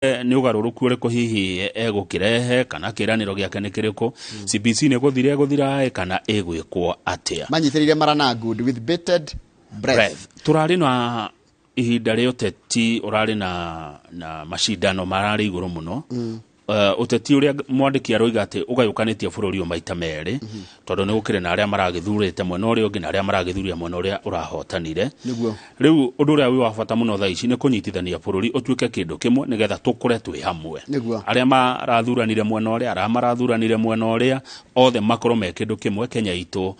Nĩ ũgarũrũku ũrĩkũ hihi egũkĩrehe kana kĩĩranĩro gĩake nĩ kĩrĩkũ? CBC nĩ gũthira ĩgũthira ĩ kana ĩgwĩkwo atĩa? Manyitĩrĩire marana good with bated breath. Breath. Tũrarĩ na ihinda rĩa ũteti ũrarĩ na macindano mararĩ igũrũ mũno. Ũteti ũrĩa mwandĩki aroiga atĩ ũgayũkanĩtie bũrũri ũyũ maita merĩ, tondũ nĩ gũkĩrĩ na arĩa maragĩthurĩte mwena ũrĩa ũngĩ na arĩa maragĩthuria mwena ũrĩa ũrahotanire. Rĩu ũndũ ũrĩa wĩ wa bata mũno thaa ici nĩ kũnyitithania bũrũri ũtuĩke kĩndũ kĩmwe nĩgetha tũkũre twĩ hamwe. Arĩa marathuranire mwena ũrĩa, arĩa marathuranire mwena ũrĩa, othe makorwo me kĩndũ kĩmwe, Kenya itũ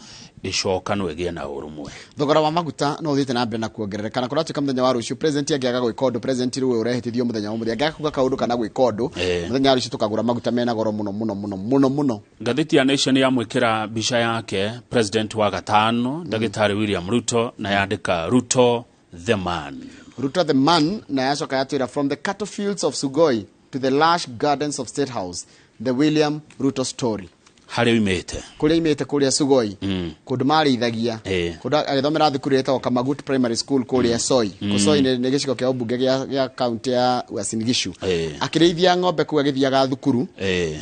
ĩcokanwo ĩgĩe na ũrũmwe. Thogora wa maguta no ũthiĩte na mbere na kuongerereka, na kũratuĩka mũthenya wa rũciũ president angĩaga gwĩka ũndũ, president rĩu ũrehĩtithio mũthenya wa ũmũthĩ angĩaga kuga kaũndũ kana gwĩka ũndũ, mũthenya wa rũciũ tũkagũra maguta mena goro mũno mũno mũno mũno mũno. Ngathĩti ya Nation yamwĩkĩra mbica yake president wa gatano ndagĩtarĩ William Ruto, na yandĩka Ruto the man. Ruto the man, na yacoka yatwĩra from the cattle fields of Sugoi to the lush gardens of State House, the William Ruto story. Harĩa oimĩte? Kũrĩa oimĩte kũrĩa Sugoi, kũndũ marĩithagia, kũndũ agĩthomera thukuru ĩtagwo Kamagut Primary School kũrĩa Soi. Soi nĩ gĩcigo kĩa ũmbunge gĩa kaunti ya Uasin Gishu. Akĩrĩithia ng'ombe kũu agĩthiaga thukuru.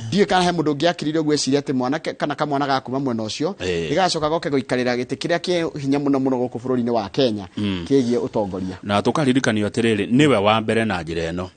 Ndiũĩ kana he mũndũ ũngĩ akirire ũguo eciria atĩ mwanake kana kamwana ga kuma mwena ũcio, gĩgacoka goke gũikarĩra gĩtĩ kĩrĩa kĩ hinya mũno mũno gũkũ bũrũri-inĩ wa Kenya kĩgiĩ ũtongoria. Na tũkaririkanio atĩrĩrĩ, nĩwe wa mbere na njĩra ĩno.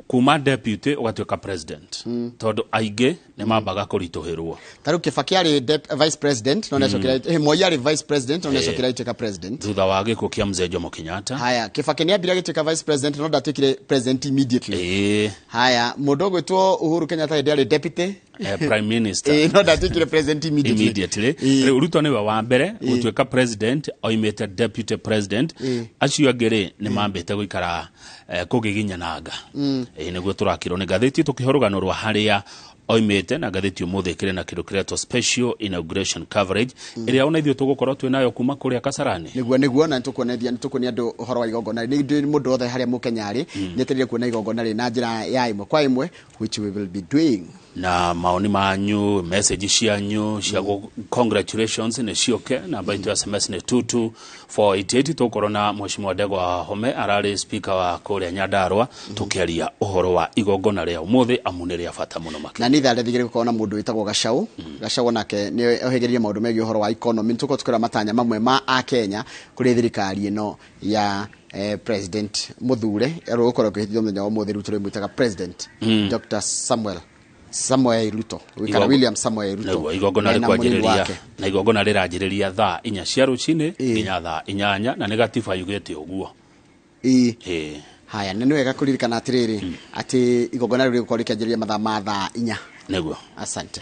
Kuma deputy ũgatuĩka president. Tondũ aingĩ nĩ mambaga kũritũhĩrwo. Ta rĩu Kibaki arĩ vice president, no nĩacokire, Moi arĩ vice president, no nĩacokire agĩtuĩka president. Thutha wa gĩkuũ kĩa mzee Jomo Kenyatta. Haya, Kibaki nĩambire agĩtuĩka vice president, no ndatuĩkire president immediately. Haya, mũndũ ũgwĩtwo Uhuru Kenyatta hĩndĩ arĩ deputy. Prime minister. No ndatuĩkire president immediately. Immediately. Rĩu Ruto nĩwe wa mbere gũtuĩka president, oimĩte deputy president. Acio angĩ rĩ, nĩ mambĩte gũikara kũgiginyananga. Nĩguo tũrakĩrwo nĩ ngathĩti tũkĩhe rũgano rwa harĩa oimĩte, na ngathĩti ũmũthĩ ĩkĩrĩ na kĩndũ kĩretwo special inauguration coverage, ĩrĩa ona ithuĩ tũgũkorwo twĩ nayo kuma kũrĩa Kasarani. Nĩguo, nĩguo, na nĩtũkuonethia, nĩtũkuonia andũ ũhoro wa igongona. Nĩ ndĩ mũndũ wothe harĩa Mũkenya arĩ, nĩetereire kuona igongona rĩ na njĩra ya ĩmwe kwa ĩmwe, which we will be doing. Na maoni manyu, message cianyu cia congratulations nĩ cioke. Namba itũ ya SMS nĩ 22488. Tũgũkorwo na Mheshimiwa Ndegwa Wahome, ararĩ speaker wa kũrĩa Nyandarua, tũkĩaria ũhoro wa igongona rĩa ũmũthĩ, amu nĩ rĩa bata mũno makĩria. Na nĩ ithaa rĩthigĩrĩria gũkorwo na mũndũ wĩtagwo Gacau. Gacau onake nĩ ohĩgĩrĩrie maũndũ megiĩ ũhoro wa economy. Nĩ tũgũkorwo tũkĩrora matanya mamwe ma Akenya kũrĩ thirikari ĩno ya President Muthure, erwo gũkorwo akĩhĩtithio mũthenya wa ũmũthĩ. Rĩu tũrĩmwĩtaga President Dr. Samuel Samuel Ruto, kana William Samuel Ruto. Nĩguo, igongona Mena mũnini rĩkwanjĩrĩria wake. na igongona rĩranjĩrĩria thaa inya cia rũcinĩ nginya thaa inyanya, na nĩ gatiba yugĩte ũguo. Haya, na nĩ wega kũririkana atĩrĩrĩ, atĩ igongona rĩu rĩgũkorwo rĩkĩanjĩrĩria mathaa ma thaa inya. Nĩguo. Asante.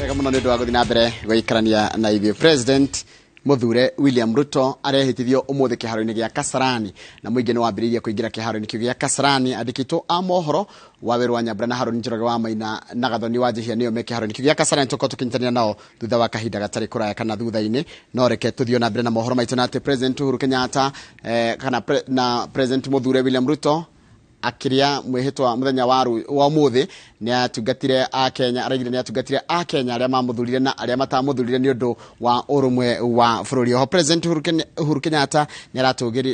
Wega mũno nĩ ũndũ wa gũthiĩ na mbere gũikarania na ithuĩ. President Muthure William Ruto arehĩtithio ũmũthĩ kĩharo-inĩ gĩa Kasarani, na mũingĩ nĩ wambĩrĩirie kũingĩra kĩharo-inĩ kĩu gĩa Kasarani. Andĩkĩtwo a mohoro wa Werũ wa Nyambura na Harũni Njoroge wa Maina na Gathoni wa Njihia nĩo me kĩharo-inĩ kĩu gĩa Kasarani. Tũkorwo tũkĩnyitanĩra nao thutha wa kahinda gatarĩ kũraya kana thutha-inĩ. No reke tũthiĩ na mbere na mohoro maitũ, na atĩ President Uhuru Kenyatta, kana na President Muthure William Ruto akĩrĩa mwĩhĩtwa mũthenya wa ũmũthĩ nĩ atungatire a Kenya, araigire nĩ atungatire a Kenya arĩa mamũthurire na arĩa matamũthurire nĩ ũndũ wa ũrũmwe wa bũrũri. Oho President Uhuru Kenyatta nĩ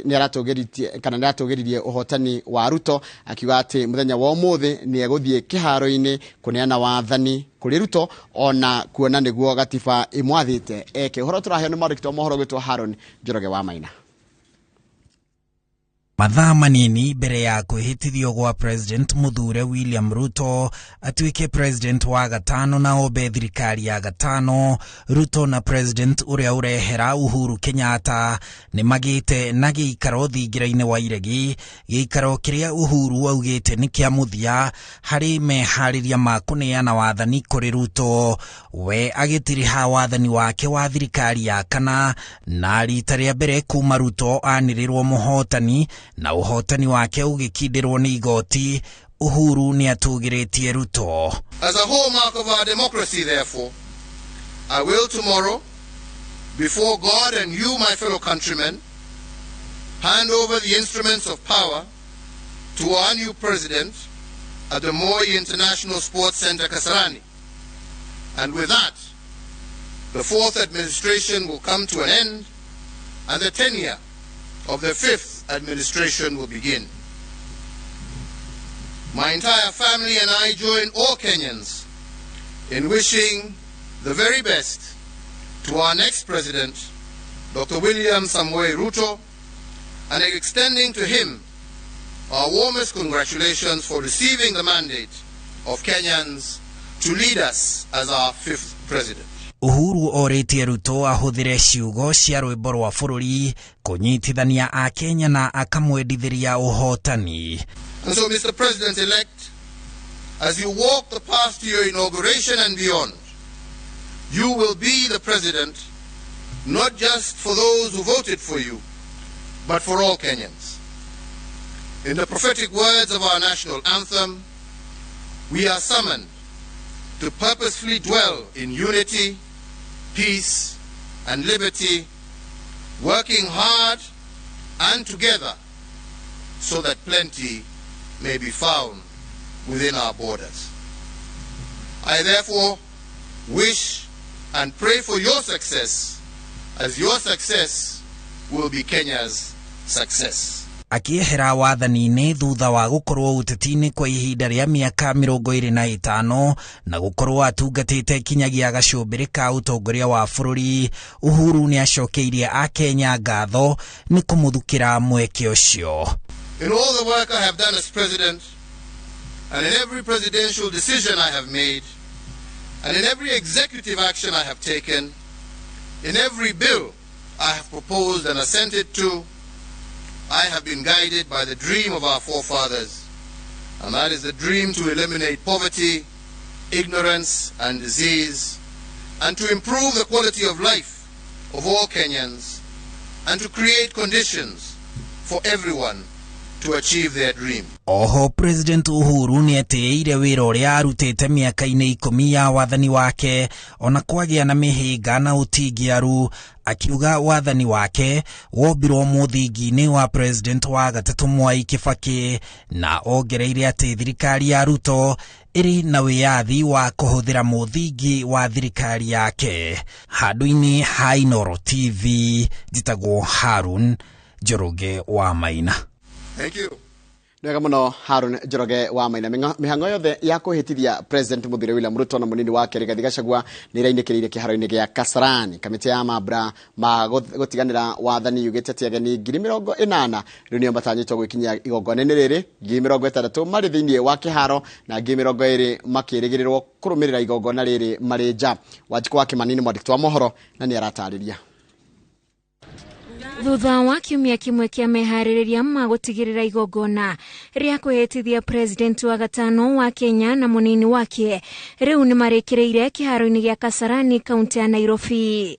aratũgĩritie kana nĩ aratũgĩririe ũhotani wa Ruto, akiuga atĩ mũthenya wa ũmũthĩ nĩ egũthiĩ kĩharo-inĩ kũneana wathani kũrĩ Ruto, ona kuona nĩguo gatiba ĩmwathĩte eke. Ũhoro tũraheo nĩ mwandĩki wa mohoro gwĩtwo Haron Njoroge wa Maina. Mathaa manini mbere ya kwĩhĩtithio gwa President Muthure William Ruto atuĩke President wa gatano na ombe thirikari ya gatano, Ruto na President ũrĩa ũrehera Uhuru Kenyatta nĩ magĩte na gĩikaro thingira-inĩ wa iregi, gĩikaro kĩrĩa Uhuru augĩte nĩ kĩa mũthia harĩ meharĩria ma kũneana wathani kũrĩ Ruto. We agĩtiriha wathani wake wa thirikari ya kana na rita rĩa mbere kuma Ruto anĩrĩrwo mũhotani na ũhotani wake ũgĩkindĩrwo nĩ igoti, Uhuru nĩ atũgĩrĩtie Ruto. As a hallmark of our democracy, therefore, I will tomorrow, before God and you, my fellow countrymen, hand over the instruments of power to our new president at the Moi International Sports Center, Kasarani. And with that, the fourth administration will come to an end and the tenure of the fifth administration will begin. My entire family and I join all Kenyans in wishing the very best to our next president, Dr. William Samoei Ruto, and extending to him our warmest congratulations for receiving the mandate of Kenyans to lead us as our fifth president. Uhuru orĩtie Ruto ahũthĩre ciugo cia rwĩmbo rwa bũrũri kũnyitithania Akenya na akamwendithĩria ũhotani. And so, Mr. President-elect, as you walk the path to your inauguration and beyond, you will be the president not just for those who voted for you, but for all Kenyans. In the prophetic words of our national anthem, we are summoned to purposefully dwell in unity, peace, and liberty, working hard and together so that plenty may be found within our borders. I therefore wish and pray for your success, as your success will be Kenya's success. Akiehera wathani-inĩ thutha wa gũkorwo ũteti-inĩ kwa ihinda rĩa mĩaka 25 na gũkorwo atungatĩte kinyagia gacũmbĩrĩ ka ũtongoria wa bũrũri, Uhuru nĩacokeirie Akenya ngatho nĩ kũmũthukĩra mweke ũcio. In all the work I have done as president, and in every presidential decision I have made, and in every executive action I have taken, in every bill I have proposed and assented to, I have been guided by the dream of our forefathers, and that is the dream to eliminate poverty, ignorance, and disease, and to improve the quality of life of all Kenyans, and to create conditions for everyone to achieve their dream. Oho President Uhuru nĩetĩĩire wĩra ũrĩa arutĩte mĩaka-inĩ 10 ya wathani wake ona kwagĩa na mĩhĩnga na ũtingiaru, akiuga wathani wake wombirwo mũthingi-inĩ wa President wa gatatũ Mwai Kibaki, na ongereire atĩ thirikari ya Ruto ĩrĩ na wĩyathi wa kũhũthĩra mũthingi wa thirikari yake. Handũ-inĩ ha Inooro TV, njĩtagwo Harun Njoroge wa Maina. Thank you. Wega muno Harun Njoroge wa Maina. Mihango yothe ya kuhitithia President Muthure William Ruto na munini wake Rigathi Gachagua nĩ ĩrainĩkĩrĩire kĩharo-inĩ gĩa Kasarani. Kamĩtĩ ya mambura ma gũtiganĩra wathani yugĩte atĩ ageni 80,000 rĩu nĩo matanyĩtwo gwĩkinyia igongona-inĩ rĩrĩ, 60,000 marĩ thĩinĩ wa kĩharo na 20,000 makĩrĩgĩrĩrwo kũrũmĩrĩra igongona rĩrĩ marĩ nja. Wanjikũ wa Kĩmani nĩ mwandĩki wa mohoro na nĩ aratarĩria. Thutha wa kiumia kĩmwe kĩa meharĩrĩria ma gũtigĩrĩra igongona rĩa kwĩhĩtithia President wa gatano wa Kenya na mũnini wake rĩu nĩmarĩkĩrĩire kĩharo-inĩ gĩa Kasarani kaunti ya Nairobi.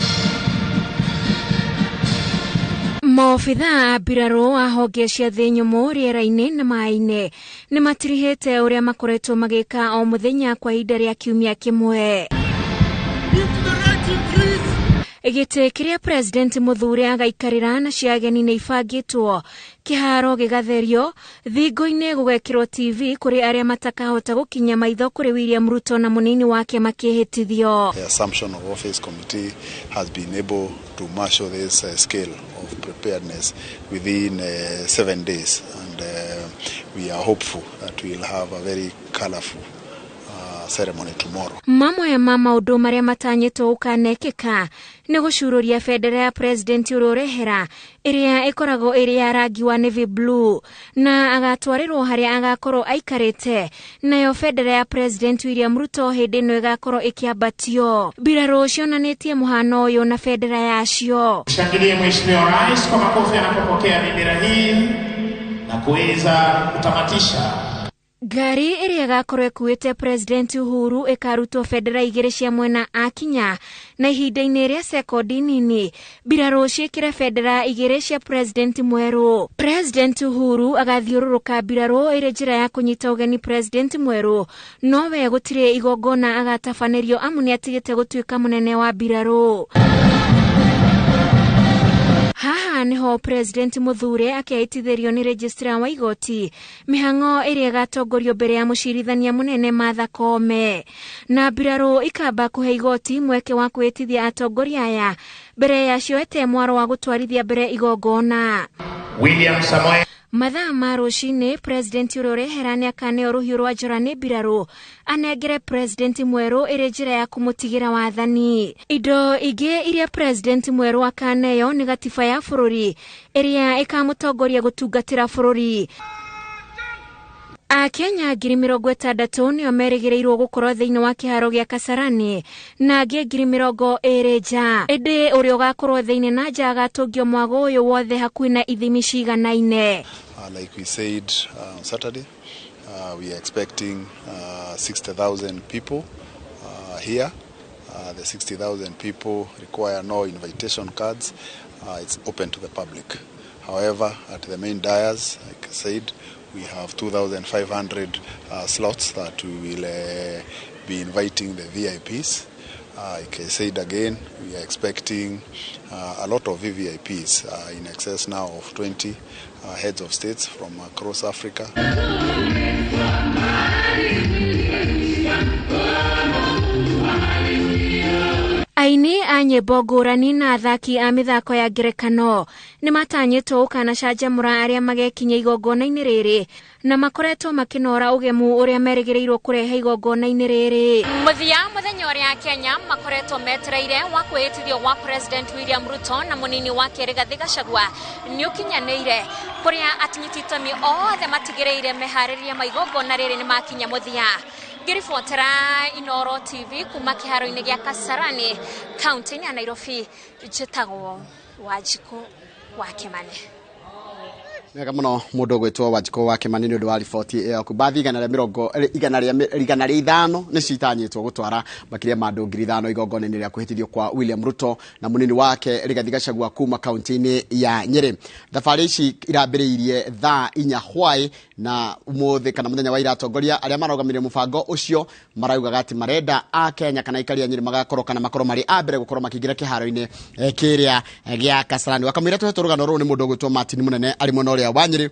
Maobithaa a mbirarũ a honge cia thĩ nyũmũ rĩera-inĩ na maĩ-inĩ nĩmatirihĩte ũrĩa makoretwo magĩka o mũthenya kwa ihinda rĩa kiumia kĩmwe. Gĩtĩ kĩrĩa President Muthure agaikarĩra na cia ageni nĩ ibangĩtwo, kĩharo gĩgatherio, thingo-inĩ gũgekĩrwo TV kũrĩ arĩa matakahota gũkinya maitho kũrĩ William Ruto na mũnini wake makĩhĩtithio. The assumption of office committee has been able to marshal this scale of preparedness within 7 days, and we are hopeful that we will have a very colorful ceremony tomorrow. Mamwe ma maũndũ marĩa matanyĩtwo gũkanekĩka nĩ gũcururia bendera ya President ũrĩa ũrehera ĩrĩa ĩkoragwo ĩrĩ ya rangi wa navy blue na agatwarĩrwo harĩa agakorwo aikarĩte, nayo bendera ya President William Ruto hĩndĩ ĩno ĩgakorwo ĩkĩambatio. Mbirarũ cionanĩtie mũhano ũyũ na bendera yacio. Shangilie Mheshimiwa Rais kwa makofi anapopokea bendera hii na kuweza kutamatisha. Ngari ĩrĩa ĩgakorwo ĩkuĩte President Uhuru ĩkarutwo bendera igĩrĩ cia mwena akinya, na ihinda-inĩ rĩa sekondi nini mbirarũ ciĩkĩre bendera igĩrĩ cia President mwerũ. President Uhuru agathiũrũrũka mbirarũ ĩrĩ njĩra ya kũnyita ũgeni President mwerũ, nowe gũtirĩ igongona agatabanĩrio amu nĩatigĩte gũtuĩka mũnene wa mbirarũ. Haha niho President Muthure akehĩtithĩrio nĩ registrar wa igoti mĩhang'o ĩrĩa ĩgatongorio mbere ya mũcirithania mũnene Martha Koome, na mbirarũ ikamba kũhe igoti mweke wa kwĩhĩtithia atongoria aya mbere ya cioete mwaro wa gũtwarithia mbere igongona. William Samoei Mathaa ma rũcinĩ President ũrĩa ũrehera nĩakaneo rũhiũ rwa njora nĩ mbirarũ anengere President mwerũ ĩrĩ njĩra ya kũmũtigĩra wathani. Indo ingĩ iria President mwerũ akaneo nĩ gatiba ya bũrũri ĩrĩa ĩkamũtongoria gũtungatĩra bũrũri. Akenya 60,000 nĩo merĩgĩrĩirwo gũkorwo thĩinĩ wa kĩharo gĩa Kasarani na angĩ 20,000 nja, ĩndĩ ũrĩa ũgakorwo thĩinĩ na nja agatũngio mwago ũyũ wothe hakuhĩ na ithimi ciganaine. Like we said on Saturday, we are expecting 60,000 people here. The 60,000 people require no invitation cards. It's open to the public. However, at the main dais, like I said, we have 2,500 slots that we will be inviting the VIPs. Like I said again, we are expecting a lot of VVIPs, in excess now of 20 heads of states from across Africa. Aini a nyĩmbo ngũrani na athaki a mĩthako ya ngerekano nĩ matanyĩtwo gũkanacanjamũra arĩa magekinyia igongona-inĩ rĩrĩ na makoretwo makĩnora ũgemu ũrĩa merĩgĩrĩirwo kũrehe igongona-inĩ rĩrĩ. Mũthia mũthenya ũrĩa Kenya makoretwo metereire wa kwĩhĩtithio gwa President William Ruto na mũnini wake Rigathi Gachagua nĩ ũkinyanĩire, kũrĩa atinyiti itemi othe matigĩrĩire meharĩria ma igongona rĩrĩ nĩ makinya mũthia. Ngĩribotera Inooro TV kuma kĩharo-inĩ gĩa Kasarani kaunti-inĩ ya Nairobi, njĩtagwo Wanjikũ wa Kĩmani. Wega mũno mũndũ ũgwĩtwo Wanjikũ wa Kĩmani nĩ ũndũ wa riboti ĩyo. Mbathi 105 nĩcio itanyĩtwo gũtwara makĩria ma andũ 5,000 igongona-inĩ rĩa kwĩhĩtithio kwa William Ruto na mũnini wake Rigathi Gachagua kuma kaunti-inĩ ya Nyĩrĩ. Thabarĩ ici irambĩrĩirie thaa 4 hwaĩ na ũmũthĩ kana mũthenya wa ira atongoria arĩa marũgamĩrĩire mũbango ũcio maraugaga atĩ marenda a Kenya kana aikari a Nyĩrĩ magakorwo kana makorwo marĩ a mbere gũkorwo makĩingĩra kĩharo-inĩ kĩrĩa gĩa Kasarani. Wakamũira tũhetwo rũgano rũrũ nĩ mũndũ ũgwĩtwo Martin Mũnene arĩ mwena ũrĩa wa Nyĩrĩ.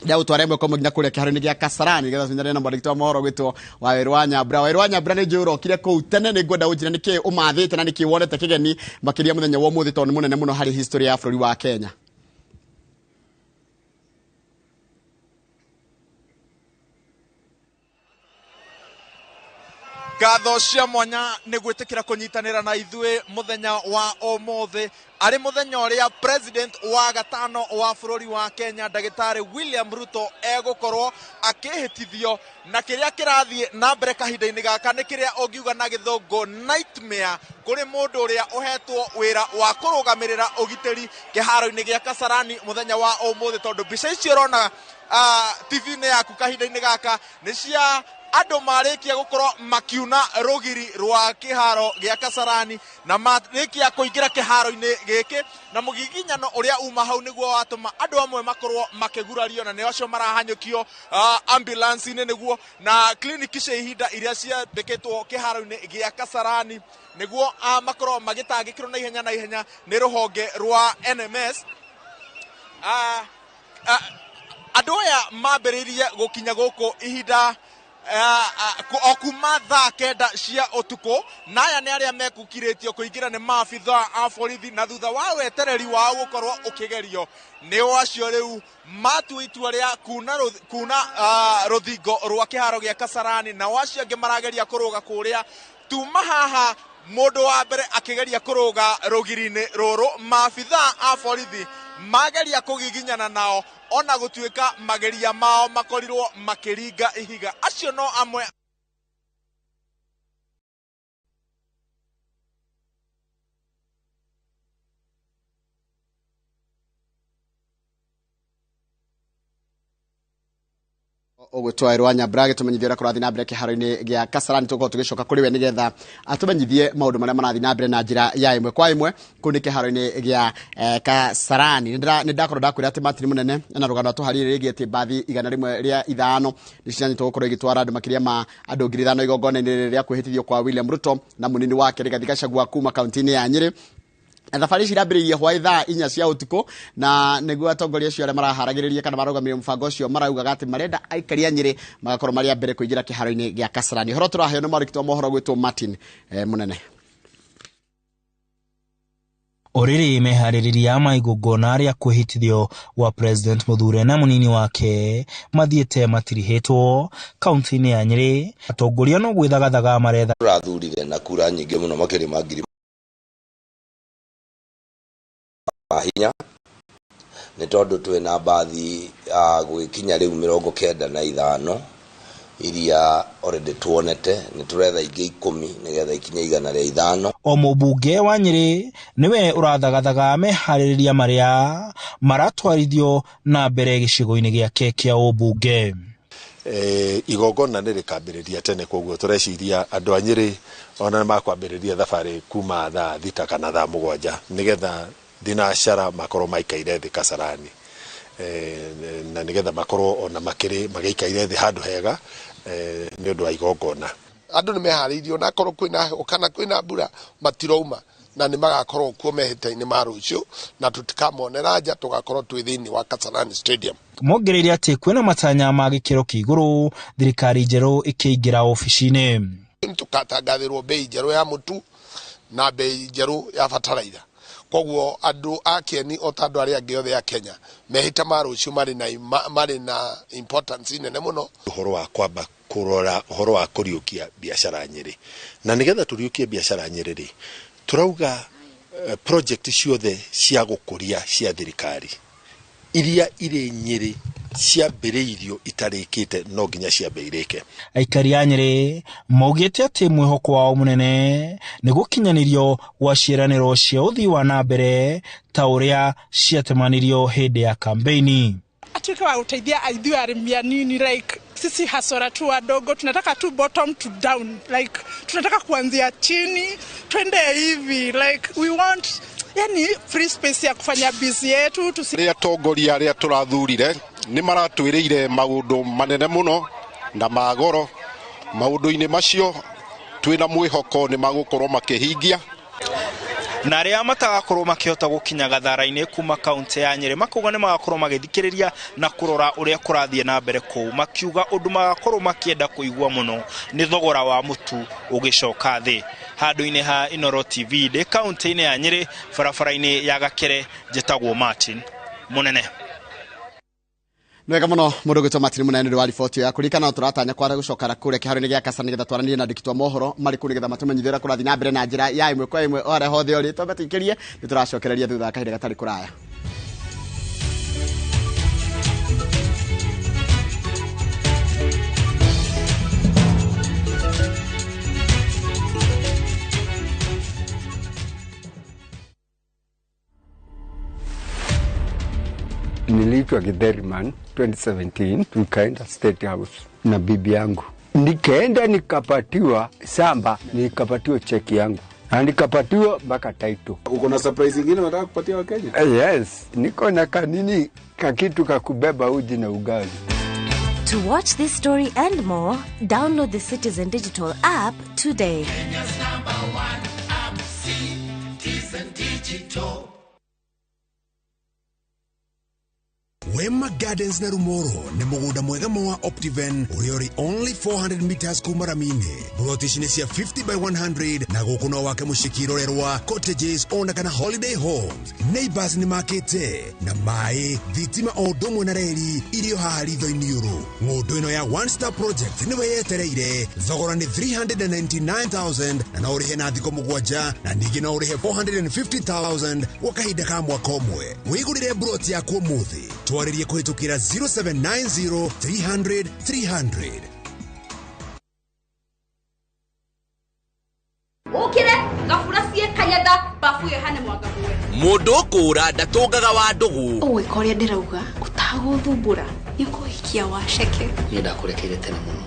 Ndagũtwara ĩmwe kwa ĩmwe nginya kũrĩa kĩharo-inĩ gĩa Kasarani nĩgetha tũmenyane na mwandĩki wa mohoro gwĩtwo Wawerũ wa Nyambura. Wawerũ wa Nyambura, nĩ njũĩ ũrokire kũu tene, nĩ ngwenda ũnjĩre nĩkĩĩ ũmathĩte na nĩkĩĩ wonete kĩgeni makĩria mũthenya wa ũmũthĩ tondũ nĩ mũnene mũno harĩ history ya bũrũri wa Kenya. Ngatho cia mwanya nĩ gwĩtĩkĩra kũnyitanĩra na ithuĩ mũthenya wa ũmũthĩ arĩ mũthenya ũrĩa President wa gatano wa bũrũri wa Kenya ndagĩtarĩ William Ruto egũkorwo akĩhĩtithio, na kĩrĩa kĩrathiĩ na mbere kahinda-inĩ gaka nĩ kĩrĩa ũngiuga na gĩthũngũ nightmare kũrĩ mũndũ ũrĩa ũhetwo wĩra wa kũrũgamĩrĩra ũgitĩri kĩharo-inĩ gĩa Kasarani mũthenya wa ũmũthĩ, tondũ mbica icio ũrona TV-inĩ yaku kahinda-inĩ gaka nĩ cia andũ marĩkia gũkorwo makiuna rũgiri rwa kĩharo gĩa Kasarani na marĩkia kũingĩra kĩharo-inĩ gĩkĩ, na mũgiginyano ũrĩa uma hau nĩguo watũma andũ amwe makorwo makĩgurario na nĩ acio marahanyũkio ambulance-inĩ nĩguo na kliniki cia ihinda iria ciandĩkĩtwo kĩharo-inĩ gĩa Kasarani nĩguo makorwo magĩtangĩkĩrwo na ihenya na ihenya nĩ rũhonge rwa NMS. Andũ aya mambĩrĩirie gũkinya gũkũ ihinda o kuma thaa 9 cia ũtukũ, na aya nĩ arĩa mekũkirĩtio kũingĩra nĩ maabitha a borithi, na thutha wa wetereri wao gũkorwo ũkĩgerio nĩo acio rĩu matua itua rĩa kuna rũthingo rwa kĩharo gĩa Kasarani, nao acio angĩ marageria kũrũga kũrĩa. Tuma haha mũndũ wa mbere akĩgeria kũrũga rũgiri-inĩ rũrũ, maabitha a borithi mageria kũgiginyana nao ona gũtuĩka mageria mao makorirwo makĩringa ihiga. Acio no amwe Ũgwĩtwo Wawerũ wa Nyambura agĩtũmenyithia ũrĩa kũrathiĩ na mbere kĩharo-inĩ gĩa Kasarani. Tũgũkorwo tũgĩcoka kũrĩ we nĩgetha atũmenyithie maũndũ marĩa marathiĩ na mbere na njĩra ya ĩmwe kwa ĩmwe kũu nĩ kĩharo-inĩ gĩa Kasarani. Nĩ ndakorwo ndakwĩra atĩ Martin Mũnene na rũgano atũharĩirie rĩgiĩ atĩ mbathi 105 nĩ cianyitwo gũkorwo igĩtwara andũ makĩria ma andũ 5,000 igongona-inĩ rĩrĩa kwĩhĩtithio kwa William Ruto na mũnini wake Rigathi Gachagua kuma kaunti-inĩ ya Nyĩrĩ. Thabarĩ ici irambĩrĩirie hwaĩ thaa 4 cia ũtukũ, na nĩguo atongoria acio arĩa maraharagĩrĩria kana marũgamĩrĩire mũbango ũcio maraugaga atĩ marenda aikari a Nyĩrĩ magakorwo marĩ a mbere kũingĩra kĩharo-inĩ gĩa Kasarani. Ũhoro tũraheo nĩ mwandĩki wa mohoro gwĩtwo Martin Mũnene. Orĩrĩ meharĩrĩria ma igongona rĩa kwĩhĩtithio gwa President Mũthure na mũnini wake mathiĩte matirihĩtwo kaunti-inĩ ya Nyĩrĩ. Atongoria no gwĩthagathaga maretha. Tũrathurire na kura nyingĩ mũno makĩria ma ngiri mahinya nĩ tondũ twĩna mbathi gũgĩkinya rĩu 95 iria already tuonete, nĩ tũretha ingĩ 10 nĩgetha ikinye 105. O mũmbunge wa Nyĩrĩ nĩwe ũrathagathaga meharĩrĩria marĩa maratwarithio na mbere gĩcigo-inĩ gĩake kĩa ũmbunge. Igongona nĩ rĩkambĩrĩria tene, koguo tũreciria andũ a Nyĩrĩ ona nĩ makwambĩrĩria thabarĩ kuma thaa 6 kana thaa 7 nĩgetha thinacara makorwo maikaire thĩ Kasarani, na nĩgetha makorwo ona makĩrĩ magĩikaire thĩ handũ hega nĩ ũndũ wa igongona. Andũ nĩ meharĩirio, na akorwo kwĩna heho kana kwĩna mbura matirauma, na nĩ magakorwo kuo mehĩta-inĩ ma rũciũ, na tũtikamonera nja, tũgakorwo twĩ thĩinĩ wa Kasarani Stadium. Mongereire atĩ kwĩna matanya ma gĩkĩro kĩa igũrũ thirikari njerũ ĩkĩingĩra obici-inĩ. Tũkatangathĩrwo bei njerũ ya mũtu na bei njerũ ya bataraitha, koguo andũ a Kieni o ta andũ arĩa angĩ othe a Kenya mehĩta ma rũciũ marĩ na importance nene mũno. Ũhoro wa kwamba kũrora ũhoro wa kũriũkia biacara Nyĩrĩ, na nĩgetha tũriũkie biacara Nyĩrĩ rĩ, tũrauga project ciothe cia gũkũria cia thirikari iria irĩ Nyĩrĩ ciambĩrĩirio itarĩkĩte no nginya ciambe irĩke. Aikari a Nyĩrĩ maugĩte atĩ mwĩhoko wao mũnene nĩ gũkinyanĩrio gwa ciĩranĩro cia ũthii wa na mbere ta ũrĩa ciatemanirio hĩndĩ ya kambeini. Atuĩke wa gũteithia ithuĩ arĩmi anini, like sisi hustler tu wadogo, tunataka tu bottom to down, like tunataka kuanzia chini twende hivi, like we want yani free space ya kufanya biz yetu tusi. Arĩa atongoria arĩa tũrathurire nĩ maratwĩrĩire maũndũ manene mũno na magoro. Maũndũ-inĩ macio twĩna mwĩhoko nĩ magũkorwo makĩhingia. Na arĩa matagakorwo makĩhota gũkinya gathara-inĩ kuma kaunti ya Nyĩrĩ makauga nĩ magakorwo magĩthikĩrĩria na kũrora ũrĩa kũrathiĩ na mbere kũu, makiuga ũndũ magakorwo makĩenda kũigua mũno nĩ thogora wa mũtu ũgĩcoka thĩ. Handũ-inĩ ha Inooro TV ndĩ kaunti-inĩ ya Nyĩrĩ, barabara-inĩ ya Gakere, njĩtagwo Martin Mũnene. Nĩ wega mũno mũndũ gwĩtwo Martin Mũnene nĩ ũndũ wa riboti ĩyo ya kũririkana. Tũratanya kwara gũcoka kũrĩa kĩharo-inĩ gĩa Kasarani nĩgetha twaranĩrie na andĩki twa mohoro marĩ kũu nĩgetha matũmenyithie ũrĩa kũrathiĩ na mbere na njĩra ya ĩmwe kwa ĩmwe o harĩa hothe ũrĩ. Twambe tũikĩrie, nĩ tũracokereria thutha wa kahinda gatarĩ kũraya. Niliitwa Githeriman 2017, tukaenda State House na bibi yangu, nikaenda nikapatiwa samba, nikapatiwa cheki yangu na nikapatiwa mpaka title. Uko na surprise ingine unataka kupatia Wakenya? Yes, niko na kanini kakitu kakubeba uji na ugali. To watch this story and more, download the Citizen Digital app today. Kenya's number one app, Citizen Digital. Wema Gardens na Rumoro nĩ mũgũnda mwega ma wa Optiven ũrĩa ũrĩ only 400 meters kuma rami-inĩ. Buroti ici nĩ cia 50 by 100 na gũkũ no wake mũciĩ kĩrorerwa, cottages ona kana holiday homes. Neighbors nĩ makĩte na maĩ, thitima o ũndũ ũmwe na reri irio haha ritho-inĩ ũrũ. Ng'ũndũ ĩno ya One Star Project nĩwe yetereire. Thogora nĩ 399,000 na no ũrĩhe na thikũ 7, na ningĩ no ũrĩhe 450,000 gwa kahinda ka mwaka ũmwe. Wĩgũrĩre buroti yaku ũmũthĩ. Twarĩrie kũhĩtũkĩra 0790 300 300. Ũkĩre ngabura ciĩ kanyatha babu ĩyo hane mwanga muwe. Mũndũ ũkũra ndatũngaga wa ndũgũ. Ũgwĩka ũrĩa ndĩrauga ũtagũthumbũra nĩ kũhikia waceke. Niĩ ndakũrekeire tene mũno.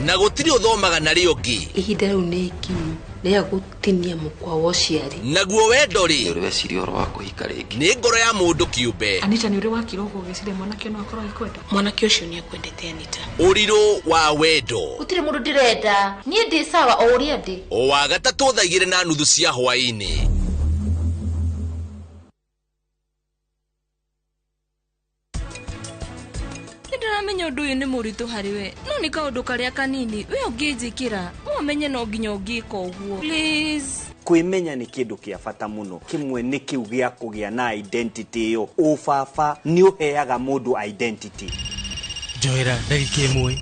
Na gũtirĩ ũthomaga na rĩo ũngĩ. Ihinda rĩu nĩ ikinyu rĩa gũtinia mũkwa wa ũciari. Naguo wendo rĩ, Nĩ ũrĩ weciria ũhoro wa kũhika rĩngĩ? Nĩ ngoro ya mũndũ kĩũmbe. Anita, nĩ ũrĩ wakira ũguo ũgĩciria mwanake no akorwo agĩkwenda? Mwanake ũcio nĩ akwendete, Anita. Ũrirũ wa wendo. Gũtirĩ mũndũ ndĩrenda, niĩ ndĩ sawa o ũrĩa ndĩ. O wa gatatũ thaa 2:30 cia hwaĩ-inĩ. Nĩndĩramenya ũndũ ũyũ nĩ mũritũ harĩ we, no nĩ kaũndũ karĩa kanini we ũngĩnjĩkĩra. Ũmenye no nginya ũngĩka ũguo. Please. Kwĩmenya nĩ kĩndũ kĩa bata mũno. Kĩmwe nĩ kĩu gĩa kũgĩa na identity ĩyo. Ũbaba nĩ ũheaga mũndũ identity. Njoera ndagĩka ĩmwe.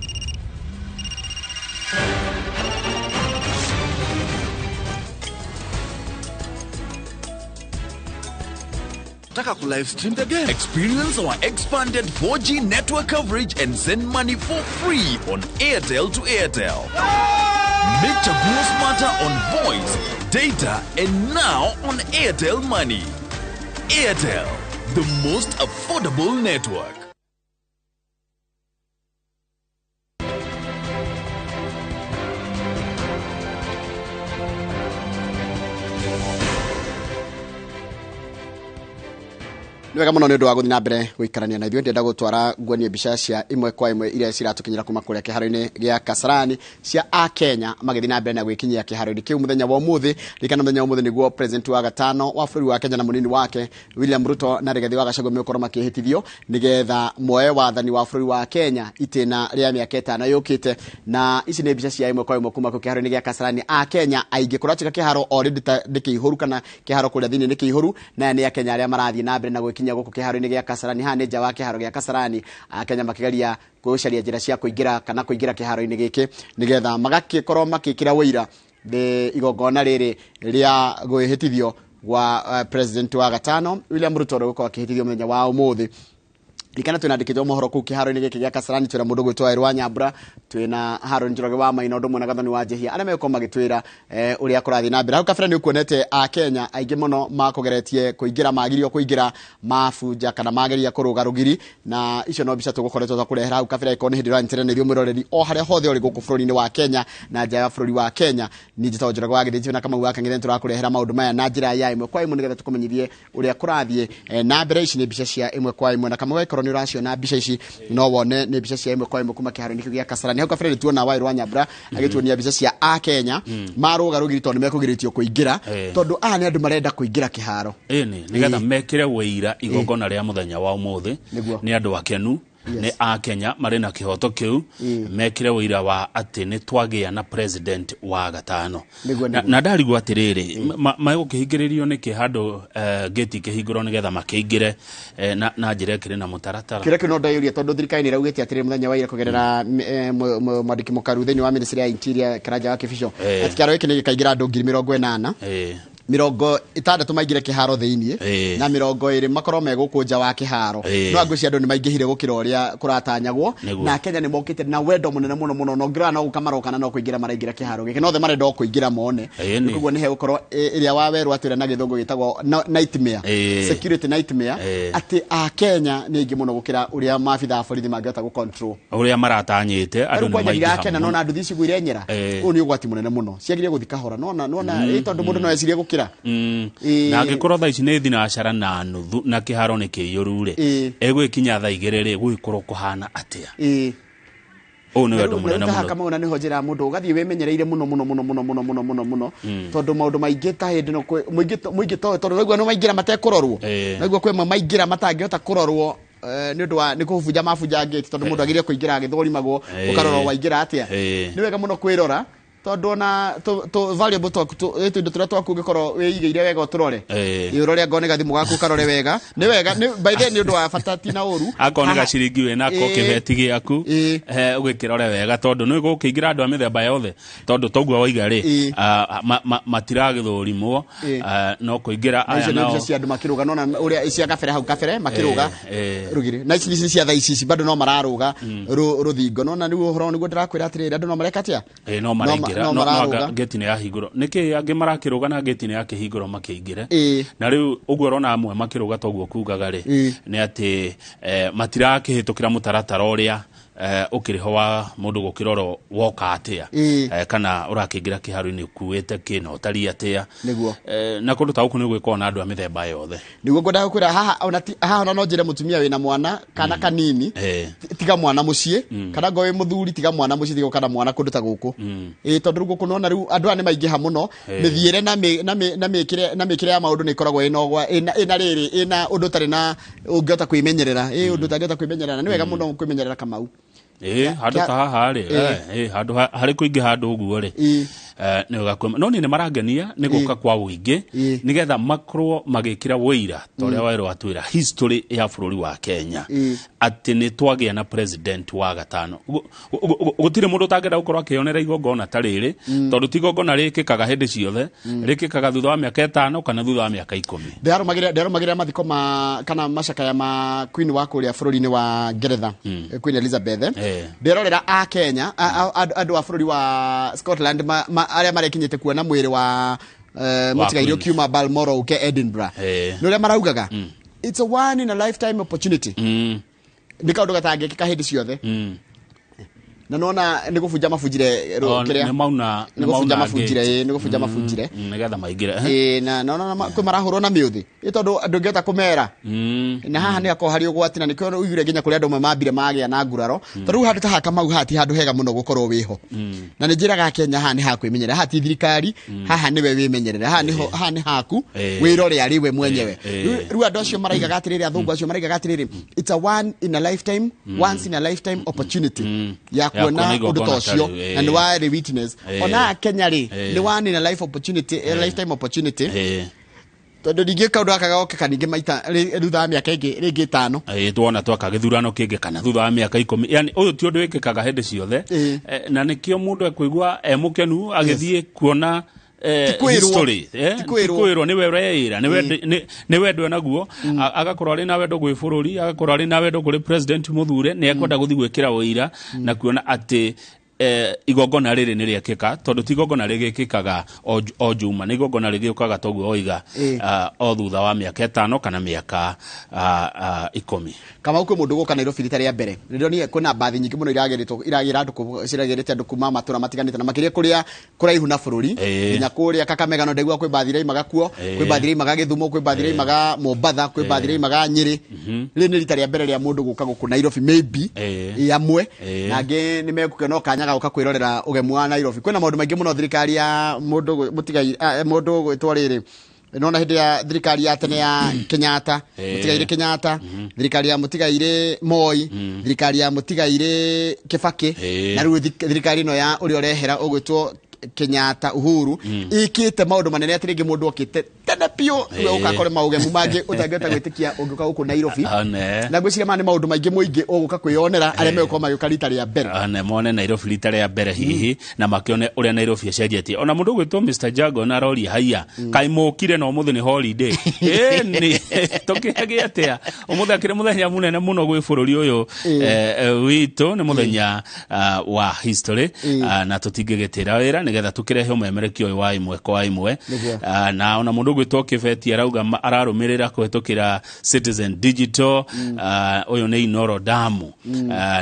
Taka ku live stream the game. Experience our expanded 4G network coverage and send money for free on Airtel to Airtel. Make Chaguo smarter on voice, data, and now on Airtel Money. Airtel, the most affordable network. Nĩ wega mũno nĩ ũndũ wa gũthiĩ na mbere gũikarania na ithuĩ. Ndĩrenda gũtwara nguonie mbica cia ĩmwe kwa ĩmwe iria ciratũkinyĩra kuma kũrĩa kĩharo-inĩ gĩa Kasarani cia Akenya magĩthiĩ na mbere na gwĩkinyia kĩharo-inĩ kĩu mũthenya wa ũmũthĩ. Ririkana mũthenya wa ũmũthĩ nĩguo president wa gatano wa bũrũri wa Kenya na mũnini wake William Ruto na Rigathi wa Gachagua megũkorwo makĩhĩtithio nĩgetha moe wathani wa bũrũri wa Kenya itĩna rĩa mĩaka 5 yũkĩte. Na ici nĩ mbica cia ĩmwe kwa ĩmwe kuma kũu kĩharo-inĩ gĩa Kasarani. Akenya aingĩ kũratuĩka kĩharo already nĩ kĩihũru kana kĩharo kũrĩa thĩinĩ nĩ kĩihũru, na aya nĩ Akenya arĩa marathiĩ na mbere na gwĩkinyia gũkũ kĩharo-inĩ gĩa Kasarani. Haha nĩ nja wa kĩharo gĩa Kasarani, Akenya makĩgeria gũcaria njĩra cia kũingĩra kana kũingĩra kĩharo-inĩ gĩkĩ nĩgetha magagĩkorwo makĩkĩra ũira thĩ igongona rĩrĩ rĩa gwĩhĩtithio gwa president wa gatano William Ruto ũrĩa ũgũkorwo akĩhĩtithio mũthenya wa ũmũthĩ. Ririkana twĩna andĩkĩtwo mohoro kũu kĩharo-inĩ gĩkĩ gĩa Kasarani, twĩna mũndũ ũgwĩtwo Wairũ Nyambura, twĩna Haron Njoroge wa Maina, ũndũ ũmwe na Gathoni wa Njehia, arĩa megũkorwo magĩtwĩra ũrĩa kũrathiĩ na mbere. Hau kabere nĩ ũkuonete Akenya aingĩ mũno makũgeretie kũingĩra, magirio kũingĩra, mabunja kana mageria kũrũga rũgiri, na icio no mbica tũgũkoretwo twakũrehera hau kabere. Angĩkorwo nĩ hĩndĩ ũranyitanĩra na ithuĩ mwĩroreri o harĩa hothe ũrĩ gũkũ bũrũri-inĩ wa Kenya na nja ya bũrũri wa Kenya, niĩ njĩtagwo Njoroge wa Gĩthĩnji na Kamau wa Kang'ethe, nĩtũrakũrehera maũndũ maya na njĩra ya ĩmwe kwa ĩmwe nĩgetha tũkũmenyithie ũrĩa kũrathiĩ na mbere. Ici nĩ mbica cia ĩmwe kwa ĩmwe, na Kamau angĩkorwo nĩ ũraciona mbica ici no wone nĩ mbica cia ĩmwe kwa ĩmwe kuma kĩharo-inĩ kĩu gĩa Kasarani. Hau kabere nĩtuona Wairũ wa Nyambura agĩtuonia mbica cia Akenya marũga rũgiri tondũ nĩmekũgirĩtio kũingĩra, tondũ aya nĩ andũ marenda kũingĩra kĩharo. Ĩni, nĩgetha mekĩre wũira igongona rĩa mũthenya wa ũmũthĩ. Nĩ andũ akenu, nĩ Akenya marĩ na kĩhoto kĩu, mekĩre wũira wa atĩ nĩ twagĩa na president wa gatano. Na ndarigwo atĩrĩrĩ, megũkĩhingĩrĩrio nĩkĩ handũ gate ikĩhingũrwo nĩgetha makĩingĩre na njĩra ĩkĩrĩ na mũtaratara? Kĩrĩa kĩu no ndeyũria tondũ thirikari nĩ ĩraugĩte atĩrĩrĩ mũthenya wa ira kũgerera mwandĩki mũkaru thĩinĩ wa ministry ya interior Karanja wa Kĩbico atĩ kĩharo gĩkĩ nĩ gĩkaingĩra andũ 80,000, 60 maingĩre kĩharo thĩinĩ na 20 makorwo me gũkũ nja wa kĩharo. No ngwĩciria andũ nĩ maingĩhire gũkĩra ũrĩa kũratanyagwo, na Kenya nĩ mokĩte na wendo mũnene mũno mũno, na ũngĩrora no gũka maroka na no kũingĩra maraingĩra kĩharo gĩkĩ, no othe marenda o kũingĩra mone. Koguo nĩ hegũkorwo ĩrĩa wa werũ atwĩra na gĩthũngũ gĩtagwo nightmare, security nightmare, atĩ Akenya nĩ aingĩ mũno gũkĩra ũrĩa maabitha a borithi mangĩhota gũ control ũrĩa maratanyĩte. Andũ Rĩu nĩ kwanja maingĩha Kenya mũno. nona nduthi ici igũire nyera. Ũyũ nĩ ũgwati mũnene mũno, ciagĩrĩire gũthi kahora, nona nona tondũ mũndũ no ecirie gũkĩra. Na angĩkorwo thaa ici nĩ thinacara na nuthu na kĩharo nĩ kĩiyũru rĩ, ĩgwĩkinya thaa 2 rĩ, gũgĩkorwo kũhana atĩa? Ũyũ nĩ wendo mũnene mũno. Kamau, na nĩho njĩra mũndũ ũgathiĩ wĩmenyereire mũno mũno mũno mũno mũno mũno mũno mũno, tondũ maũndũ maingĩ ta hĩndĩ ĩno mũingĩ tondũ naigua nĩ maingĩra matekũrorwo, naigua kwĩ amwe maingĩra matangĩhota kũrorwo nĩ ũndũ wa nĩ kũbunja mabunja gate, tondũ mũndũ agĩrĩire kũingĩra agĩthũrimagwo, ũkarorwo waingĩra atĩa. Nĩ wega mũno kwĩrora, tondũ ona valuable twaku tũindo tũrĩa twaku ũngĩkorwo wĩigĩire wega ũtũrore. Ũrore angorwo nĩ gathimũ gaku ũkarore wega, nĩ wega, by the way nĩ ũndũ wa bata ti na ũru. Akorwo nĩ gaciringi wĩ nako, kĩbeti gĩaku ũgĩkĩrore wega, tondũ nĩ gũkĩingĩra andũ a mĩthemba yothe, tondũ toguo waiga rĩ, matiragĩthũrimwo, no kũingĩra Na icio aya nĩ nao mbica cia andũ makĩrũga, nona ũrĩa cia kabere hau kabere makĩrũga rũgiri, na ici nĩ cia thaa ici, ici bado no mararũga rũthingo, nona rĩu ũhoro nĩguo ndĩrakwĩra atĩrĩrĩ, andũ no mareka atĩa? No maraingĩra, No no mararũga. anga gate nĩ yahingũrwo nĩkĩ angĩ marakĩrũga na gate nĩ yakĩhingũrwo makĩingĩre? Na rĩu ũguo ũrona amwe makĩrũga toguo kugaga rĩ, nĩ atĩ matirakĩhĩtũkĩra mũtaratara ũrĩa Ũkĩrĩ ho wa mũndũ gũkĩrorwo woka atĩa, kana ũrakĩingĩra kĩharo-inĩ ũkuĩte kĩ na ũtariĩ atĩa. Nĩguo. Na kũndũ ta gũkũ nĩ gwĩkorwo na andũ a mĩthemba yothe. Nĩguo ngwendaga gũkwĩra haha ona haha ona no njĩre mũtumia wĩna mwana kana kanini, tiga mwana mũciĩ, kana ngo wĩ mũthuri, tiga mwana mũciĩ, tiga kana mwana kũndũ ta gũkũ. Ĩĩ, tondũ rĩu gũkũ nona rĩu andũ aya nĩ maingĩha mũno, mĩthiĩre na mĩkĩre ya maũndũ nĩ ĩkoragwo ĩna ĩna rĩrĩ, ĩna ũndũ ũtarĩ na ũngĩhota kwĩmenyerera, ĩĩ, ũndũ ũtangĩhota kwĩmenyerera, na nĩ wega mũno kwĩmenyerera Kamau. Handũ ta haha rĩ, handũ harĩ kũingĩ handũ ũguo rĩ, nĩ wega no niĩ nĩ marangenia nĩ gũka kwa ũingĩ nĩgetha makorwo magĩkĩra wũira ta ũrĩa werwo atwĩra history ya bũrũri wa Kenya, atĩ nĩ twagĩa na president wa gatano. Gũtirĩ mũndũ ũtangĩenda gũkorwo akĩonera igongona ta rĩrĩ, tondũ ti igongona rĩkĩkaga hĩndĩ ciothe, rĩkĩkaga thutha wa mĩaka 5 kana thutha wa mĩaka 10. Ndĩrarũmagĩrĩra mathiko ma kana macakaya ma Queen wa kũrĩa bũrũri-inĩ wa Ngeretha, Queen Elizabeth. Ndĩrorera a Kenya, andũ a bũrũri wa Scotland arĩa marekinyĩte kuona mwĩrĩ wa mũtigairĩ ũkiuma Balmoral ũke Edinburgh, nĩ ũrĩa maraugaga it's a one in a lifetime opportunity. Nĩ kaũndũ gatangĩkĩka hĩndĩ ciothe. Na nona nĩ gũbunja mabunjire kĩrĩa nĩ gũbunja mabunjire, nĩ gũbunja mabunjire nĩgetha maingĩre. Na nona kwĩ marahũrwo na mĩũthĩ, ĩ tondũ ndũngĩhota kũmera. Na haha nĩ hakoragwo harĩ ũgwati, na nĩkĩo ũiguire nginya kũrĩ andũ mambire magĩa na nguraro, tondũ rĩu handũ ta haha Kamau haha ti handũ hega mũno gũkorwo wĩho. Na nĩ njĩraga Kenya haha nĩ ha kwĩmenyerera, haha ti thirikari, haha nĩwe wĩmenyerere, haha nĩho, haha nĩ haku wĩrore arĩ we mwenyewe. Rĩu andũ acio maraigaga atĩrĩrĩ, athũngũ acio maraigaga atĩrĩrĩ, it's a one in a lifetime, once in a lifetime opportunity ya kuona ũndũ ta ũcio, na nĩ warĩ witness. Ona Kenya rĩ, nĩ one in a life opportunity, a lifetime opportunity, tondũ ningĩ kaũndũ gaka gokĩka ningĩ maita thutha wa mĩaka ĩngĩ rĩngĩ 5. Tuona twaka gĩthurano kĩngĩ kana thutha wa mĩaka 10, yani ũyũ ti ũndũ wĩkĩkaga hĩndĩ ciothe, na nĩkĩo mũndũ ekũigua e mũkenu agĩthiĩ kuona history. Ti kwĩrwo, nĩwe ũreĩra, nĩ wendo enaguo, agakorwo arĩ na wendo gwĩ bũrũri, agakorwo arĩ na wendo kũrĩ president mũthure, nĩ ekwenda gũthiĩ gwĩkĩra ũira na kuona atĩ igongona rĩrĩ nĩ rĩekĩka, tondũ ti igongona rĩgĩkĩkaga o juma, nĩ igongona rĩgĩũkaga toguo oiga, o thutha wa mĩaka 5 kana mĩaka 10. Kamau, kwĩ mũndũ gũka Nairobi rita rĩa mbere, nĩndonire kwĩna mbathi nyingĩ mũno iragĩra andũ, ciragĩrĩte andũ kuma matũra matiganĩte, na makĩria kũrĩa kũraihu na bũrũri, nginya kũrĩa Kakamega no ndaigua kwĩ mbathi iraimaga kuo, kwĩ mbathi iraimaga Gĩthumo, kwĩ mbathi iraimaga Mombatha, kwĩ mbathi iraimaga Nyĩrĩ. Rĩrĩ nĩ rita rĩa mbere rĩa mũndũ gũka gũkũ Nairobi, maybe amwe, na angĩ nĩ mekũkĩona kanya ga gũka kwĩrorera ũgemu wa Nairobi. Kwĩna maũndũ maingĩ mũno thirikari ya mũndũ mũtigai, mũndũ gwĩtwo rĩrĩ, nona hĩndĩ ya thirikari ya tene ya Kenyatta, mũtigairĩ Kenyatta, thirikari ya mũtigairĩ Moi, thirikari ya mũtigairĩ Kibaki, na rĩu thirikari ĩno ya ũrĩa ũrehera ũgwĩtwo Kenyatta Uhuru, ĩkĩte maũndũ manene atĩ rĩngĩ mũndũ okĩte tene biũ rĩu ũgakore maũgemu mangĩ ũtangĩhota gwĩtĩkia ũngĩũka gũkũ Nairobi. Na ngwĩciria maya nĩ maũndũ maingĩ mũingĩ ũgũka kwĩyonera arĩa megũkorwo magĩũka rita rĩa mbere. One mone Nairobi rita rĩa mbere hihi, na makĩone ũrĩa Nairobi ĩcenjetie. Ona mũndũ ũgwĩtwo Mr Jago aroria haiya, kaĩ mũkire na ũmũthĩ nĩ holiday? Ĩni tũkĩhagĩa atĩa ũmũthĩ akĩrĩ mũthenya mũnene mũno gwĩ bũrũri ũyũ witũ, nĩ mũthenya wa history, na tũtingĩgĩtĩra wĩra nĩgetha tũkĩrehe ũmemerekia ũyũ wa ĩmwe kwa ĩmwe. Na ona mũndũ ũgwĩtwo Kĩbeti arauga ararũmĩrĩra kũhetũkĩra Citizen Digital. Ũyũ nĩ Inoro Damu.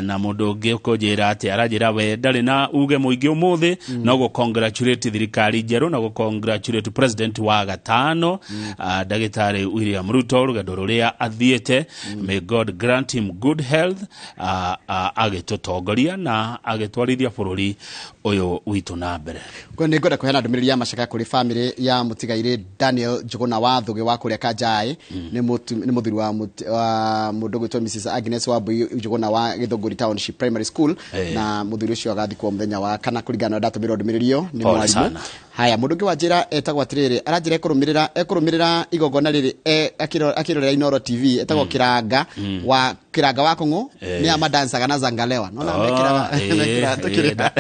Na mũndũ ũngĩ ũkũnjĩra atĩ aranjĩra we ndarĩ na uge mũingĩ ũmũthĩ, no gũ congratulate thirikari njerũ na gũ congratulate president wa gatano, ndagĩtarĩ William Ruto, rũgendo rũrĩa athiĩte. May God grant him good health, agĩtũtongoria na agĩtwarithia bũrũri ũyũ witũ na mbere. Kwa nĩ ngwenda kũheana ndũmĩrĩri ya macakaya kũrĩ famĩlĩ ya mũtigairĩ Daniel Njũgũna wa Thũgĩ wa kũrĩa Kanjaĩ, nĩ mũthuri wa mũndũ ũgwĩtwo Mrs Agnes Wambui Njũgũna wa Gĩthũngũri Township Primary School, na mũthuri ũcio agathikwo mũthenya wa kana kũringana na ndatũmĩrwo ndũmĩrĩri ĩyo nĩ Pole mwarimũ. sana. Haya, mũndũ ũngĩ wanjĩra etagwo atĩrĩrĩ, aranjĩra ekũrũmĩrĩra igongona rĩrĩ akĩrorera Inooro TV, etagwo Kĩranga wa Kĩranga wa Kũng'ũ, nĩ amandancaga na Zangalewa nona mekĩraga tũkĩrĩra.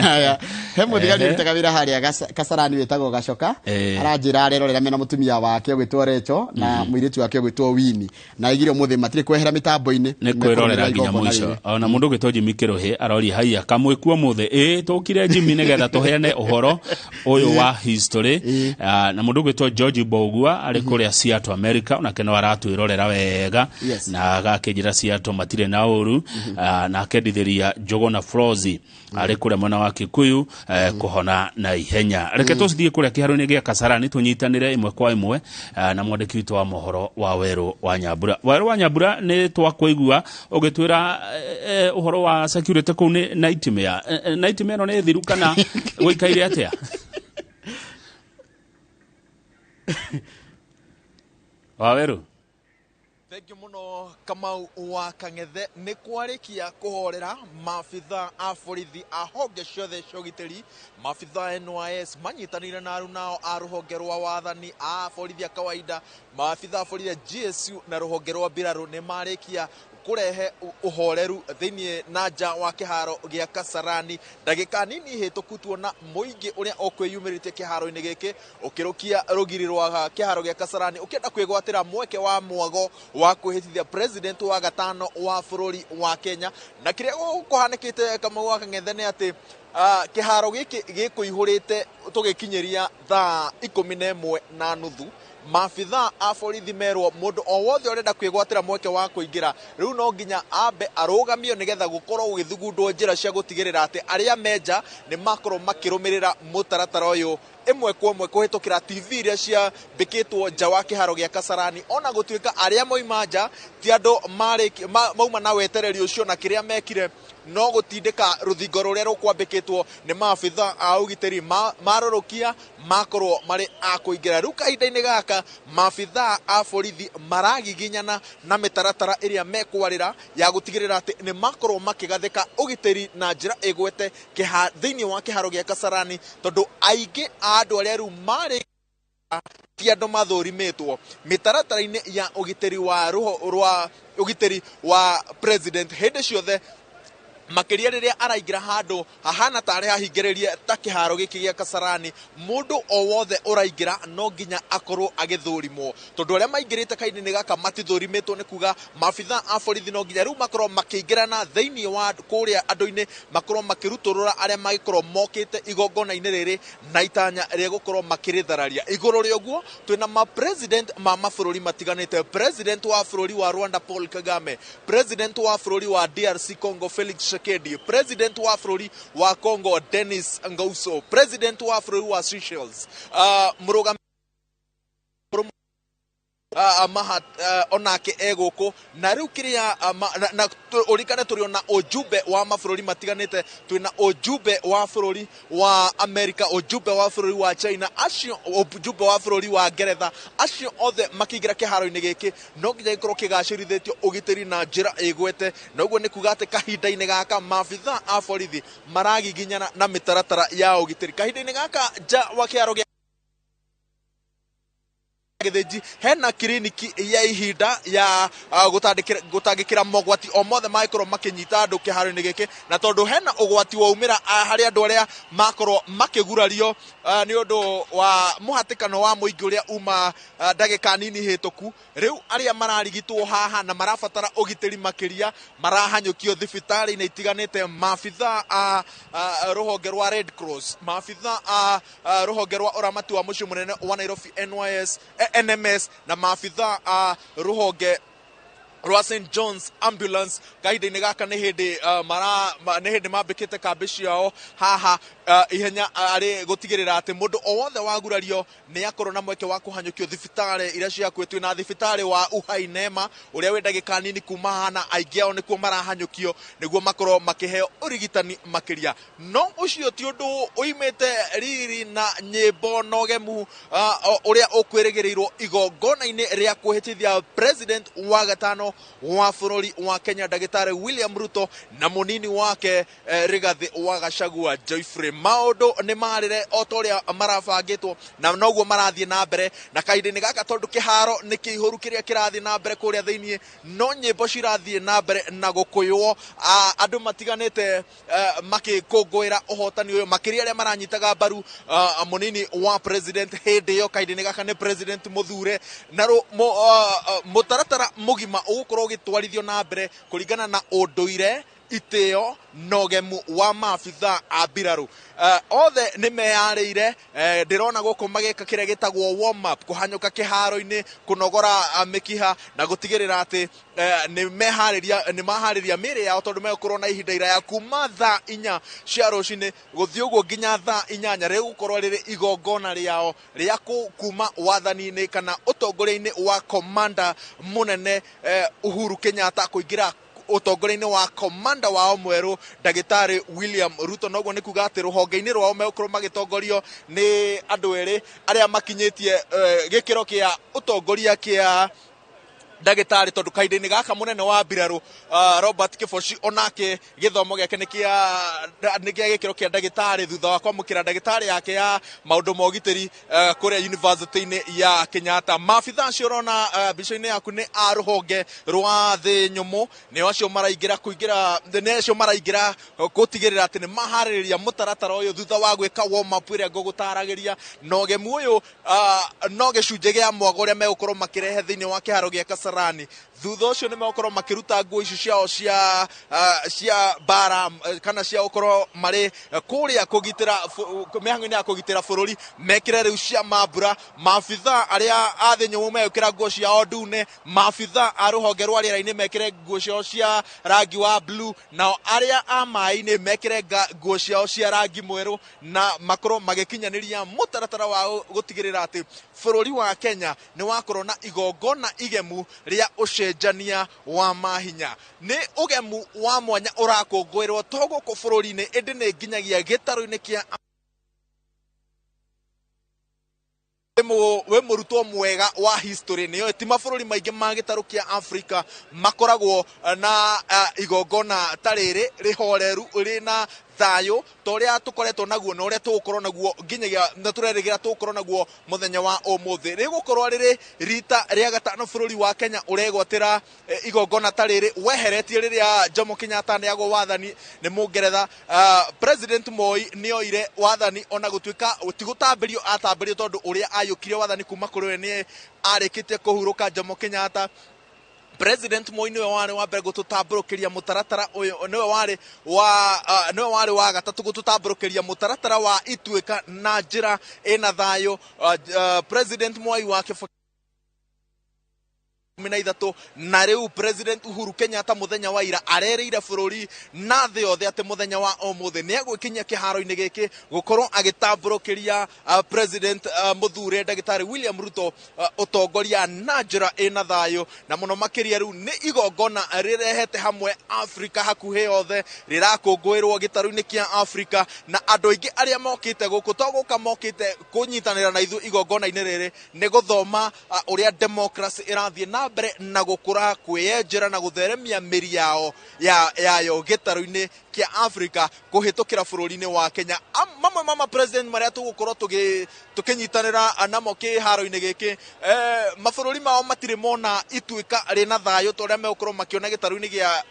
Haya, he mũthigari ũrutaga wĩra harĩa Kasarani wĩtagwo Gacoka, aranjĩra arerorera mena mũtumia wake ũgwĩtwo Recho na mũirĩtu wake ũgwĩtwo Wini, na aigire ũmũthĩ matirĩ kwehera mĩtambo-inĩ, nĩ kwĩrorera nginya igongona mũico. rĩrĩ. Ona mũndũ ũgwĩtwo Jimmy Kĩrũhĩ aroria haiya kamwĩkuo mũthĩ? Ĩ tũkire Jimmy nĩgetha tũheane ũhoro ũyũ wa history. Na mũndũ ũgwĩtwo George Mbogua arĩ kũrĩa Seattle, America, onake no aratwĩrorera wega, na agakĩnjĩra Akĩnjĩra Seattle matirĩ na ũru. Nake ndithĩria Njũgũna Flozi arĩ kũrĩa mwena wa Kikuyu, kũhona na ihenya. Reke tũcithiĩ kũrĩa kĩharo-inĩ gĩa Kasarani tũnyitanĩre ĩmwe kwa ĩmwe na mwandĩki witũ wa mohoro wa Werũ wa Nyambura. Werũ wa Nyambura, nĩ twakũigua ũgĩtwĩra ũhoro wa security kũu nĩ nightmare. Nightmare ĩno nĩ thiru kana gũikaire atĩa? Waweru. Thengiũ mũno, Kamau wa Kang'ethe. Nĩ kwarĩkia kũhorera, maabitha a borithi a honge ciothe cia ũgitĩri, maabitha a NYS manyitanĩire na arunao a rũhonge rwa wathani a borithi a kawaida, maabitha a borithi a GSU na rũhonge rwa mbirarũ nĩ marĩkia kũrehe ũhoreru thĩinĩ na nja wa kĩharo gĩa Kasarani. Ndagĩka nini hĩtũku tuona mũingĩ ũrĩa ũkwĩyumĩrĩtie kĩharo-inĩ gĩkĩ ũkĩrũkia rũgiri rwa kĩharo gĩa Kasarani ũkĩenda kwĩgwatĩra mweke wa mwago wa kwĩhĩtithia president wa gatano wa bũrũri wa Kenya. Na kĩrĩa kũhanĩkĩte, Kamau wa Kang'ethe, nĩ atĩ kĩharo gĩkĩ gĩkũihũrĩte tũgĩkinyĩria thaa 11:30. Maabitha a borithi merwo mũndũ o wothe ũrenda kwĩgwatĩra mweke wa kũingĩra rĩu no nginya ambe arũgamio nĩgetha gũkorwo gũgĩthugundwo njĩra cia gũtigĩrĩra atĩ arĩa menja nĩ makorwo makĩrũmĩrĩra mũtaratara ũyũ ĩmwe kwa ĩmwe kũhĩtũkĩra TV iria ciambĩkĩtwo nja wa kĩharo gĩa Kasarani. Ona gũtuĩka arĩa moima nja ti andũ mauma na wetereri ũcio, na kĩrĩa mekire no gũtindĩka rũthingo rũrĩa rũkwambĩkĩtwo nĩ maabitha a ũgitĩri marũrũkia makorwo marĩ a kũingĩra. Rĩu kahinda-inĩ gaka maabitha a borithi maragiginyana na mĩtaratara ĩrĩa mekwarĩra ya gũtigĩrĩra atĩ nĩ makorwo makĩgathĩka ũgitĩri na njĩra ĩgwete thĩinĩ wa kĩharo gĩa Kasarani, tondũ aingĩ a andũ arĩa rĩu marĩ ti andũ mathũrimĩtwo mĩtaratara-inĩ ya ũgitĩri wa rũho rwa ũgitĩri wa president hĩndĩ ciothe, makĩria rĩrĩa araingĩra handũ hahana tarĩ hahingĩrĩrie ta kĩharo gĩkĩ gĩa Kasarani. Mũndũ o wothe ũraingĩra no nginya akorwo agĩthũrimwo, tondũ arĩa maingĩrĩte kahinda-inĩ gaka matithũrimĩtwo. Nĩ kuga maabitha a borithi no nginya rĩu makorwo makĩingĩrana thĩinĩ wa kũrĩa andũ-inĩ, makorwo makĩrutũrũra arĩa mangĩkorwo mokĩte igongona-inĩ rĩrĩ na itanya rĩa gũkorwo makĩrĩthararia. Igũrũ rĩa ũguo twĩna ma president ma mabũrũri matiganĩte: president wa bũrũri wa Rwanda Paul Kagame, president wa bũrũri wa DRC Congo Felix Tshisekedi, president wa bũrũri wa Congo Denis Nguesso, president wa bũrũri wa Seychelles mũrũgam Mahat onake egũkũ. Na rĩu kĩrĩa na ũrikane tũrĩ ona ujumbe wa mabũrũri matiganĩte, twĩna ujumbe wa bũrũri wa America, ujumbe wa bũrũri wa China, acio ujumbe wa bũrũri wa Ngeretha. Acio othe makĩingĩra kĩharo-inĩ gĩkĩ no nginya gĩkorwo kĩgacĩrithĩtio ũgitĩri na njĩra ĩgwete. Na ũguo nĩ kuga atĩ kahinda-inĩ gaka maabitha a borithi maragiginyana na mĩtaratara ya ũgitĩri kahinda-inĩ gaka. Nja wa kĩharo gĩa Gĩthĩnji hena kiriniki ya ihinda ya gũtangĩkĩra mogwati o mothe mangĩkorwo makĩnyita andũ kĩharo-inĩ gĩkĩ, na tondũ hena ũgwati waumĩra harĩ andũ arĩa makorwo makĩgurario nĩ ũndũ wa mũhatĩkano wa mũingĩ ũrĩa uma ndagĩka nini hĩtũku. Rĩu arĩa mararigitwo haha na marabatara ũgitĩri makĩria marahanyũkio thibitarĩ-inĩ itiganĩte. Maabitha a rũhonge rwa Red Cross, maabitha a rũhonge rwa ũramati wa mũciĩ mũnene wa Nairobi NYS, NMS, na maabitha a rũhonge rwa St John's Ambulance kahinda-inĩ gaka nĩ hĩndĩ nĩ hĩndĩ mambĩkĩte kambĩ ciao haha ihenya arĩ gũtigĩrĩra atĩ mũndũ o wothe wagurario nĩ akorwo na mweke wa kũhanyũkio thibitarĩ iria cihakuhĩ. Twĩna thibitarĩ wa Uhai Nema ũrĩa wĩ ndagĩka nini kuma haha, na aingĩ ao nĩkuo marahanyũkio nĩguo makorwo makĩheo ũrigitani makĩria. No ũcio ti ũndũ ũimĩte riri na nyĩmbo na ũgemu ũrĩa ũkwĩrĩgĩrĩirwo igongona-inĩ rĩa kwĩhĩtithia president wa gatano wa bũrũri wa Kenya ndagĩtarĩ William Ruto na mũnini wake Rigathi wa Gachagua Geoffrey. Maũndũ nĩ marĩre o ta ũrĩa marabangĩtwo na noguo marathiĩ na mbere na kahinda-inĩ gaka, tondũ kĩharo nĩ kĩihũru. Kĩrĩa kĩrathiĩ na mbere kũrĩa thĩinĩ no nyĩmbo cirathiĩ na mbere na gũkũywo, andũ matiganĩte makĩkũngũĩra ũhotani ũyũ, makĩria arĩa maranyitaga mbaru mũnini wa president hĩndĩ ĩyo. Kahinda-inĩ gaka nĩ president mũthure na mũtaratara mũgima ũgũkorwo ũgĩtwarithio na mbere kũringana na ũndũire. Itĩo na ũgemu wa maabitha a mbirarũ. Othe nĩ meyarĩire. Ndĩrona gũkũ magĩka kĩrĩa gĩtagwo warm up, kũhanyũka kĩharo-inĩ, kũnogora mĩkiha na gũtigĩrĩra atĩ nĩ meharĩria, nĩ maharĩria mĩĩrĩ yao, tondũ megũkorwo na ihinda iraya kuma thaa 4 cia rũcinĩ gũthiĩ ũguo nginya thaa 8. Rĩgũkorwo rĩrĩ igongona rĩao rĩa kuma wathani-inĩ kana ũtongoria-inĩ wa komanda mũnene Uhuru Kenyatta kũingĩra ũtongoria-inĩ wa komanda wao mwerũ, Ndagĩtarĩ William Ruto. Noguo nĩ kuga atĩ rũhonge-inĩ rwao megũkorwo magĩtongorio nĩ andũ erĩ arĩa makinyĩtie gĩkĩro kĩa ũtongoria kĩa ndagĩtarĩ, tondũ kahinda-inĩ gaka mũnene wa mbirarũ Robert Kĩboci onake gĩthomo gĩake nĩ kĩa gĩkĩro kĩa ndagĩtarĩ, thutha wa kwamũkĩra ndagĩtarĩ yake ya maũndũ ma ũgitĩri kũrĩa university-inĩ ya Kenyatta. Maabitha acio ũrona mbica-inĩ yaku nĩ a rũhonge rwa thĩ nyũmũ, nĩo acio maraingĩra kũingĩra, nĩ acio maraingĩra gũtigĩrĩra atĩ nĩ maharĩrĩria mũtaratara ũyũ thutha wa gwĩka warm up ĩrĩa ngũgũtaragĩria. Na ũgemu ũyũ no gĩcunjĩ gĩa mwago ũrĩa megũkorwo makĩrehe thĩinĩ wa kĩharo gĩa Kasarani. Thutha ũcio nĩ megũkorwo makĩruta nguo ici ciao cia mbara kana cia gũkorwo marĩ kũrĩa kũgitĩra mĩhang'o-inĩ ya kũgitĩra bũrũri, mekĩre rĩu cia mambura. Maabitha arĩa a thĩ nyũmũ megwĩkĩra nguo ciao ndune, maabitha a rũhonge rwa rĩera-inĩ mekĩre nguo ciao cia rangi wa blue, nao arĩa a maĩ-inĩ mekĩre nguo ciao cia rangi mwerũ, na makorwo magĩkinyanĩria mũtaratara wa gũtigĩrĩra atĩ bũrũri wa Kenya nĩ wakorwo na igongona igemu rĩa ũcenjania wa mahinya. Nĩ ũgemu wa mwanya ũrakũngũĩrwo to gũkũ bũrũri-inĩ, ĩndĩ nĩ nginyagia gĩtarũ-inĩ kĩa wĩ mũrutwo mwega wa history nĩyo ti mabũrũri maingĩ ma gĩtarũ kĩa Africa makoragwo na igongona ta rĩrĩ rĩhoreru, rĩna thayũ ta ũrĩa tũkoretwo naguo na ũrĩa tũgũkorwo naguo nginyagia na tũrerĩgĩra tũgũkorwo naguo mũthenya wa ũmũthĩ. Rĩgũkorwo rĩrĩ rita rĩa gatano bũrũri wa Kenya ũregwatĩra igongona ta rĩrĩ, weheretie rĩrĩa Jomo Kenyatta nĩagwo wathani nĩ Mũngeretha. President Moi nĩoire wathani, ona gũtuĩka ti gũtambĩrio atambĩrio, tondũ ũrĩa ayũkirie wathani kuma kũrĩ we nĩ arĩkĩtie kũhurũka Jomo Kenyatta. President Moi nĩwe warĩ wa mbere gũtũtambũrũkĩria mũtaratara ũyũ, nĩwe warĩ wa gatatũ gũtũtambũrũkĩria mũtaratara wa ituĩka na njĩra ĩna thayũ. President Mwai wa Kibaki 13, na rĩu President Uhuru Kenyatta mũthenya wa ira arerĩire bũrũri na thĩ yothe atĩ mũthenya wa ũmũthĩ nĩ egwĩkinyia kĩharo-inĩ gĩkĩ gũkorwo agĩtambũrũkĩria President mũthure Ndagĩtarĩ William Ruto ũtongoria na njĩra ĩna thayũ. Na mũno makĩria rĩu nĩ igongona rĩrehete hamwe Afrika hakuhĩ yothe, rĩrakũngũĩrwo gĩtarũ-inĩ kĩa Afrika, na andũ aingĩ arĩa mokĩte gũkũ to gũka mokĩte kũnyitanĩra na ithuĩ igongona-inĩ rĩrĩ, nĩ gũthoma ũrĩa democracy ĩrathiĩ na mbere na gũkũra, kwĩyenjera na gũtheremia mĩri yao ya yayo gĩtarũ-inĩ kĩa Afrika kũhĩtũkĩra bũrũri-inĩ wa Kenya. Mamwe ma president marĩa tũgũkorwo tũkĩnyitanĩra namo kĩharo-inĩ gĩkĩ, mabũrũri mao matirĩ mona ituĩka rĩna thayũ ta ũrĩa megũkorwo makĩona gĩtarũ-inĩ gĩa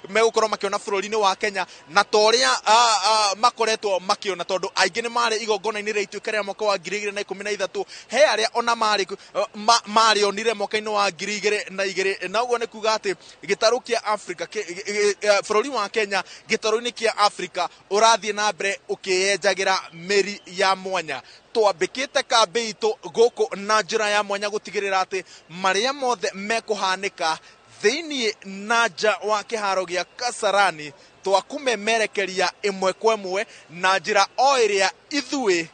megũkorwo makĩona bũrũri-inĩ wa Kenya, na ta ũrĩa makoretwo makĩona, tondũ aingĩ nĩ marĩ igongona-inĩ rĩa ituĩka rĩa mwaka wa 2013, he arĩa ona marĩ marĩonire mwaka-inĩ wa 2002. Na ũguo nĩ kuga atĩ gĩtarũ kĩa Afrika, bũrũri wa Kenya gĩtarũ-inĩ kĩa Afrika ũrathiĩ na mbere ũkĩyenjagĩra mĩri ya mwanya. Twambĩkĩte kambĩ itũ gũkũ na njĩra ya mwanya gũtigĩrĩra atĩ marĩa mothe mekũhanĩka thĩinĩ na nja wa kĩharo gĩa Kasarani twakumemerekeria ĩmwe kwa ĩmwe na njĩra o ĩrĩa ithuĩ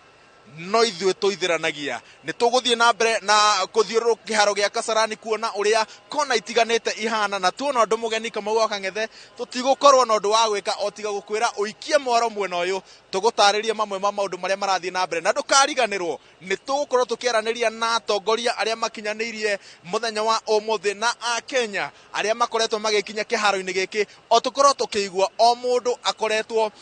no ithuĩ tũithĩranagia. Nĩ tũgũthiĩ na mbere na kũthiũrũrũka kĩharo gĩa Kasarani kuona ũrĩa kona itiganĩte ihana, na tuona ũndũ mũgeni, Kamau wa Kang'ethe, tũtigũkorwo na ũndũ wa gwĩka o tiga gũkwĩra ũikie mwaro mwena ũyũ tũgũtarĩrie mamwe ma maũndũ marĩa marathiĩ na mbere. Na ndũkariganĩrwo nĩ tũgũkorwo tũkĩaranĩria na atongoria arĩa makinyanĩirie mũthenya wa ũmũthĩ na Akenya arĩa makoretwo magĩkinya kĩharo-inĩ gĩkĩ, o tũkorwo tũkĩigua o mũndũ akoretwo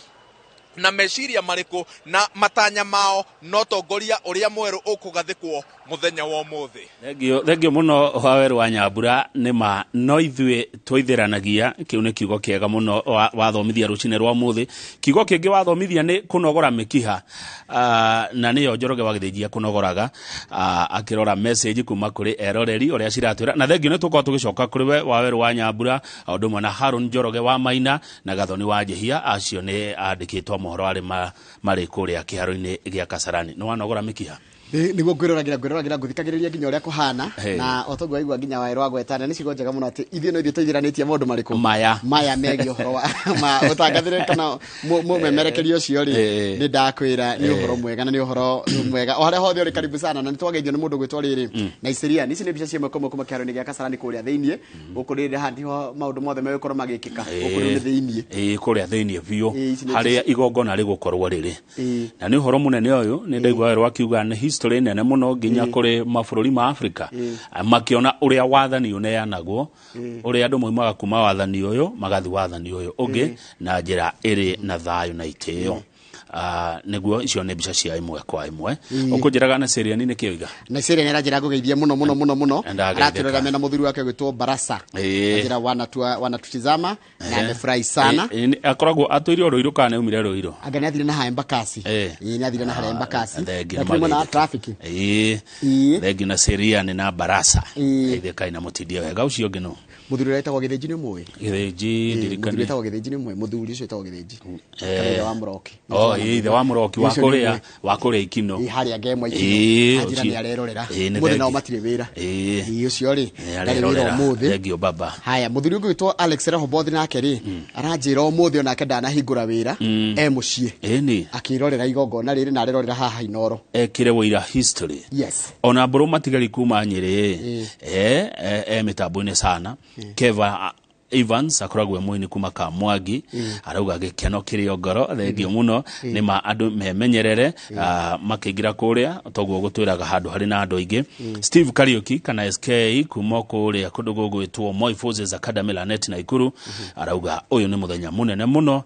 na meciria marĩkũ na matanya mao no tongoria ũrĩa mwerũ ũkũgathĩkwo. Muthenya wa umuthi. Thengio muno Waweru wa Nyambura. Nĩ ma no ithuĩ twaithĩranagia, kĩu nĩ kiugo kĩega mũno wathomithia rũcinĩ rwa mũthĩ. Kiugo kĩngĩ wathomithia nĩ kũnogora mĩkiha, na nĩyo Njoroge wa Gĩthĩnjia kũnogoraga, akĩrora message kuma kũrĩ eroreri ũrĩa ciratwĩra. Na thengio, nĩ tũkorwo tũgĩcoka kũrĩ we Waweru wa Nyambura, o ũndũ ũmwe na Harun Njoroge wa Maina na Gathoni wa Njihia, acio nĩ andĩkĩtwo mohoro arĩ marĩ kũrĩa kĩharo-inĩ gĩa Kasarani. Nĩ wanogora mĩkiha? Niguo ngwĩroragĩra ngũthikagĩrĩria nginya ũrĩa kũhana, na o toguo waigua nginya Waweru agwetana, nĩ ciugo njega mũno atĩ ithuĩ no ithuĩ tũithĩranĩtie maũndũ marĩkũ maya megiĩ ũhoro wa ma ũtangathĩre kana mũmemerekeria ũcio rĩ, nĩ ndakwĩra nĩ ũhoro mwega, na nĩ ũhoro mwega o harĩa hothe ũrĩ, karibu sana. Na nĩ twageithio nĩ mũndũ gwĩtwo rĩrĩ na Isiria. Ici nĩ mbica cia ĩmwe kwa ĩmwe kuma kĩharo-inĩ gĩa Kasarani kũrĩa thĩiniĩ. Gũkũ rĩrĩ haha nĩho maũndũ mothe megũkorwo magĩkĩka, gũkũ rĩu nĩ thĩiniĩ. Ĩĩ, kũrĩa thĩiniĩ biũ harĩa igongona rĩgũkorwo rĩrĩ, na nĩ ũhoro mũnene ũyũ. Nĩ ndaigua Waweru akiuga nĩ history nene mũno nginya kũrĩ mabũrũri ma Afrika, makĩona ũrĩa wathani ũneanagwo, ũrĩa andũ maumaga kuma wathani ũyũ magathi wathani ũyũ ũngĩ na njĩra ĩrĩ na thayũ na itĩo. Nĩguo icio nĩ mbica cia ĩmwe kwa ĩmwe. Ũkũnjĩraga na Seriani nĩ kĩo iga? Na Seriani aranjĩra ngũgeithie mũno mũno mũno mũno. Aratwĩrora mena mũthuri wake gwĩtwo Barasa, anjĩra wanatutizama na amefurahi sana. Akoragwo atũire o Rũirũ kana nĩ aumire Rũirũ? Anga nĩ athire na haha Embakasi. Ĩĩ, nĩ athire na harĩa Embakasi, lakini mwena traffic. Ĩĩ, thengi na Seriani na Barasa, geithĩkai na mũtindie wega. Ũcio ũngĩ no Mũthuri ũrĩa wĩtagwo Gĩthĩnji nĩ ũmũĩ? Gĩthĩnji ndirikane. Mũthuri wĩtagwo Gĩthĩnji nĩ ũmũĩ? Mũthuri ũcio wĩtagwo Gĩthĩnji, kana ithe wa Mũroki. Oh, ĩĩ, ithe wa Mũroki wa kũrĩa wa kũrĩa Ikino. Ĩĩ, harĩa Ngemwa Ikino. Anjĩra nĩ arerorera mũthĩ, nao matirĩ wĩra. Ĩĩ, ũcio rĩ ndarĩ wĩra ũmũthĩ. Thengio baba. Haya, mũthuri ũngĩ wĩtwo Alex Rehoboth nake rĩ, aranjĩra ũmũthĩ onake ndanahingũra wĩra, e mũciĩ akĩrorera igongona rĩrĩ, na arerorera haha Inooro. Ekire wĩira history. Ona mbũrũ matigari kuma Nyĩrĩ e mĩtambo-inĩ sana. Keva Evans akoragwo e mũini kuma Kamwangi, arauga gĩkeno kĩrĩ o ngoro. Thengio mũno. Nĩ ma andũ memenyerere makĩingĩra kũrĩa, toguo gũtwĩraga handũ harĩ na andũ aingĩ. Steve Kariuki kana SK kuma kũrĩa kũndũ gũgwĩtwo Moi Forces Academy, Lanet, Naikuru, arauga ũyũ nĩ mũthenya mũnene mũno,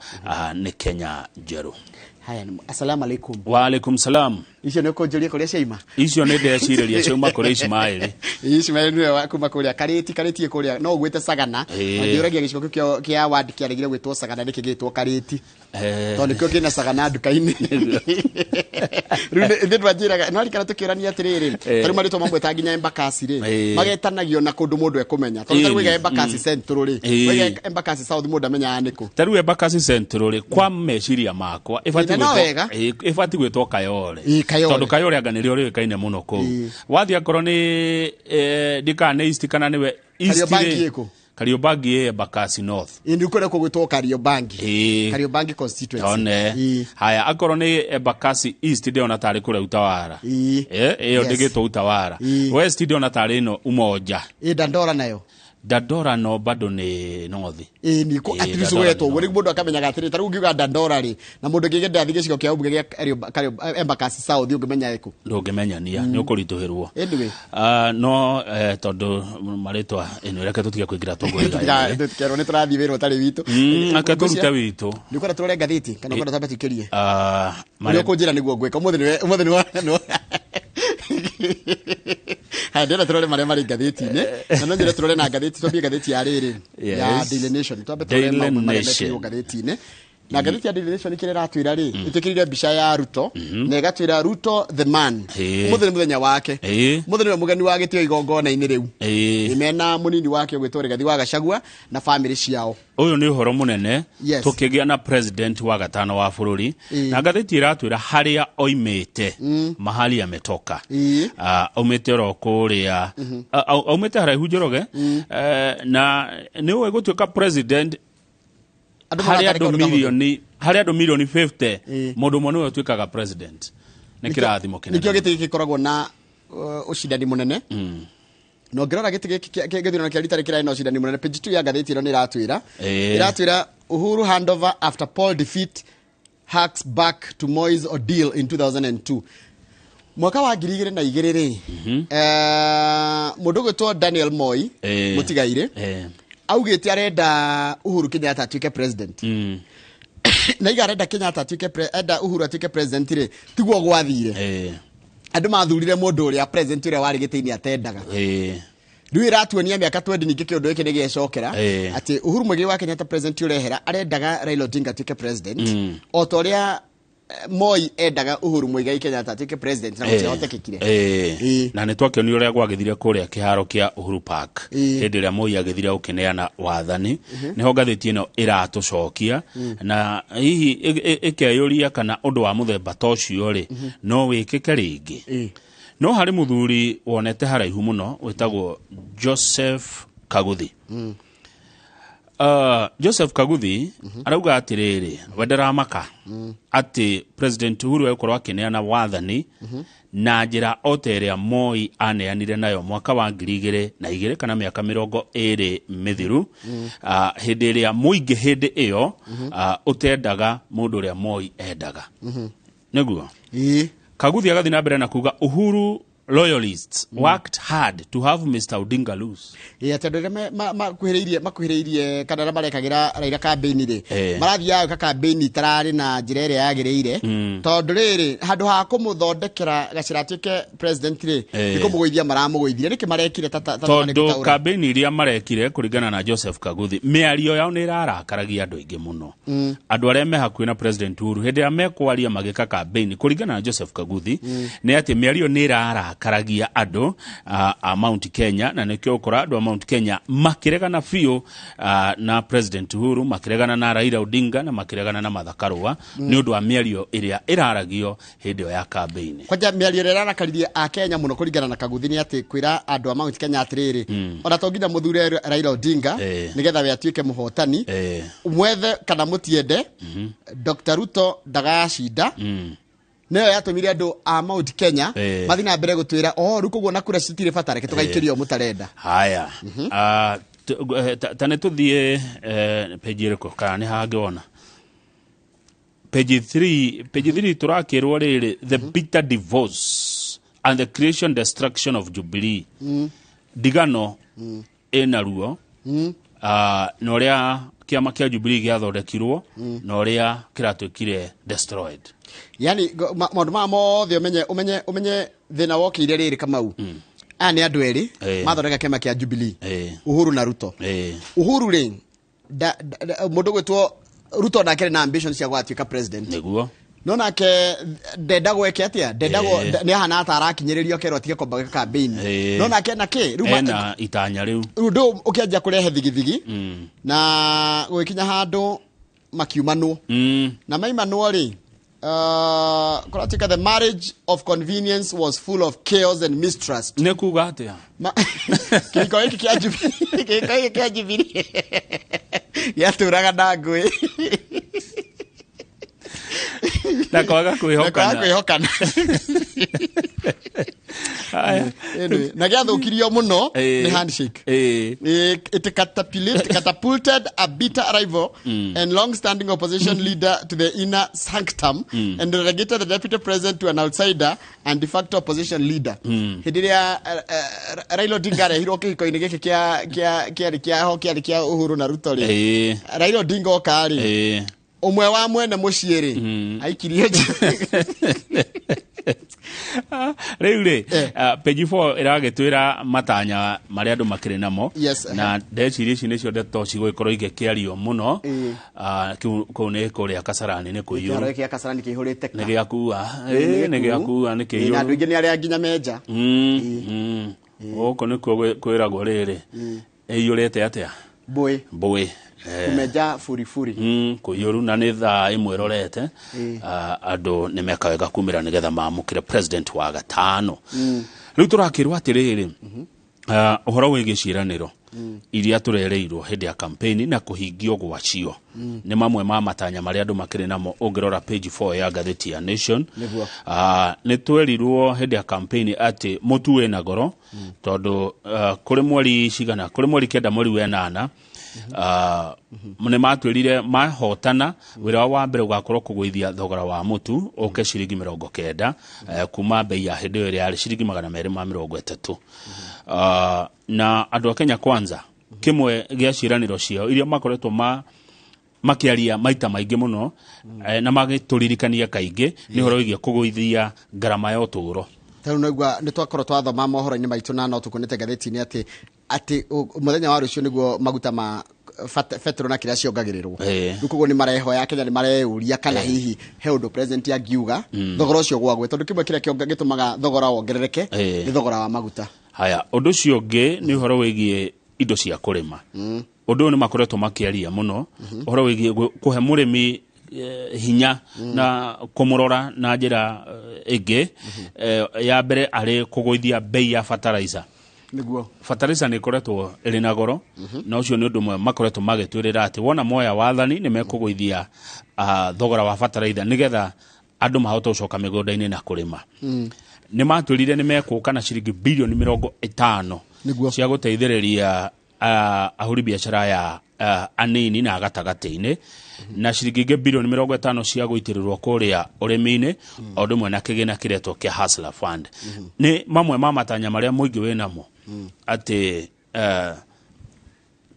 nĩ Kenya njerũ. Haya, assalamu alaikum. Wa alaikum salam. Icio nĩ ũkũnjũria kũrĩa ciaima? Icio nĩ ndecirĩria ciauma kũrĩ Ismaili. Ismaili nĩwe wa kuma kũrĩa Karĩti. Karĩti kũrĩa no ũgwĩte Sagana. Ndĩũragia gĩcigo kĩu kĩa ward kĩaregire gwĩtwo Sagana nĩkĩ gĩtwo Karĩti, tondũ nĩkĩo kĩna Sagana nduka-inĩ. Rĩu ithuĩ ndwanjĩraga no rikara tũkĩũrania atĩrĩrĩ, tarĩu marĩtwa mamwe ta nginya Embakasi rĩ, magetanagio na kũndũ mũndũ ekũmenya, tondũ tarĩu waiga Embakasi Central rĩ, waiga Embakasi South, mũndũ amenyaga nĩkũ. Tarĩu Embakasi Central rĩ, kwa meciria makwa ĩbatiĩ gwĩtwo Kayole, tondũ Kayole anga nĩrĩo rĩũĩkaine mũno kũu. Wathiĩ akorwo nĩ ndikana nĩ East kana nĩwe East rĩ, Kariobangi ĩ Embakasi North. Ĩ, nĩ kũrĩa kũgwĩtwo Kariobangi, Kariobangi constituency. One haya, akorwo nĩ Embakasi East, ndĩrona tarĩ kũrĩa Utawara, ĩyo ndĩgĩtwo Utawara. West ndĩrona tarĩ ĩno Umoja. Ĩ, Dandora nayo? Dandora no bado nĩ North. Ĩ, nĩ at least gwetwo ũguo nĩguo mũndũ akamenyaga atĩrĩ, tarĩu ũngiuga Dandora rĩ, na mũndũ ũngĩgenda athiĩ gĩcigo kĩa ũmbunge gĩa Embakasi South, ũngĩmenya ĩkũ? Ndũngĩmenyania, nĩ ũkũritũhĩrwo. Anyway, no tondũ marĩtwa ĩno, reke tũtige kũingĩra. Tũkerwo nĩ tũrathiĩ wĩra ũtarĩ witũ. Reke tũrute witũ. Nĩ ũkwenda tũrore ngathĩti kana ũkwenda twambe tũikĩrie ũrĩa ũkũnjĩra nĩguo ngwĩka ũmũthĩ? Nĩwe ũmũthĩ nĩwe. Haya, ndĩrenda tũrore marĩa marĩ ngathĩti-inĩ, na no nyende tũrore na ngathĩti, twambie ngathĩti ya rĩrĩ ya Daily Nation, twambe tũrore maũndũ marĩa mekĩrirwo ngathĩti-inĩ. Na ngathĩti ya Daily Nation kĩrĩa ĩratwĩra rĩ, ĩtwĩkĩrire mbica ya Ruto na ĩgatwĩra "Ruto the man". Ũmũthĩ nĩ mũthenya wake. Ũmũthĩ nĩwe mũgeni wa gĩtĩo igongona-inĩ rĩu, mena mũnini wake ũgwĩtwo Rigathi wa Gachagua na famĩlĩ ciao. Ũyũ nĩ ũhoro mũnene tũkĩgĩa na president wa gatano wa bũrũri, na ngathĩti ĩratwĩra harĩa oimĩte, mahali ametoka. Aumĩte oro kũrĩa, aumĩte haraihu Njoroge, na nĩ ũĩ gũtuĩka president harĩ andũ milioni, harĩ andũ milioni 50, mũndũ ũmwe nĩwe ũtuĩkaga president, nĩ kĩrathimo kĩnene. Nĩkĩo gĩtĩ gĩkĩ gĩkoragwo na ũcindani mũnene, na ũngĩrora gĩtĩ gĩkĩ gĩthurano kĩa rita rĩrĩ kĩrarĩ na ũcindani mũnene. Page 2 ya ngathĩti ĩno nĩ ĩratwĩra "Uhuru handover after poll defeat harks back to Moi's ordeal in 2002". Mwaka wa 2002 rĩ, mũndũ ũgwĩtwo Daniel Moi mũtigairĩ augĩte arenda Uhuru Kenyatta atuĩke president, na iga arenda Kenyatta atuĩke enda Uhuru atuĩke president rĩ, tiguo gwathire. Andũ mathurire mũndũ ũrĩa president ũrĩa warĩ gĩtĩ-inĩ atendaga. Rĩu ĩratuonia mĩaka 20 ningĩ kĩũndũ gĩkĩ nĩ gĩecokera, atĩ Uhuru Muigai wa Kenyatta, president ũrehera, arendaga Raila Odinga atuĩke president, o ta ũrĩa Moi endaga Uhuru Muigai Kenyatta atuĩke president, na gũtiahotekekire. Na nĩ twakĩonio ũrĩa gwagĩthire kũrĩa kĩharo kĩa Uhuru Park hĩndĩ ĩrĩa Moi agĩthire gũkĩneana wathani. Nĩho ngathĩti ĩno ĩratũcokia na hihi ĩkeyũria kana ũndũ wa mũthemba ta ũcio rĩ, no wĩkĩke rĩngĩ. No harĩ mũthuri wonete haraihu mũno wĩtagwo Joseph Kaguthi. Joseph Kaguthi arauga atĩrĩrĩ, we ndaramaka atĩ President Uhuru egũkorwo akĩneana wathani na njĩra o ta ĩrĩa Moi aneanire nayo mwaka wa 2002, kana mĩaka 20 mĩthiru, hĩndĩ ĩrĩa mũingĩ hĩndĩ ĩyo ũtendaga mũndũ ũrĩa Moi endaga. Nĩguo Kaguthi agathiĩ na mbere na kuga Uhuru loyalists worked hard to have Mr Odinga lose. Ĩ, atĩ andũ arĩa makuhĩrĩirie kana arĩa marekagĩra Raila kambĩini rĩ, marathiaga gwĩka kambĩini itararĩ na njĩra ĩrĩa yagĩrĩire, tondũ rĩrĩ, handũ ha kũmũthondekera gacĩra atuĩke president rĩ, nĩ kũmũgũithia maramũgũithirie. Nĩkĩ marekire ta Tondũ gũtaũra? Kambĩini iria marekire, kũringana na Joseph Kaguthi, mĩario yao nĩ ĩrarakaragia andũ aingĩ mũno, andũ arĩa me hakuhĩ na President Uhuru hĩndĩ ĩrĩa mekwaria magĩka kambĩini. Kũringana na Joseph Kaguthi, nĩ atĩ mĩario nĩ ĩrarakaragia andũ a Mount Kenya, na nĩkĩo ũkora andũ a Mount Kenya makĩregana biũ na President Uhuru, makĩregana na Raila Odinga, na makĩregana na Martha Karũa nĩ ũndũ wa mĩario ĩrĩa ĩraragio hĩndĩ ĩyo ya kambĩini. Kwanja mĩario ĩrĩa ĩrarakaririe a Kenya mũno, kũringana na Kaguthi, nĩ atĩ kwĩra andũ a Mount Kenya atĩrĩrĩ, ona to nginya mũthure Raila Odinga nĩgetha we atuĩke mũhotani, mwethe kana mũtiende, Dr Ruto ndagacinda. Nĩyo yatũmire andũ a Mount Kenya mathiĩ na mbere gũtwĩra, o rĩu koguo na kura citirĩ bata, reke tũgaikĩrio mũtarenda. Haya. Ah, ta nĩ tũthiĩ page ĩrĩkũ, kana nĩ hangĩona page 3? Page 3 tũrakĩrwo rĩrĩ, "The bitter divorce and the creation destruction of Jubilee." Ndigano ĩna ruo na ũrĩa kĩama kĩa Jubilee gĩathondekirwo na ũrĩa kĩratuĩkire destroyed. Yani maũndũ maya mothe, ũmenye thĩna wokĩire rĩrĩ, Kamau, aya nĩ andũ erĩ mathondeka kĩama kĩa Jubilee, Uhuru na Ruto. Uhuru rĩ, mũndũ gwĩtwo Ruto nake arĩ na ambition cia gũgatuĩka president. No nake ndendagwo eke atĩa, ndendagwo, nĩ ahana ta arakinyĩrĩrio akerwo atige kwamba gwĩka campaign. No nake na kĩ rĩu Ena itanya rĩu. Rĩu ndũ ũkĩanjia kũrehe thigithigi na gũgĩkinya handũ makiumanwo, na maimanwo rĩ, kũratuĩka the marriage of convenience was full of chaos and mistrust. Nĩ kuga atĩa? Kĩhiko gĩkĩ kĩa Jubilee gĩatũraga na ngũĩ na kwaga na kwaga kwĩhokana. Kwĩhokana. Haya. Anyway, na gĩathũkirio mũno nĩ handshake. It catapulted a bitter rival and long-standing opposition leader to the inner sanctum and relegated the deputy president to an outsider and de facto opposition leader. Hĩndĩ ĩrĩa Raila Odinga arehirwo kĩhiko-inĩ gĩkĩ kĩa kĩa kĩarĩ kĩa ho kĩarĩ kĩa Uhuru na Ruto rĩ, Raila Odinga oka rĩ, ũmwe wa mwene mũciĩ rĩ, aikirie nja. Rĩu rĩ, page 4 ĩragĩtwĩra matanya marĩa andũ makĩrĩ namo. Na ndeciria ici nĩcio ndeto cigũgĩkorwo igĩkĩario mũno. Kũu nĩ kũrĩa Kasarani nĩ Kĩharo kũiyũru. Gĩkĩ gĩa Kasarani kĩihũrĩte ka. Nĩ gĩakua. Nĩ gĩakua, nĩ Ĩĩ, na andũ kĩiyũru. aingĩ nĩ arĩa nginya menja. Gũkũ nĩkuo kwĩragwo rĩrĩ, ĩiyũrĩte atĩa? Mbũĩ. Mbũĩ. Kũmenja buriburi. Kũiyũru, na nĩ thaa 1 ĩrorete. Andũ nĩ meka wega kumĩra nĩgetha mamũkĩre president wa gatano. Rĩu tũrakĩrwo atĩrĩrĩ, ũhoro wĩgiĩ ciĩranĩro iria tũrereirwo hĩndĩ ya campaign na kũhingio gwacio nĩ mamwe ma matanya marĩa andũ makĩrĩ namo, ũngĩrora page 4 ya ngathĩti ya Nation. Nĩ twerirwo hĩndĩ ya campaign atĩ mũtu wĩna goro, tondũ kũrĩ mweri cigana, kũrĩ mweri 9 mweri wa 8, nĩ matwĩrire mahotana wĩra wao wa mbere ũgakorwo kũgũithia thogora wa mũtu ũke ciringi 90, kuma bei ya hĩndĩ ĩyo ĩrĩa yarĩ ciringi 230. Na andũ a Kenya Kwanza, kĩmwe gĩa ciĩranĩro ciao iria makoretwo makĩaria maita maingĩ mũno, na magĩtũririkania kaingĩ, nĩ ũhoro wĩgiĩ kũgũithia ngarama ya ũtũũro. Tarĩu naigua nĩ twakorwo twathoma mohoro-inĩ maitũ na no tũkuonete ngathĩti-inĩ atĩ atĩ mũthenya wa rũciũ nĩguo maguta ma betũrũ na kĩrĩa ciongagĩrĩrwo. Rĩu koguo nĩ marehoya Kenya, nĩ mareyũria kana hihi he ũndũ president angiuga thogora ũcio gwagwe, tondũ kĩmwe kĩrĩa gĩtũmaga thogora wongerereke nĩ thogora wa maguta. Haya, ũndũ ũcio ũngĩ nĩ ũhoro wĩgiĩ indo cia kũrĩma. Ũndũ ũyũ nĩ makoretwo makĩaria mũno ũhoro wĩgiĩ kũhe mũrĩmi hinya na kũmũrora na njĩra ĩngĩ. Ya mbere arĩ kũgũithia bei ya fertilizer. Fertilizer nĩ ĩkoretwo ĩrĩ na goro, na ũcio nĩ ũndũ ũmwe makoretwo magĩtwĩrĩra atĩ wona moya wathani nĩ mekũgũithia thogora wa fertilizer nĩgetha andũ mahote gũcoka mĩgũnda-inĩ na kũrĩma. Nĩ matwĩrire nĩ mekũka na ciringi bilioni 50 cia gũteithĩrĩria ahũri biacara ya anini na gatagatĩ-inĩ, na ciringi ingĩ bilioni 50 cia gũitĩrĩrwo kũrĩa ũrĩmi-inĩ, o ũndũ ũmwe na kĩgĩna kĩretwo kĩa Hustler Fund. Nĩ mamwe ma matanya marĩa mũingĩ wĩnamo atĩ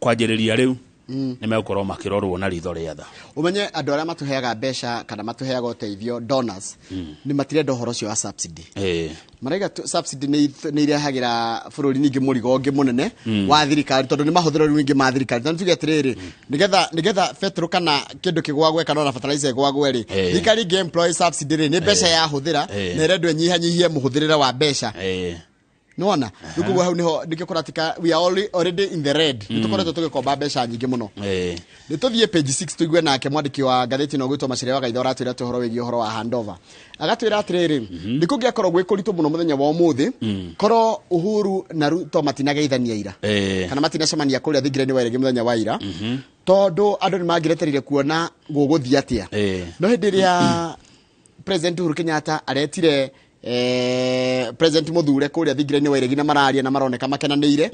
kwanjĩrĩria rĩu nĩ megũkorwo makĩrorwo na ritho rĩa tha. Ũmenye andũ arĩa matũheaga mbeca kana matũheaga ũteithio, donors, nĩ matirenda ũhoro ũcio wa subsidy. Maraiga subsidy nĩ irehagĩra bũrũri ningĩ mũrigo ũngĩ mũnene wa thirikari, tondũ nĩ mahũthĩro rĩu ningĩ ma thirikari. Tondũ tuge atĩrĩrĩ, nĩgetha betũrũ kana kĩndũ kĩgwagwe kana ona fertilizer ĩgwagwe rĩ, thirikari ĩngĩ employ subsidy rĩ, nĩ mbeca yahũthĩra na ĩrendwo ĩnyihanyihie mũhũthĩrĩre wa mbeca. Nĩwona? Rĩu koguo hau nĩho nĩkĩo kũratika we are already in the red. Nĩ tũkoretwo tũgĩkomba mbeca nyingĩ mũno. Nĩ tũthiĩ page 6 tũigue nake mwandĩki wa ngathĩti ĩno ũgwĩtwo Macharia wa Gaitha ũratwĩra atĩ ũhoro wĩgiĩ ũhoro wa handover. Agatwĩra atĩrĩrĩ, nĩ kũngĩakorwo gwĩ kũritũ mũno mũthenya wa ũmũthĩ korwo Uhuru na Ruto matinageithania ira kana matinacemania kũrĩa thingira-inĩ wa Iregi mũthenya wa ira, tondũ andũ nĩ mangĩretereire kuona gũgũthiĩ atĩa. No hĩndĩ ĩrĩa President Uhuru Kenyatta aretire President Muthure kũrĩa thingira-inĩ wa Iregi na mararia na maroneka makenanĩire,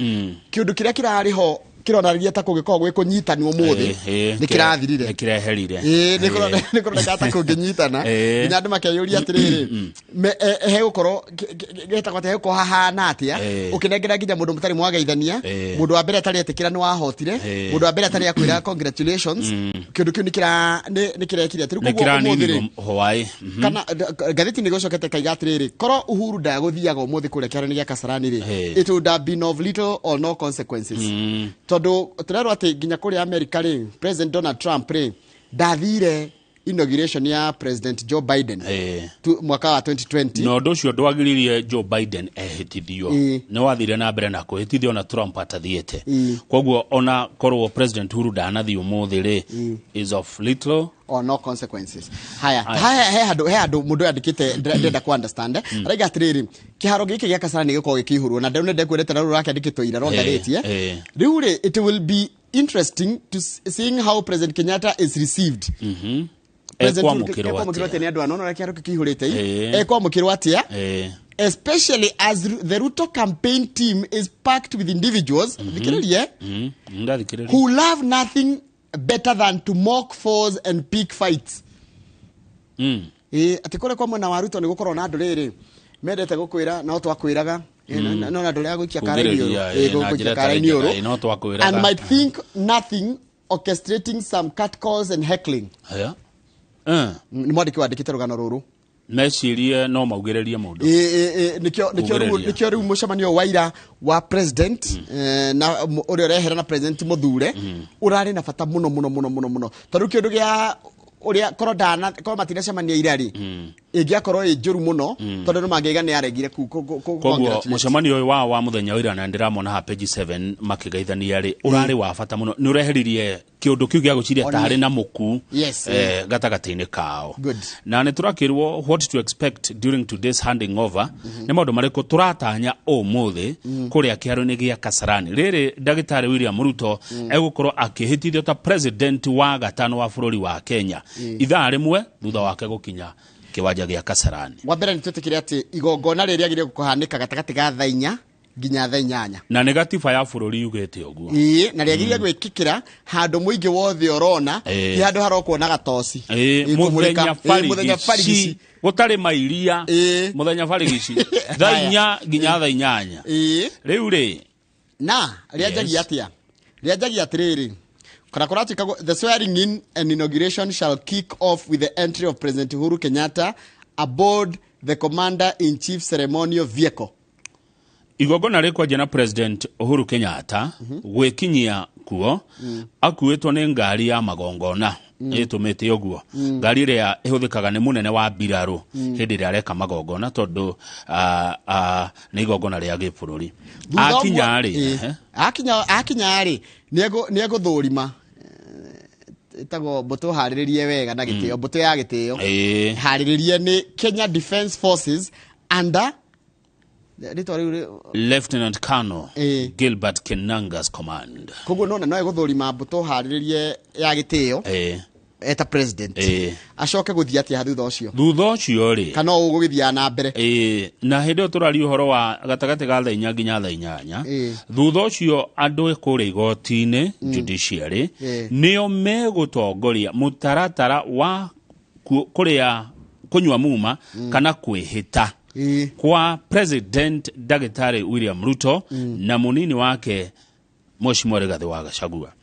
kĩũndũ kĩrĩa kĩrarĩ ho kĩronanagia ta kũngĩkorwo gwĩ kũnyitanwo ũmũthĩ nĩ kĩrathirire. Nĩ kĩreherire. Ĩĩ, nĩ kũroneka ta kũngĩnyitana, nginya andũ makeyũria atĩrĩrĩ, hegũkorwo getagwo atĩa, hegũkorwo hahana atĩa ũkĩnengera nginya mũndũ mũtarĩ mwageithania, mũndũ wa mbere atarĩ etĩkĩra nĩ wahotire, mũndũ wa mbere atarĩ akwĩra congratulations, kĩũndũ kĩu nĩ kĩrekire atĩ rĩu Nĩ koguo ũmũthĩ rĩ, kĩraninirwo hwaĩ. Kana ngathĩti nĩ gũcokete kaiga atĩrĩrĩ, korwo Uhuru ndagũthiaga ũmũthĩ kũrĩa kĩharo-inĩ gĩa Kasarani rĩ, it would have been of little or no consequences. Tondũ tũrerwo atĩ nginya kũrĩa America rĩ, President Donald Trump rĩ, ndathire inauguration ya President Joe Biden mwaka wa 2020. Na ũndũ ũcio ndwagiririe Joe Biden ehĩtithio. Nĩ wathire na mbere na kwĩhĩtithio na Trump atathiĩte. Koguo ona korwo President Uhuru ndanathiĩ ũmũthĩ rĩ, is of little or no consequences. Haya, haya, he handũ mũndũ yandĩkĩte ndĩrenda ku understand. Araiga atĩrĩrĩ, kĩharo gĩkĩ gĩa Kasarani gĩkoragwo gĩkĩihũrwo na ndĩrona ndekwendete na rũrũ rakĩandĩkĩtwo ira rwa ngathĩti. Rĩu rĩ, it will be interesting to seeing how President Kenyatta is received. President Uhuru Ekwamũkĩrwo ekwamũkĩrwo atĩa? atĩa nĩ andũ aya? Nona ũrĩa kĩharo kĩu kĩihũrĩte i. Ekwamũkĩrwo atĩa? Especially as the Ruto campaign team is packed with individuals, thikĩrĩria, Ndathikĩrĩria. who love nothing better than to mock foes and pick fights. Ĩ, atĩ kũrĩa kwa mwena wa Ruto nĩ gũkorwo na andũ rĩrĩ mendete gũkwĩra no twakwĩraga, no na andũ arĩa gũikia kara-inĩ ũrũ. Kugĩrĩria, na gũikia njĩra kara-inĩ ĩtarĩ ũrũ. njega, no twakwĩraga. And might think nothing orchestrating some catcalls and heckling. Haya. Nĩ mwandĩki wandĩkĩte rũgano rũrũ. Mecirie no maugĩrĩrie mũndũ. Ĩ, nĩkĩo rĩu Kugĩrĩria. nĩkĩo rĩu mũcemanio wa ira wa president na ũrĩa ũrehera na president Muthure ũrarĩ na bata mũno mũno mũno mũno mũno, tondũ kĩũndũ gĩa ũrĩa korwo ndana korwo matinacemania ira rĩ, ĩngĩakorwo ĩ njũru mũno, tondũ nĩ mangĩiga nĩ aregire ku Koguo congratulate. mũcemanio ũyũ wao wa mũthenya wa ira, na ndĩramona ha page 7 makĩgeithania rĩ, ũrarĩ wa bata mũno, nĩ ũreheririe kĩũndũ kĩu gĩa gwĩciria Ona- ta harĩ na mũku gatagatĩ-inĩ kao. Good. Na nĩ tũrakĩrwo what to expect during today's handing over, nĩ maũndũ marĩkũ tũratanya ũmũthĩ kũrĩa kĩharo-inĩ gĩa Kasarani rĩrĩ ndagĩtarĩ William Ruto egũkorwo akĩhĩtithio ta president wa gatano wa bũrũri wa Kenya ithaa rĩmwe thutha wake gũkinya kĩwanja gĩa Kasarani. Wa mbere nĩ twĩtĩkĩre atĩ igongona rĩrĩ rĩagĩrĩire kũhanĩka gatagatĩ ga thaa 4 nginya thaa 8. Na nĩ gatiba ya bũrũri yugĩte ũguo. Ĩĩ, na rĩagĩrĩire gwĩkĩkĩra handũ mũingĩ wothe ũrona, ti handũ harokwo na gatoci. Ĩĩ, Ĩĩ, kũmũrĩka. mũthenya Ĩĩ, mũthenya barigici barigici. gũtarĩ mairia, mũthenya barigici thaa 4 nginya thaa 8. Rĩu rĩ, Na rĩanjagia atĩa? Rĩanjagia atĩrĩrĩ, kana kũratuĩka the swearing in and inauguration shall kick off with the entry of President Uhuru Kenyatta Aboard the commander in chief ceremonial vehicle. Igongona rĩkwanjia na President Uhuru Kenyatta gwĩkinyia kuo akuĩtwo nĩ ngari ya magongona ĩtũmĩte ũguo, ngari ĩrĩa ĩhũthĩkaga nĩ mũnene wa mbirarũ hĩndĩ ĩrĩa areka magongona, tondũ nĩ igongona rĩa gĩbũrũri. Thutha ũguo- Akinya rĩ, Akinya rĩ, nĩ egũthũrima ĩtagwo mbũtũ harĩrĩrie wega na gĩtĩo, mbũtũ ya gĩtĩo harĩrĩrie nĩ Kenya Defence Forces under rĩtwa rĩu Lieutenant Colonel Gilbert Kenanga's command. Koguo nona no egũthũrima mbũtũ harĩrĩrie ya gĩtĩo eta president. Acoke gũthiĩ atĩa thutha ũcio? Thutha ũcio rĩ, kana o ũgũgĩthiaga na mbere? Na hĩndĩ ĩyo tũraria ũhoro wa gatagatĩ ga thaa 4 nginya thaa 8. Thutha ũcio andũ kũrĩa igoti-inĩ, judiciary, nĩo megũtongoria mũtaratara wa kũrĩa kũnyua muma kana kwĩhĩta kwa President Ndagĩtarĩ William Ruto na mũnini wake Mheshimiwa Rigathĩ wa Gachagua.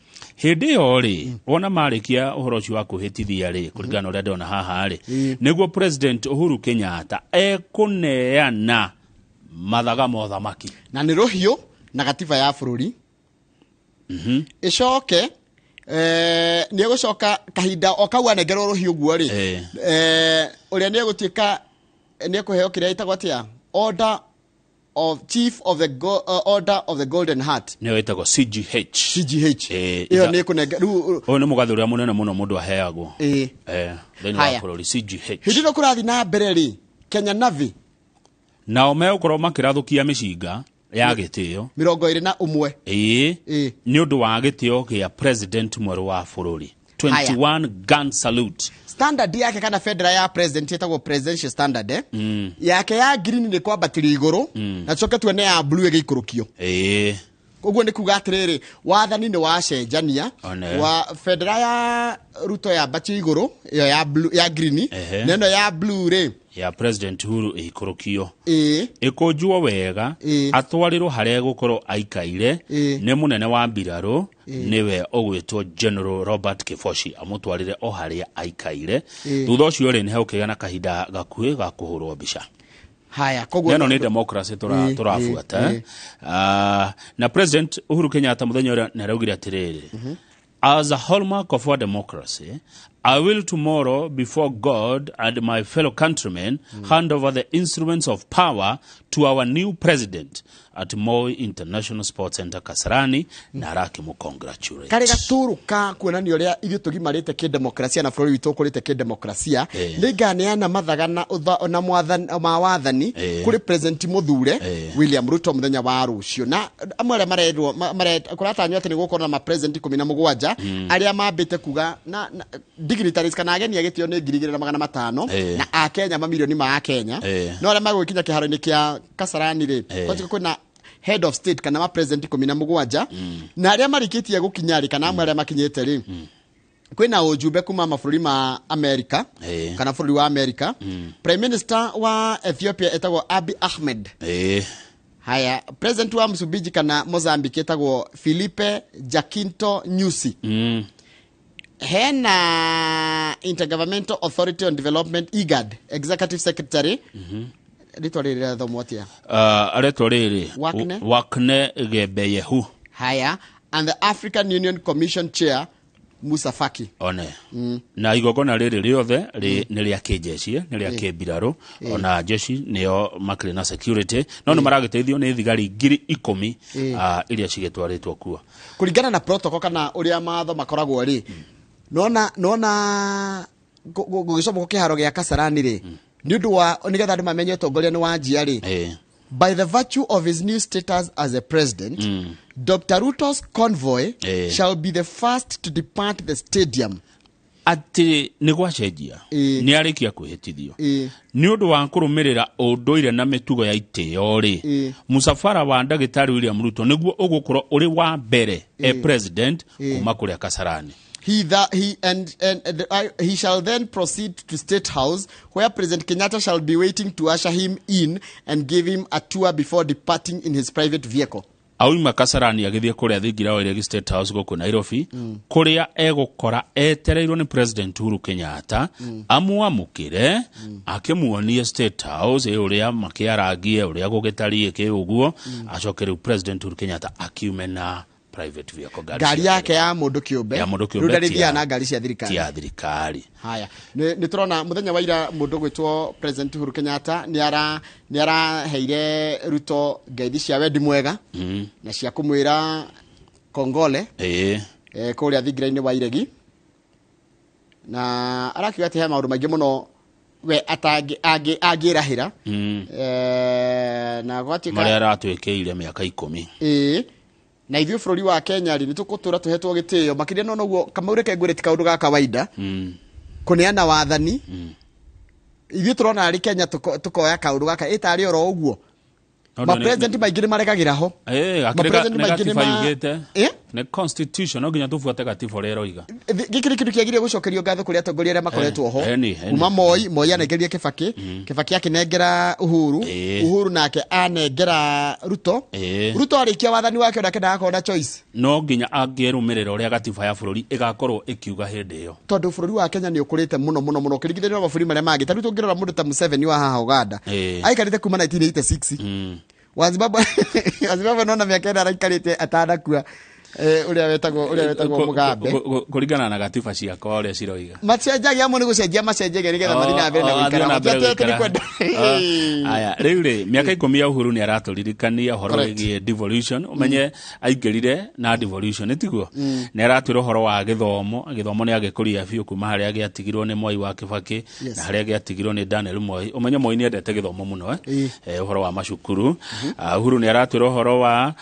Hĩndĩ ĩyo rĩ, wona marĩkia ũhoro ũcio wa kwĩhĩtithia rĩ, kũringana na ũrĩa ndĩrona haha rĩ, nĩguo President Uhuru Kenyatta ekũneana mathaga ma ũthamaki. Na nĩ rũhiũ na gatiba ya bũrũri. Ĩcoke nĩ egũcoka kahinda o kau anengerwo rũhiũ ũguo rĩ, ũrĩa nĩ egũtuĩka nĩ ekũheo kĩrĩa ĩtagwo atĩa, order of chief of the order of the Golden Heart. Nĩyo ĩtagwo CGH. CGH ĩyo nĩ ĩkũnenge rĩu. Ũyũ nĩ mũgathĩ ũrĩa mũnene mũno mũndũ aheagwo thĩinĩ wa Haya. bũrũri, CGH. Hĩndĩ ĩno kũrathiĩ na mbere rĩ, Kenya Navy nao megũkorwo makĩrathũkia mĩcinga ya gĩtĩo 21. Nĩ ũndũ wa gĩtĩo gĩa president mwerũ wa bũrũri. Haya. 21 gun salute. Standard yake kana bendera ya president ĩtagwo presidential standard, yake ya green nĩ kwambatĩrio igũrũ na coke tuone ya blue ĩgĩikũrũkio. Ũguo nĩ kuga atĩrĩrĩ, wathani nĩ wacenjania. One. Wa bendera ya Ruto yambatio igũrũ, ĩyo ya blue, ya green, na ĩno ya blue rĩ, ya President Uhuru ĩikũrũkio, ĩkũnjwo wega, atwarĩrwo harĩa egũkorwo aikaire nĩ mũnene wa mbirarũ, nĩwe ũgwĩtwo General Robert Kibochi, amũtwarĩre o harĩa aikaire. Thutha ũcio rĩ, nĩ hegũkĩgĩa na kahinda gakuhĩ ga kũhũrwo mbica. Haya, koguo ĩno nĩ democracy tũrabuata. Na President Uhuru Kenyatta mũthenya ũrĩa nĩ araugire atĩrĩrĩ, "As a hallmark of our democracy, I will tomorrow, before God and my fellow countrymen, hand over the instruments of power to our new president at Moi International Sports Center, Kasarani," na arakĩmũ-congratulate. Karĩ gatũrũ ka kuonania ũrĩa ithuĩ tũgimarĩte kĩdemokrasia na bũrũri witũ ũkũrĩte kĩdemokrasia. Nĩ nganeana mathaga na na ma wathani kũrĩ president mũthure William Ruto mũthenya wa rũciũ. Na amwe arĩa marerwo kũratanywo atĩ nĩ gũkorwo na ma-president 17 arĩa mambĩte kuga na dignitaries kana ageni a gĩtĩo nĩ 2,500 na akenya mamirioni ma akenya. No arĩa magũgĩkinya kĩharo-inĩ kĩa Kasarani rĩ, kwanjika kwĩna head of state kana ma president 17, na arĩa marĩkĩtie gũkinya rĩ, kana amwe arĩa makinyĩte rĩ, kwĩna ũjumbe kuma mabũrũri ma America kana bũrũri wa America, prime minister wa Ethiopia etagwo Abiy Ahmed. Haya, president wa Msumbiji kana Mozambique etagwo Filipe Jacinto Nyusi. Hena Intergovernmental Authority on Development, IGAD executive secretary, rĩtwa rĩrĩ rĩrathomwo atĩa? Aretwo rĩrĩ Wakne? Wakne Gebeyehu. Haya, and the African Union Commission chair Musa Faki. One na igongona rĩrĩ rĩothe nĩ rĩa kĩnjeci, nĩ rĩa kĩmbirarũ, ona jeshi nĩo makĩrĩ na security, no nĩ maragĩteithio nĩ thigari 10,000 iria cigĩtwarĩtwo kuo. Kũringana na protocol kana ũrĩa matho makoragwo rĩ, nona gũgĩcomokwo kĩharo gĩa Kasarani rĩ, nĩ ũndũ wa nĩgetha andũ mamenye ũtongoria nĩ wanjia rĩ, by the virtue of his new status as a president, Dr. Ruto's convoy shall be the first to depart the stadium. Atĩ nĩ gwacenjia, nĩ arĩkia kwĩhĩtithio, nĩ ũndũ wa kũrũmĩrĩra ũndũire na mĩtugo ya itĩo rĩ, mũcabara wa ndagĩtarĩ William Ruto nĩguo ũgũkorwo ũrĩ wa mbere e president kuma kũrĩa Kasarani. He, that, he, and I, he shall then proceed to State House, where President Kenyatta shall be waiting to usher him in and give him a tour before departing in his private vehicle. Auma Kasarani agĩthiĩ kũrĩa thingira wa Iregi State House gũkũ Nairobi, kũrĩa egũkora etereirwo nĩ President Uhuru Kenyatta amwamũkĩre, akĩmuonie State House ĩ ũrĩa makĩarangie, ũrĩa gũgĩtariĩ kĩ ũguo, acoke rĩu President Uhuru Kenyatta akiume na private vehicle, ngari ngari ciake. Yake ya mũndũ kĩũmbe. Ya mũndũ kĩũmbe. Rĩu ndarĩthiaga na ngari cia ti thirikari. Ya thirikari. Haya, nĩ tũrona mũthenya wa ira mũndũ gwĩtwo President Uhuru Kenyatta nĩ araheire Ruto ngeithi cia wendi mwega na cia kũmwĩra kongole kũrĩa thingira-inĩ wa Iregi, na arakiuga atĩ he maũndũ maingĩ mũno we angĩrahĩra na gwatuĩka marĩa aratwĩkĩire mĩaka 10. Ĩĩ, na ithuĩ bũrũri wa Kenya rĩ, nĩ tũgũtũra tũhetwo gĩtĩo makĩria. No noguo Kamau, reke ngwĩre, ti kaũndũ ga kawaida kũneana wathani. Ithuĩ tũrona arĩ Kenya tũkoya kaũndũ gaka ĩtarĩ oro ũguo. No Ma president maingĩ nĩ maregagĩra ho. Akĩrĩ Ma president nĩ maingĩ nĩ gatiba yugĩte. Nĩ constitution, no nginya tũbuate gatiba ũrĩa ĩroiga. Gĩkĩ nĩ kĩndũ kĩagĩrĩire gũcokerio ngatho kũrĩ atongoria arĩa makoretwo ho. Eni. Kuma Moi anengerie Kibaki, Kibaki akĩnengera Uhuru, Uhuru nake anengera Ruto. Ruto arĩkia wathani wake onake ndagakorwo na choice. No nginya angĩrũmĩrĩra ũrĩa gatiba ya bũrũri ĩgakorwo ĩkiuga hĩndĩ ĩyo. Tondũ bũrũri wa Kenya nĩ ũkũrĩte mũno mũno mũno ũkĩringithania na mabũrũri marĩa mangĩ. Ta rĩu tũngĩrora mũndũ ta Museveni wa haha Uganda, aikarĩte kuma 1986. Wa Zimbabwe nona mĩaka ĩna araikarĩte atanakua, ũrĩa wetagwo Mugabe. Kũringana na gatiba ciakwa ũrĩa ciroiga. Macenjagia amwe nĩ gũcenjia macenjagia nĩgetha mathiĩ na mbere na Oh, athiĩ gũikara. na mbere Matiatĩ atĩ nĩ gũikara. kwenda. Aya, rĩu rĩ, mĩaka 10 ya Uhuru nĩ aratũririkania ũhoro wĩgiĩ devolution. Ũmenye aingĩrire na devolution, nĩ tiguo? Nĩ aratwĩra ũhoro wa gĩthomo. Gĩthomo nĩ agĩkũria biũ kuma harĩa gĩatigirwo nĩ Mwai wa Kĩbakĩ na harĩa gĩatigirwo nĩ Daniel Moi. Ũmenye Moi nĩ endete gĩthomo mũno, eh? Ũhoro wa macukuru. Uhuru nĩ aratwĩra ũhoro wa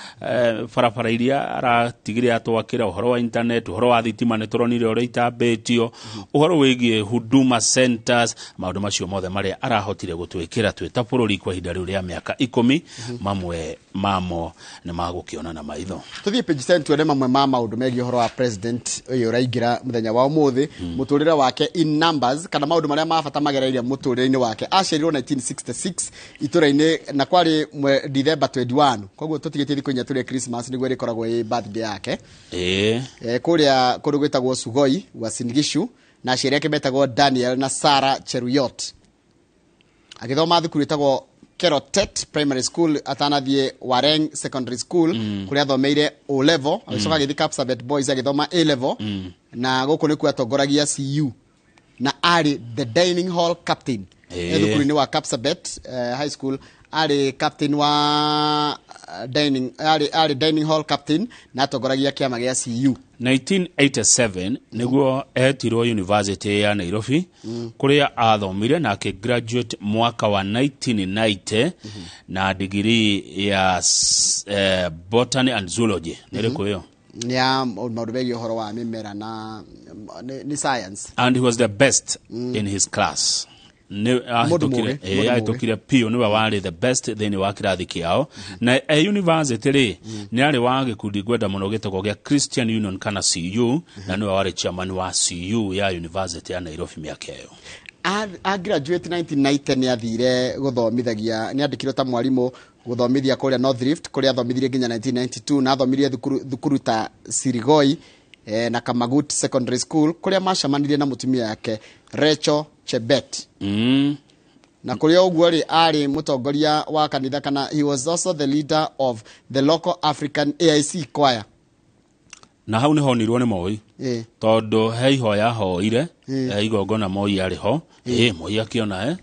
barabara iria aratigire atwakĩra, ũhoro wa internet, ũhoro wa thitima nĩ tũronire ũrĩa itambĩtio, ũhoro wĩgiĩ huduma centers, maũndũ macio mothe marĩa arahotire gũtwĩkĩra twĩ ta bũrũri kwa ihinda rĩu rĩa mĩaka 10, mamwe mamo nĩ magũkĩona na maitho. Tũthiĩ page 10 tuone mamwe ma maũndũ megiĩ ũhoro wa president ũyũ ũraingĩra mũthenya wa ũmũthĩ, mũtũrĩre wake in numbers, kana maũndũ marĩa ma bata magereire mũtũrĩre-inĩ wake. Aciarirwo 1966 itũra-inĩ na kwarĩ December 21, koguo tũtigĩtie thikũ 4 tũrĩe Christmas nĩguo ĩrĩkoragwo ĩ birthday yake. Kũrĩa kũndũ gwĩtagwo Sugoi, Uasin Gishu, na aciari ake metagwo Daniel na Sarah Cheruyot. Agĩthoma thukuru ĩtagwo Kerotet Primary School atanathiĩ Wareng Secondary School, kũrĩa athomeire O level. Agĩcoka agĩthiĩ Kapsabet Boys agĩthoma A level, na gũkũ nĩkuo atongoragia CU na arĩ the dining hall captain. Thukuru-inĩ wa Kapsabet High School arĩ captain wa dining, arĩ dining hall captain na atongoragia kĩama gĩa CU. 1987 nĩguo etirwo University ya Nairobi, kũrĩa athomire na akĩgraduate mwaka wa 1990 na degree ya botany and zoology. Nĩ ĩrĩkũ ĩyo? Nĩ ya maũndũ megiĩ ũhoro wa mĩmera na nĩ science. And he was the best in his class. Nĩ Mũndũ ahĩtũkire mũũgĩ, mũndũ mũũgĩ. Ahĩtũkire piũ, nĩwe warĩ the best thĩinĩ wa kĩrathi kĩao. Na e university rĩ, nĩ arĩ wa gĩkundi ngwenda mũno gĩtagwo gĩa Christian Union kana CU, na nĩwe warĩ chairman wa CU ya University ya Nairobi mĩaka ĩyo. A graduate 1990 nĩ athire gũthomithagia, nĩ andĩkirwo ta mwarimũ gũthomithia kũrĩa North Rift, kũrĩa athomithirie nginya 1992, na athomirie thukuru ta Sirigoi na Kamagut Secondary School, kũrĩa macemanirie na mũtumia yake Rachel Chebet. Na kũrĩa ũguo rĩ, arĩ mũtongoria wa kanitha, kana he was also the leader of the local African AIC choir. Na hau nĩ honirwo nĩ Moi, tondũ he ihoya ahoire, igongona Moi arĩ ho. Moi akĩona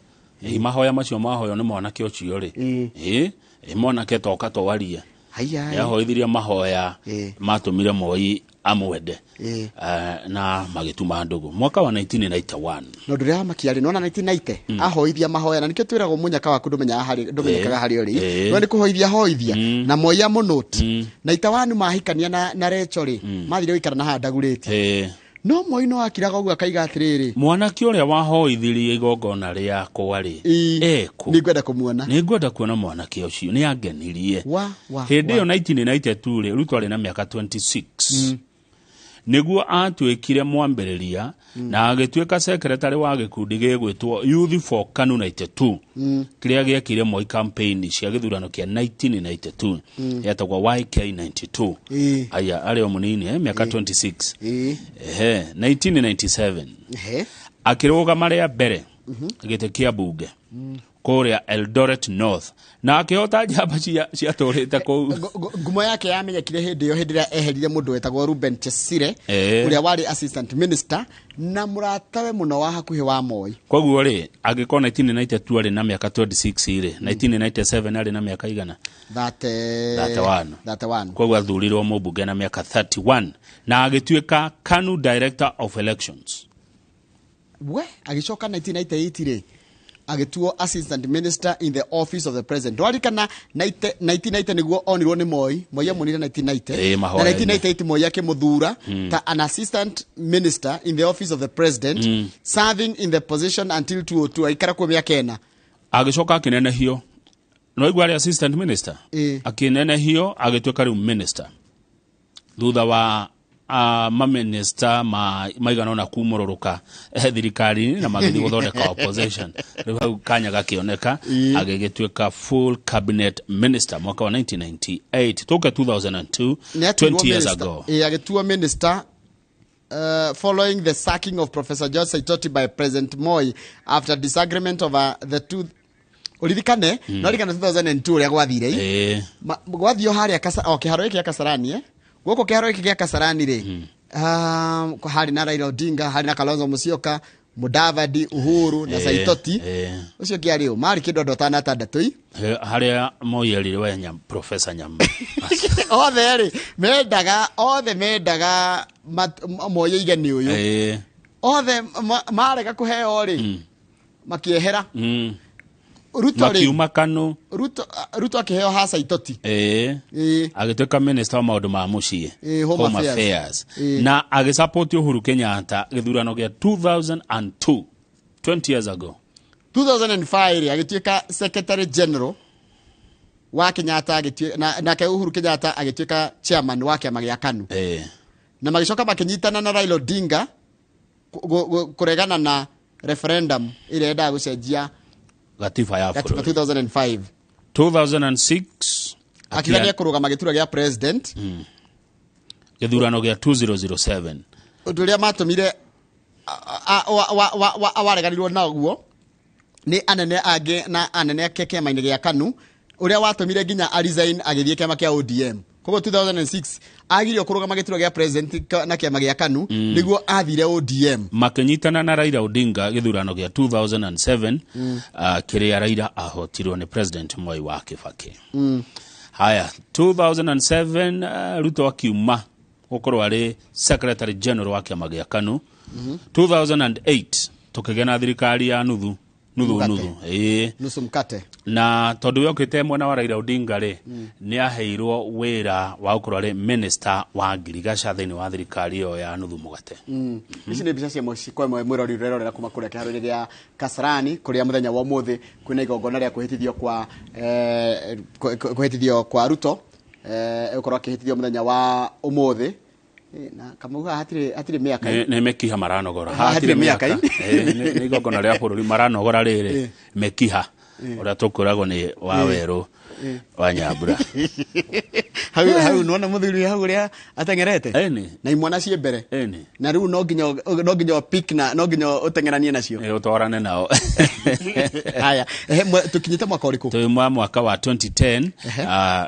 mahoya macio mahoywo nĩ mwanake ũcio rĩ, mwanake toka twarie. Haya. Nĩ ahoithirie mahoya matũmire Moi amwende, na magĩtuma ndũgũ mwaka wa 1991. Na ũndũ ũrĩa wamakia rĩ, nona 1990 ahoithia mahoya, na nĩkĩo twĩragwo mũnyaka waku ndũmenyaga harĩ ndũmenyekaga harĩ ũrĩ. No nĩ kũhoithia hoithia na Moi amũnũti na itawanu mahikania na Rachel rĩ, mathire gũikara na haha Ndagurĩti. No Moi no akiraga ũguo akaiga atĩrĩrĩ, mwanake ũrĩa wahoithirie igongona rĩakwa rĩ, ekũ? Nĩngwenda kũmuona. Nĩngwenda kuona mwanake ũcio, nĩ angenirie. Wa wa Hĩndĩ wa. ĩyo 1992 rĩ, Ruto arĩ na mĩaka 26. Nĩguo atuĩkire mwambĩrĩria na agĩtuĩka secretary wa gĩkundi gĩgwĩtwo Youth for KANU 92, kĩrĩa gĩekire Moi campaign cia gĩthurano kĩa 1992, yetagwo YK92. Aya arĩ o mũnini, mĩaka 26. Ehe, 1997 akĩrũgama rĩa mbere gĩtĩ kĩa mbunge kũrĩa Eldoret North na akĩhota njamba ciatũrĩte kũu. Ngumo yake yamenyekire hĩndĩ ĩyo, hĩndĩ ĩrĩa eherire mũndũ wetagwo Ruben Chesire, ũrĩa warĩ assistant minister na mũratawe mũno wa hakuhĩ wa Moi. Koguo rĩ, angĩkorwo 1992 arĩ na mĩaka 26 rĩ, 1997 arĩ na mĩaka igana? 31. 31. Koguo athurirwo mũmbunge na mĩaka 31 na agĩtuĩka KANU Director of Elections. We agĩcoka 1998 rĩ, agĩtuo assistant minister in the office of the president. Ndwarikana 1990 nĩguo onirwo nĩ Moi. Moi amuonire 1990. Na Mahoya-inĩ. 1998 Moi akĩmũthura ta an assistant minister in the office of the president, serving in the position until 2002. Aikara kuo mĩaka 4. Agĩcoka akĩnenehio, no igua arĩ assistant minister, akĩnenehio agĩtuĩka rĩu minister thutha wa maminista maigana ũna kumũrũrũka thirikari-inĩ na magĩthiĩ gũthondeka opposition. Rĩu hau kanya gakĩoneka, agĩgĩtuĩka full cabinet minister mwaka wa 1998. Tũke 2002, Nĩ atuirwo 20 years minister. ago. Agĩtuo minister following the sacking of Professor George Saitoti by President Moi after disagreement over the two. Uririkane, no ririkane 2002 ũrĩa gwathire. Gwathio harĩa o kĩharo gĩkĩ gĩa Kasarani, gũkũ kĩharo gĩkĩ gĩa Kasarani rĩ, harĩ na Raila Odinga, harĩ na Kalonzo Musyoka, Mudavadi, Uhuru na Saitoti. Ũcio ũngĩ arĩ ũ? Marĩ kĩndũ andũ atano atandatũ i. Harĩa Moi erire we nyam, Professor Nyam. Othe rĩ mendaga, othe mendaga Moi aige nĩ ũyũ. Othe marega kũheo rĩ, makĩehera. Ruto rĩ, makiuma KANU. Ruto akĩheo ha Saitoti. Agĩtuĩka minister wa maũndũ ma mũciĩ. Home Home Affairs. Affairs. Na agĩsupport Uhuru Kenyatta gĩthurano gĩa 2002, 20 years ago. 2005 rĩ, agĩtuĩka secretary general wa Kenyatta, nake Uhuru Kenyatta agĩtuĩka chairman wa kĩama gĩa KANU. Na magĩcoka makĩnyitana na Raila Odinga kũregana na referendum ĩrĩa yendaga gũcenjia gatiba ya gatiba bũrũri. 2005. 2006 akiuga nĩ ekũrũgama gĩturwa gĩa president. Gĩthurano gĩa 2007. Ũndũ ũrĩa matũmire wareganirwo naguo nĩ anene angĩ na anene ake kĩama-inĩ gĩa KANU, ũrĩa watũmire nginya a resign agĩthiĩ kĩama kĩa ODM. Koguo 2006 agirio kũrũgama gĩturwa gĩa president na kĩama gĩa KANU, nĩguo athire ODM. Makĩnyitana na Raila Odinga gĩthurano gĩa 2007, kĩrĩa Raila ahotirwo nĩ President Mwai wa Kibaki. Haya, 2007, Ruto akiuma gũkorwo arĩ secretary general wa kĩama gĩa KANU. 2008 tũkĩgĩa na thirikari ya nuthu nuthu. Mukate. Nuthu, ĩĩ. Nusu mkate. Na tondũ we okĩte mwena wa Raila Odinga rĩ, nĩ aheirwo wĩra wa gũkorwo arĩ minister wa ngirigaca thĩinĩ wa thirikari ĩyo ya nuthu mũgate. Ici nĩ mbica cia mũciĩ kwa ĩmwe mwĩrori ũrerorera kuma kũrĩa kĩharo-inĩ gĩa Kasarani, kũrĩa mũthenya wa ũmũthĩ kwĩna igongona rĩa kwĩhĩtithio kwa kwĩhĩtithio kwa Ruto. Egũkorwo akĩhĩtithio mũthenya wa ũmũthĩ. Na Kamau haha hatirĩ mĩaka. Nĩ mĩkiha maranogora. Haha hatirĩ mĩaka. Nĩ igongona rĩa bũrũri maranogora rĩrĩ mĩkiha ũrĩa tũkwĩragwo nĩ wa werũ wa Nyambura. Hau nĩwona mũthuri hau ũrĩa ateng'erete Ĩni. na imwana ciĩ mbere. Ĩni. Na rĩu no nginya pick na no nginya ũteng'eranie nacio. Ũtwarane nao. Haya, tũkinyĩte mwaka ũrĩkũ? Twĩ mwaka wa 2010.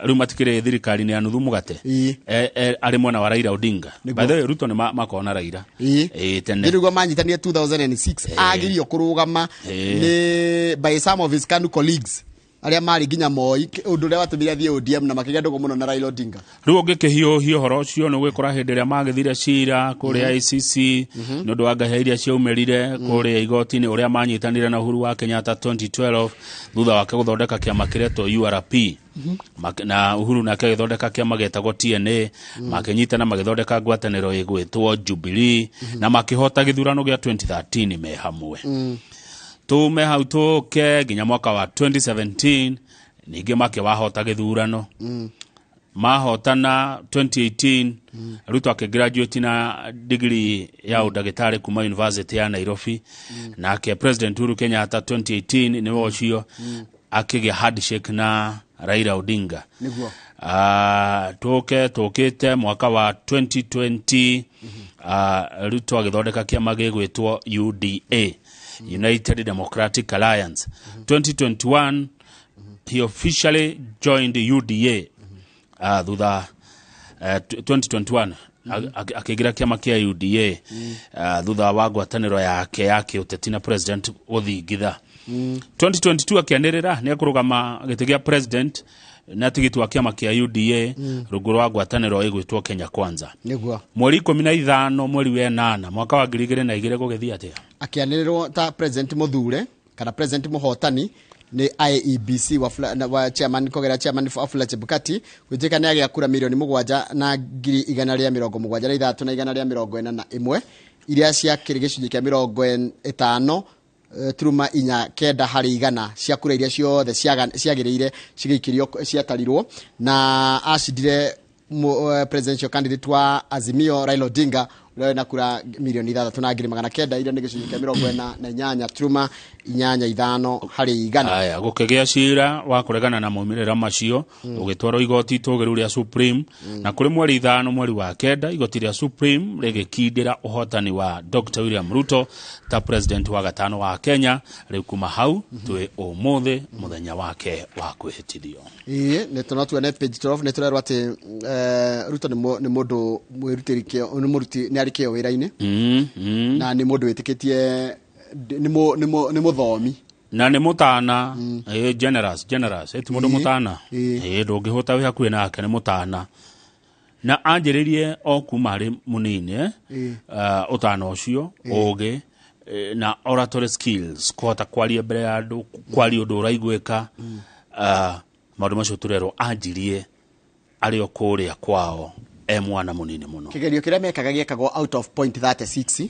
Rĩu matikĩrĩ thirikari-inĩ ya nuthu mũgate. Arĩ mwena wa Raila Odinga. By the way, Ruto nĩ makoragwo na Raila. Tene. Nĩguo manyitanire 2006, agirio kũrũgama nĩ by some of his KANU colleagues arĩa marĩ nginya Moi, ũndũ ũrĩa watũmire athiĩ ODM na makĩgĩa ndũgũ mũno na Raila Odinga. Rĩu ũngĩkĩhiũhia ũhoro ũcio nĩ ũgĩkora hĩndĩ ĩrĩa magĩthire cira kũrĩa ICC nĩ ũndũ wa ngahĩha iria ciaumĩrire kũrĩa igoti-inĩ, ũrĩa manyitanire na Uhuru wa Kenyatta 2012 thutha wake gũthondeka kĩama kĩretwo URP. Na Uhuru nake agĩthondeka kĩama gĩtagwo TNA, makĩnyitana magĩthondeka ngwatanĩro ĩgwĩtwo Jubilee na makĩhota gĩthurano gĩa 2013 me hamwe. Tume hau tũke nginya mwaka wa 2017, ningĩ makĩwahota gĩthurano. Mahotana 2018, Ruto akĩgraduate na degree ya ũndagĩtarĩ kuma University ya Nairobi. Nake President Uhuru Kenyatta 2018 nĩwe ũcio akĩgĩa handshake na Raila Odinga. Tũke tũkĩte mwaka wa 2020, Ruto agĩthondeka kĩama gĩgwĩtwo UDA, United Democratic Alliance. 2021 he officially joined UDA. Thutha 2021 akĩingĩra kĩama kĩa UDA thutha wa ngwatanĩro yake ya kĩũteti na president gũthingitha. 2022 akĩanĩrĩra nĩ ekũrũgama gĩtĩ gĩa president na tigiti wa kĩama kĩa UDA rungu rwa ngwatanĩro ĩgwĩtwo Kenya Kwanza. Mweri 15 mweri wa 8 mwaka wa 2002 gũgĩthiĩ atĩa? Akĩanĩrĩrwo ta president mũthure kana president mũhotani nĩ IEBC wa chairman kogera chairman Wafula Chebukati, gwĩtĩka nĩ agĩa kura 7,173,141 iria ciakĩrĩ gĩcunjĩ kĩa 50.49 harĩ igana cia kura iria ciothe ciagĩrĩire cigĩikĩrio ciatarirwo, na acindire presidential candidate wa Azimio Raila Odinga ũrĩa wĩna kura 6,900,000 iria nĩ gĩcunjĩ kĩa 48.85 harĩ igana. Aya, gũkĩgĩa cira wa kũregana na maumĩrĩra macio ũgĩtwarwo igoti itũgĩru rĩa Supreme, na kũrĩ mweri 5 mweri wa 9 igoti rĩa Supreme rĩgĩkindĩra ũhotani wa Dr. William Ruto ta president wa gatano wa Kenya. Rĩu kuma hau twĩ ũmũthĩ mũthenya wake wa kwĩhĩtithio. Ĩĩ, nĩ tũno tuone page 12 nĩ tũrerwo atĩ Ruto nĩ mũndũ mwĩrutĩri kĩo, nĩ mũruti, nĩ arĩ kĩo wĩra-inĩ. Na nĩ mũndũ wĩtĩkĩtie, nĩ mũthomi na nĩ mũtana. Generous ti mũndũ mũtana. Ndũngĩhũta wĩ hakuhĩ nake, nĩ mũtana na anjĩrĩrie o kuma arĩ mũnini ũtana ũcio, ũgĩ na oratory skills, kũhota kwaria mbere ya andũ, kwaria ũndũ ũraiguĩka. Maũndũ macio tũrerwo anjirie arĩ o kũrĩa kwao e mwana mũnini mũno. Kĩgerio kĩrĩa mekaga gĩekagwo out of point 36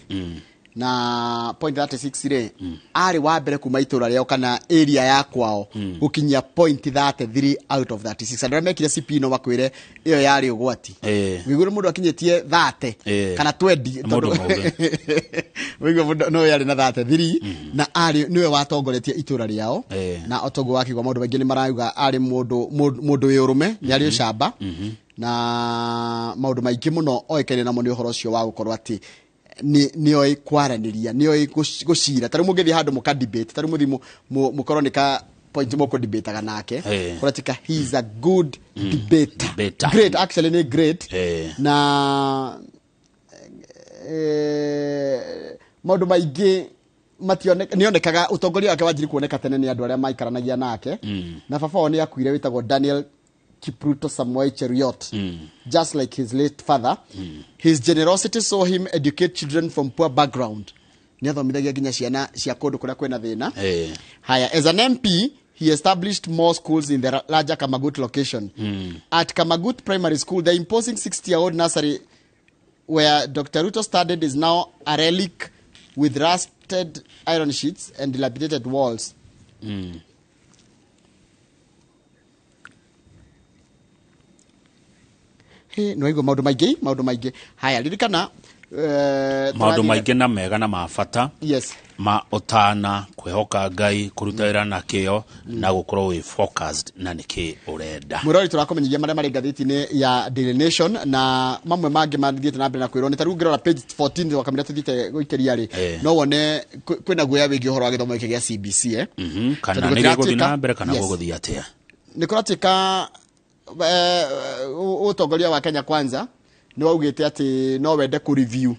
na point 36 rĩ, arĩ wa mbere kuma itũra rĩao kana area ya kwao gũkinyia point 33 out of 36. Andũ arĩa mekire CP no makwĩre ĩyo yarĩ ũgwati. Wĩigua mũndũ akinyĩtie 30 kana 20 Mũndũ mũũgĩ. Wĩigua mũndũ no yarĩ na 33 na arĩ nĩwe watongoretie itũra rĩao. Na otoguo wakiuga maũndũ maingĩ nĩ marauga arĩ mũndũ wĩ ũrũme, nĩ arĩ ũcamba na maũndũ maingĩ mũno oĩkaine namo nĩ ũhoro ũcio wa gũkorwo atĩ nĩ oĩ kwaranĩria, nĩ oĩ gũcira. Ta rĩu mũngĩthiĩ handũ mũka debate, ta rĩu mũthiĩ mũkorwo nĩ ka point mũkũ debataga nake, kũratika he is a good debater. Great, actually nĩ great. Na maũndũ maingĩ nĩonekaga ũtongoria wake wanjiri kuoneka tene nĩ andũ arĩa maikaranagia nake. Na baba wao nĩ akuire wĩtagwo Daniel Kipruto Samoei Cheruiyot, just like his late father. His generosity saw him educate children from poor background. Nĩ athomithagia nginya ciana cia kũndũ kũrĩa kwĩna thĩna. Haya, as an MP, he established more schools in the larger Kamagut location. At Kamagut Primary School, the imposing 60-year-old nursery where Dr. Ruto studied is now a relic with rusted iron sheets and dilapidated walls. Nĩ waigua maũndũ maingĩ. Haya, ririkana maũndũ maingĩ na mega na ma bata. Yes. Ma ũtana, kwĩhoka Ngai, kũruta wĩra na kĩo na gũkorwo wĩ focused na nĩkĩ ũrenda. Mũrori, tũrakũmenyithia marĩa marĩ ngathĩti-inĩ ya Daily Nation na mamwe mangĩ mathiĩte na mbere na kwĩrwo nĩ ta rĩu ũngĩrora page 14 wakamĩra tũthiĩte gũikĩria rĩ, no wone kwĩna guoya wĩgiĩ ũhoro wa gĩthomo gĩkĩ gĩa CBC. Kana nĩ gĩgũthiĩ na mbere kana gũgũthiĩ atĩa? Nĩ kũratuĩka ũtongoria wa Kenya Kwanza nĩ waugĩte atĩ no wende kũ review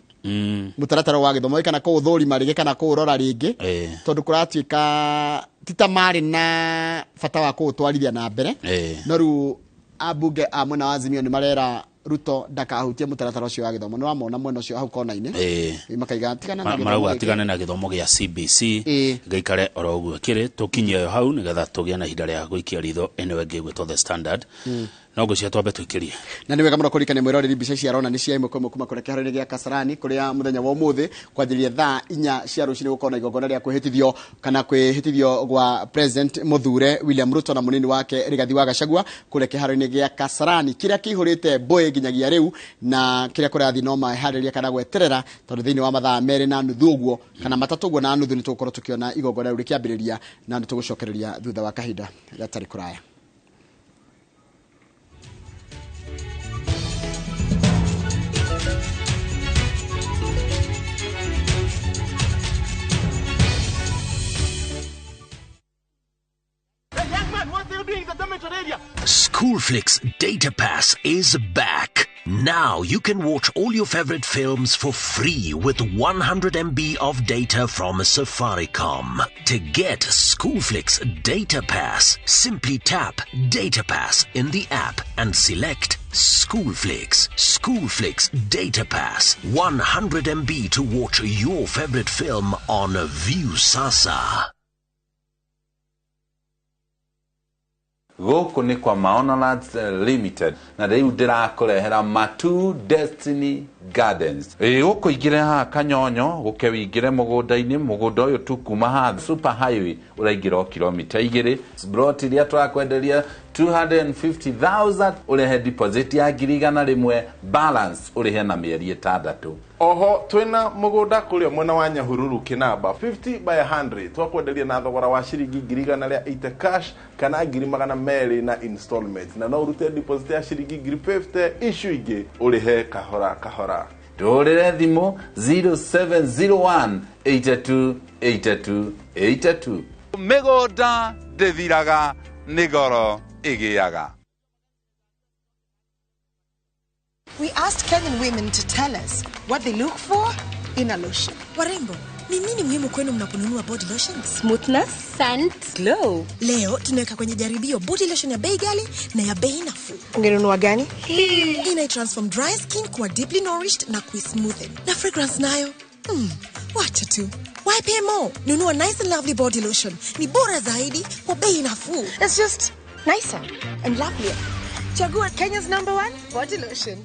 mũtaratara wa gĩthomo kana kũũthũrima rĩngĩ kana kũũrora rĩngĩ, tondũ kũratuĩka ti ta marĩ na bata wa kũũtwarithia na mbere. No rĩu ambunge a mwena wa Azimio nĩ marera Ruto ndakahutie mũtaratara ũcio wa gĩthomo. Nĩ wamona mwena ũcio hau kona-inĩ makaiga tigana na gĩthomo, marauga tigane na gĩthomo gĩa CBC, gĩikare oro ũguo kĩrĩ. Tũkinyie hau nĩgetha tũgĩe na ihinda rĩa gũikia ritho ĩno ĩngĩ ĩgwĩtwo The Standard. No ngwĩciria twambe tũikĩrie. Na nĩ wega mũno kũririkania mwĩroreri mbica ici arona nĩ cia ĩmwe kwa ĩmwe kuma kũrĩa kĩharo-inĩ gĩa Kasarani, kũrĩa mũthenya wa ũmũthĩ kwanjĩrĩria thaa 4 cia rũcinĩ gũkorwo na igongona rĩa kwĩhĩtithio kana kwĩhĩtithio gwa President Mũthure William Ruto na mũnini wake Rigathi wa Gachagua kũrĩa kĩharo-inĩ gĩa Kasarani, kĩrĩa kĩihũrĩte mbũĩ nginyagia rĩu, na kĩrĩa kũrathiĩ no maharĩria kana gweterera, tondũ thĩinĩ wa mathaa 2.5 ũguo kana 3 ũguo na nuthu nĩ tũgũkorwo tũkĩona igongona rĩu rĩkĩambĩrĩria, na nĩ tũgũcokereria thutha wa kahinda gatarĩ kũraya. Schoolflix Data Pass is back. Now you can watch all your favorite films for free with 100 MB of data from Safaricom. To get Schoolflix Data Pass, simply tap Data Pass in the app and select Schoolflix. Schoolflix Data Pass, 100 MB to watch your favorite film on Viusasa. Gũkũ nĩ kwa Maono Lands Limited, na rĩu ndĩrakũrehera Matu Destiny Gardens. Ĩ gũkũ ingĩre haha Kanyonyo, gũke wĩingĩre mũgũnda-inĩ, mũgũnda ũyũ tu kuma haha super highway ũraingĩra o kilomita 2. Plot iria tũrakwenderia 250,000, ũrehe deposit ya 100,000, balance ũrĩhe na mĩeri 6. Oho twina mugunda kuria mwena wa Nyahururu Kinamba 50 by 100 twakwenderia na thogora wa ciringi 180 cash kana 200 na installment, na no urute deposit ya ciringi 50, icio ingĩ ũrĩhe kahora kahora. Tũhũrĩre thimũ 0701 82 82 82. Mĩgũnda ndĩthiraga, nĩ goro ĩgĩaga. We asked Kenyan women to tell us what they look for in a lotion. Warembo, ni nini muhimu kwenu mnaponunua body lotion? Smoothness, scent, glow. Leo tunaweka kwenye jaribio body lotion ya bei ghali na ya bei nafuu. Ungenunua gani? Hii. Ina transform dry skin kuwa deeply nourished na kuismoothen. Na fragrance nayo? Wacha tu. Why pay more? Nunua nice and lovely body lotion. Ni bora zaidi kwa bei nafuu. It's just nicer and lovelier. Chagua Kenya's #1 body lotion.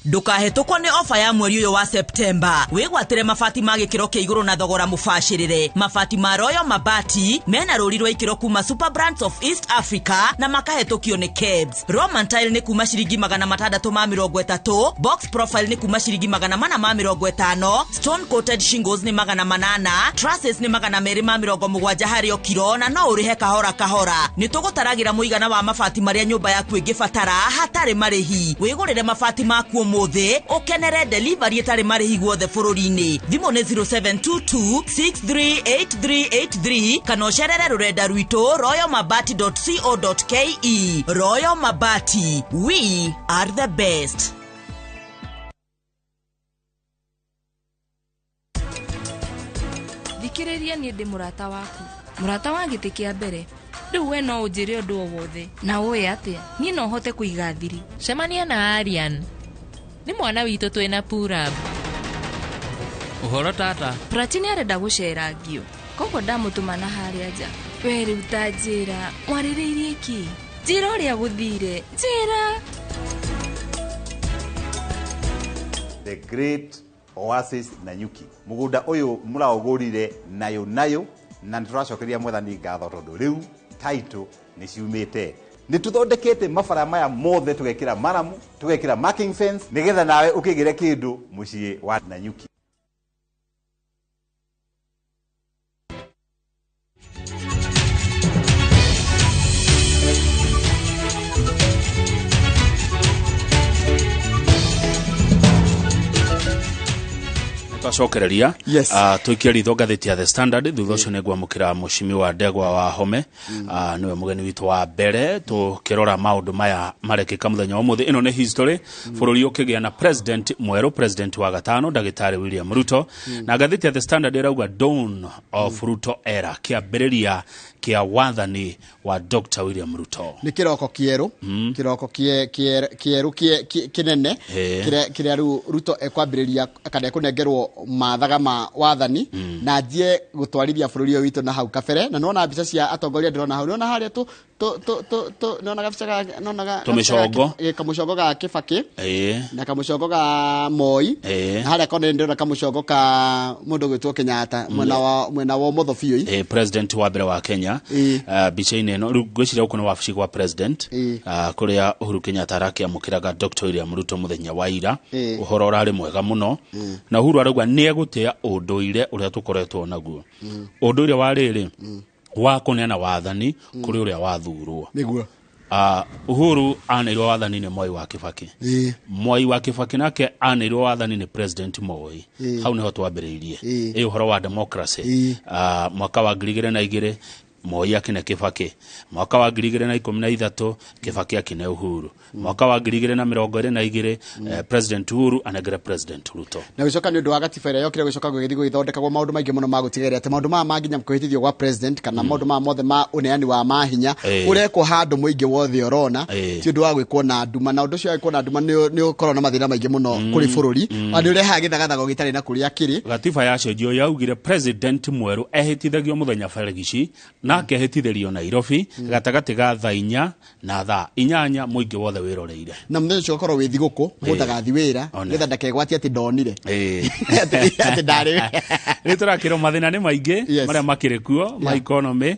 Ndũkahetũkwo nĩ ofa ya mweri ũyũ wa Septemba. Wĩgwatĩre mabati ma gĩkĩro kĩa igũrũ na thogora mũbacĩrĩre. Mabati ma Royal Mabati mena rũri rwa ikĩro kuma Super Brands of East Africa na makahetũkio nĩ KEBS. Roman Tile nĩ kuma ciringi 630, Box Profile nĩ kuma ciringi 450, Stone Coated Shingles nĩ 800, Trusses nĩ 270 harĩ o kiro na no ũrĩhe kahora kahora. Nĩ tũgũtaragĩra mũigana wa mabati marĩa nyũmba yaku ĩngĩbatara hatarĩ marĩhi. Wĩgũrĩre mabati maku ũmũthĩ ũkenere delivery ĩtarĩ marĩhi guothe bũrũri-inĩ. Thimũ nĩ 0722 638383 kana ũcerere rũrenda rwitũ royalmabati.co.ke. Royal Mabati, we are the best. Thikĩrĩria, niĩ ndĩ mũrata waku, mũrata wa gĩtĩ kĩa mbere. Rĩu we no ũnjĩre ũndũ o wothe, na ũĩ atĩa niĩ no hote kũiga thiri. Cemania na Arian, nĩ mwana witũ twĩna Purab. Ũhoro tata. Prati nĩ arenda gũcerangio, koguo ndamũtũma na harĩa nja. We rĩu ta njĩra, mwarĩrĩirie kĩ? Njĩra ũrĩa gũthire, njĩra. The Great Oasis Nanyuki. Mũgũnda ũyũ mũraũgũrire nayo nayo, na nĩtũracokeria mwathani ngatho tondũ rĩu title nĩ ciumĩte. Nĩ tũthondekete mabara maya mothe, tũgekĩra maramu, tũgekĩra marking fence, nĩgetha nawe ũkĩgĩre kĩndũ mũciĩ wa Nanyuki. Twacokereria. Yes. Tuikie ritho ngathĩti ya The Standard. Thutha ũcio nĩ ngwamũkĩra mũcimi wa ndegwa wa Home. Nĩwe mũgeni witũ wa mbere tũkĩrora maũndũ maya marekĩka mũthenya wa ũmũthĩ. Ĩno nĩ history, bũrũri ũkĩgĩa na president mwerũ, president wa gatano, ndagĩtarĩ William Ruto. Na ngathĩti ya The Standard ĩrauga dawn of Ruto era, kĩambĩrĩria kĩa wathani wa Dr. William Ruto. Nĩ kĩroko kĩerũ, kĩroko kĩerũ kĩnene kĩrĩa rĩu Ruto ekwambĩrĩria kana ekũnengerwo mathaga ma wathani na anjie gũtwarithia bũrũri ũyũ witũ na hau kabere. Na nĩwona mbica cia atongoria ndĩrona hau, nĩwona harĩa tu tu tu tu tu nĩwona gabica ga nĩwona Tũmĩcongo. Kamũcongo ga Kĩbakĩ na kamũcongo ga Moi, na harĩa kona ndĩrona kamũcongo ka mũndũ ũgwĩtwo Kenyatta mwena wa ũmotho biũ. President wa mbere wa Kenya. Mbica-inĩ ĩno rĩu ngwĩciria gũkũ nĩ wabici gwa president, kũrĩa Uhuru Kenyatta arakĩamũkĩraga Dr. William Ruto mũthenya wa ira. Ũhoro ũrarĩ mwega mũno, na Uhuru arauga nĩ egũtĩa ũndũire ũrĩa tũkoretwo naguo, ũndũire wa rĩrĩ wa kũneana wathani kũrĩ ũrĩa wathurwo. Uhuru aneirwo wathani nĩ Mwai wa Kĩbakĩ. Mwai wa Kĩbakĩ nake aneirwo wathani nĩ President Moi. Hau nĩho twambĩrĩirie ĩ ũhoro wa democracy. Mwaka wa 2002 Moi akine Kĩbakĩ, mwaka wa 2013 Kĩbakĩ akine Uhuru, mwaka wa 2022 President Uhuru anengere President Ruto. Na gũcoka nĩ ũndũ wa gatiba ĩrĩa yokire gũcoka gũgĩthiĩ gũgĩthondekagwo maũndũ maingĩ mũno ma gũtigĩrĩra atĩ maũndũ maya ma nginya kwĩhĩtithio gwa president kana maũndũ maya mothe ma ũneani wa mahinya ũrekwo handũ mũingĩ wothe ũrona, ti ũndũ wa gwĩkwo na nduma. Na ũndũ ũcio wa gwĩkwo na nduma nĩ ũkoragwo na mathĩna maingĩ mũno kũrĩ bũrũri, na nĩ ũrehaga gĩthagathago gĩtarĩ na kũrĩa kĩrĩ. Gatiba yacenjio yaugire president mwerũ ehĩtithagio mũthenya barigici na akehĩtithĩrio Nairobi gatagatĩ ga thaa 4 na thaa 8, mũingĩ wothe wĩroreire. Na mũthenya ũcio ũgakorwo wĩ thigũkũ, mũndũ ndagathi wĩra One. nĩgetha ndakegwatie atĩ ndonire atĩ ndarĩ. Rä tå rakä rwo mathä na nä maingä marĩa makĩrĩ kuo ma economy,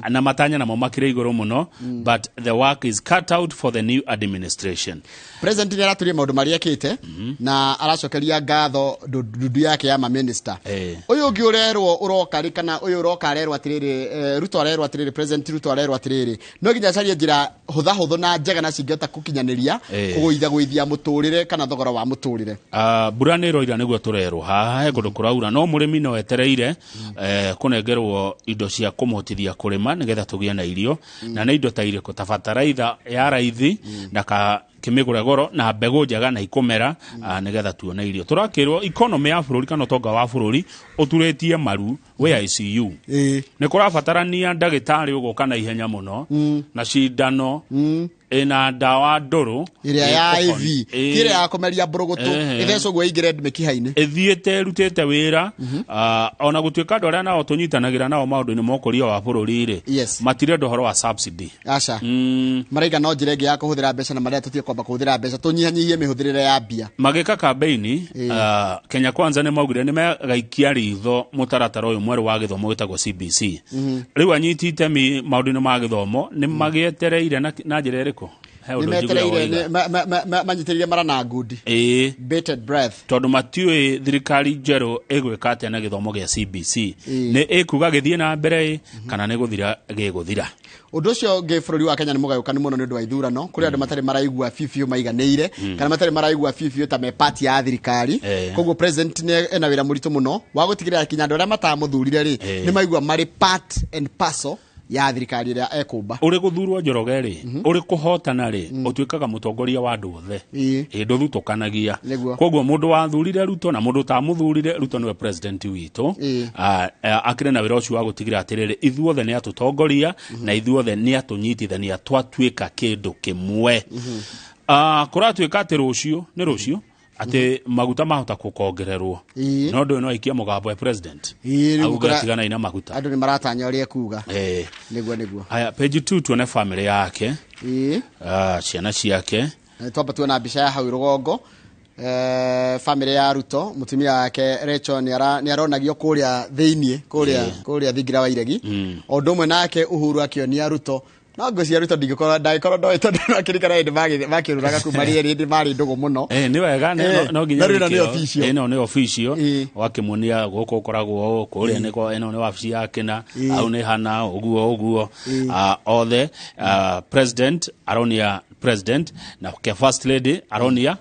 na matanya namo makĩrĩ igũrũ mũno, but the work is cut out for the new administration. President nĩ aratũria maũndũ marĩa ekĩte na aracokeria ngatho ndundu yake ya maminista. Ũyũ ũngĩ ũrerwo ũroka rĩ, kana ũyũ ũroka arerwo atĩrĩrĩ, Ruto arerwo atĩrĩrĩ, President Ruto arerwo atĩrĩrĩ, no nginya acarie njĩra hũthahũthũ na njega na cingĩhota gũkinyanĩria kũgũithia gũithia mũtũrĩre kana thogora wa mũtũrĩre. Mbura nä ĩroira nĩguo tũrerwo haha he kũndũ kũraura, no mũrĩmi no etereire kũnengerwo indo cia kũmũhotithia kũrĩma nĩgetha tũgĩe na irio. Na nĩ indo ta irĩkũ? Ta bataraitha ya raithi, ndaka kĩmĩgũre goro, na mbegũ njega na ikũmera, nĩgetha tuone irio. Tũrakĩrwo economy ya bũrũri kana ũtonga wa bũrũri ũturĩtie maru wĩ ICU. Nĩ kũrabatarania ndagĩtarĩ ũgũka na ihenya mũno na cindano ĩna ndawa ndũrũ ĩrĩa ya ĩkũhon- IV, ti ĩrĩa ya kũmeria mbũrũgũtũ ĩthecwo ũguo ĩingĩre mĩkiha-inĩ. Ĩthiĩte ĩrutĩte wĩra. Ona gũtuĩka andũ arĩa nao tũnyitanagĩra nao maũndũ-inĩ ma ũkũria wa bũrũri rĩ, matirenda ũhoro wa subsidy. Aca, maraiga no njĩra ĩngĩ ya kũhũthĩra mbeca, na marĩa tũtige kwamba kũhũthĩra mbeca, tũnyihanyihie mĩhũthĩrĩre ya mbia. Magĩka kambeini, Kenya Kwanza nĩ maugire nĩ megaikia ritho mũtaratara ũyũ mwerũ wa gĩthomo wĩtagwo CBC. Rĩu anyiti itemi maũndũ-inĩ ma gĩthomo nĩ magĩetereire na njĩra ĩrĩkũ? He nĩ ũndũ njiguire metereire woiga. manyitĩrĩire mara na ngundi, bated breath. Tondũ matiũĩ thirikari njerũ ĩgwĩka atĩa na gĩthomo gĩa CBC, nĩ ĩkuga gĩthiĩ na mbere ĩ kana nĩ gũthira gĩgũthira. Ũndũ ũcio ũngĩ, bũrũri wa Kenya nĩ mũgayũkanu mũno nĩ ũndũ wa ithurano. Kũrĩ andũ matarĩ maraigua biũ biũ maiganĩire kana matarĩ maraigua biũ biũ ta me part ya thirikari. Koguo president nĩ ena wĩra mũritũ mũno wa gũtigĩrĩra kinya andũ arĩa matamũthurire rĩ, nĩ maigua marĩ part and parcel ya thirikari ĩrĩa ekũmba. Ũrĩ gũthurwo Njoroge rĩ, ũrĩ kũhotana rĩ, ũtuĩkaga mũtongoria wa andũ othe. Ĩ ndũthutũkanagia. Koguo mũndũ wathurire Ruto na mũndũ ũtamũthurire, Ruto nĩwe president witũ. Akĩrĩ na wĩra ũcio wa gũtigĩrĩra atĩrĩrĩ, ithuothe nĩ atũtongoria na ithuothe nĩ atũnyitithania twatuĩka kĩndũ kĩmwe. Kũratuĩka atĩ rũciũ nĩ rũciũ atĩ maguta mahota gũkongererwo, no ndũĩ no aikie mũgambo e president Rĩu auge tiganai na maguta. Andũ nĩ maratanya ũrĩa ekuga. Nĩguo. Haya, page 2 tuone family yake. Ciana ciake. Na twamba tuona mbica ya hau rũgongo, family ya Ruto, mũtumia wake Rachel nĩ aronagio kũrĩa thĩiniĩ, kũrĩa kũrĩa thingira wa iregi. O ũndũ ũmwe nake Uhuru akĩonia Ruto. No ngwĩciria Ruto ndingĩkorwo ndangĩkorwo ndoĩ tondũ no akĩrikana hĩndĩ makĩrũraga kuma rĩerĩ hĩndĩ marĩ ndũgũ mũno. Nĩ wega no nginya No rĩu ĩno nĩ wĩke ũũ. official. Ĩno nĩ official wakĩmuonia gũkũ ũkoragwo ũũ kũrĩa nĩko ĩno nĩ wabici ya kĩna hau nĩ hana ũguo ũguo. Othe president aronia president na ke first lady aronia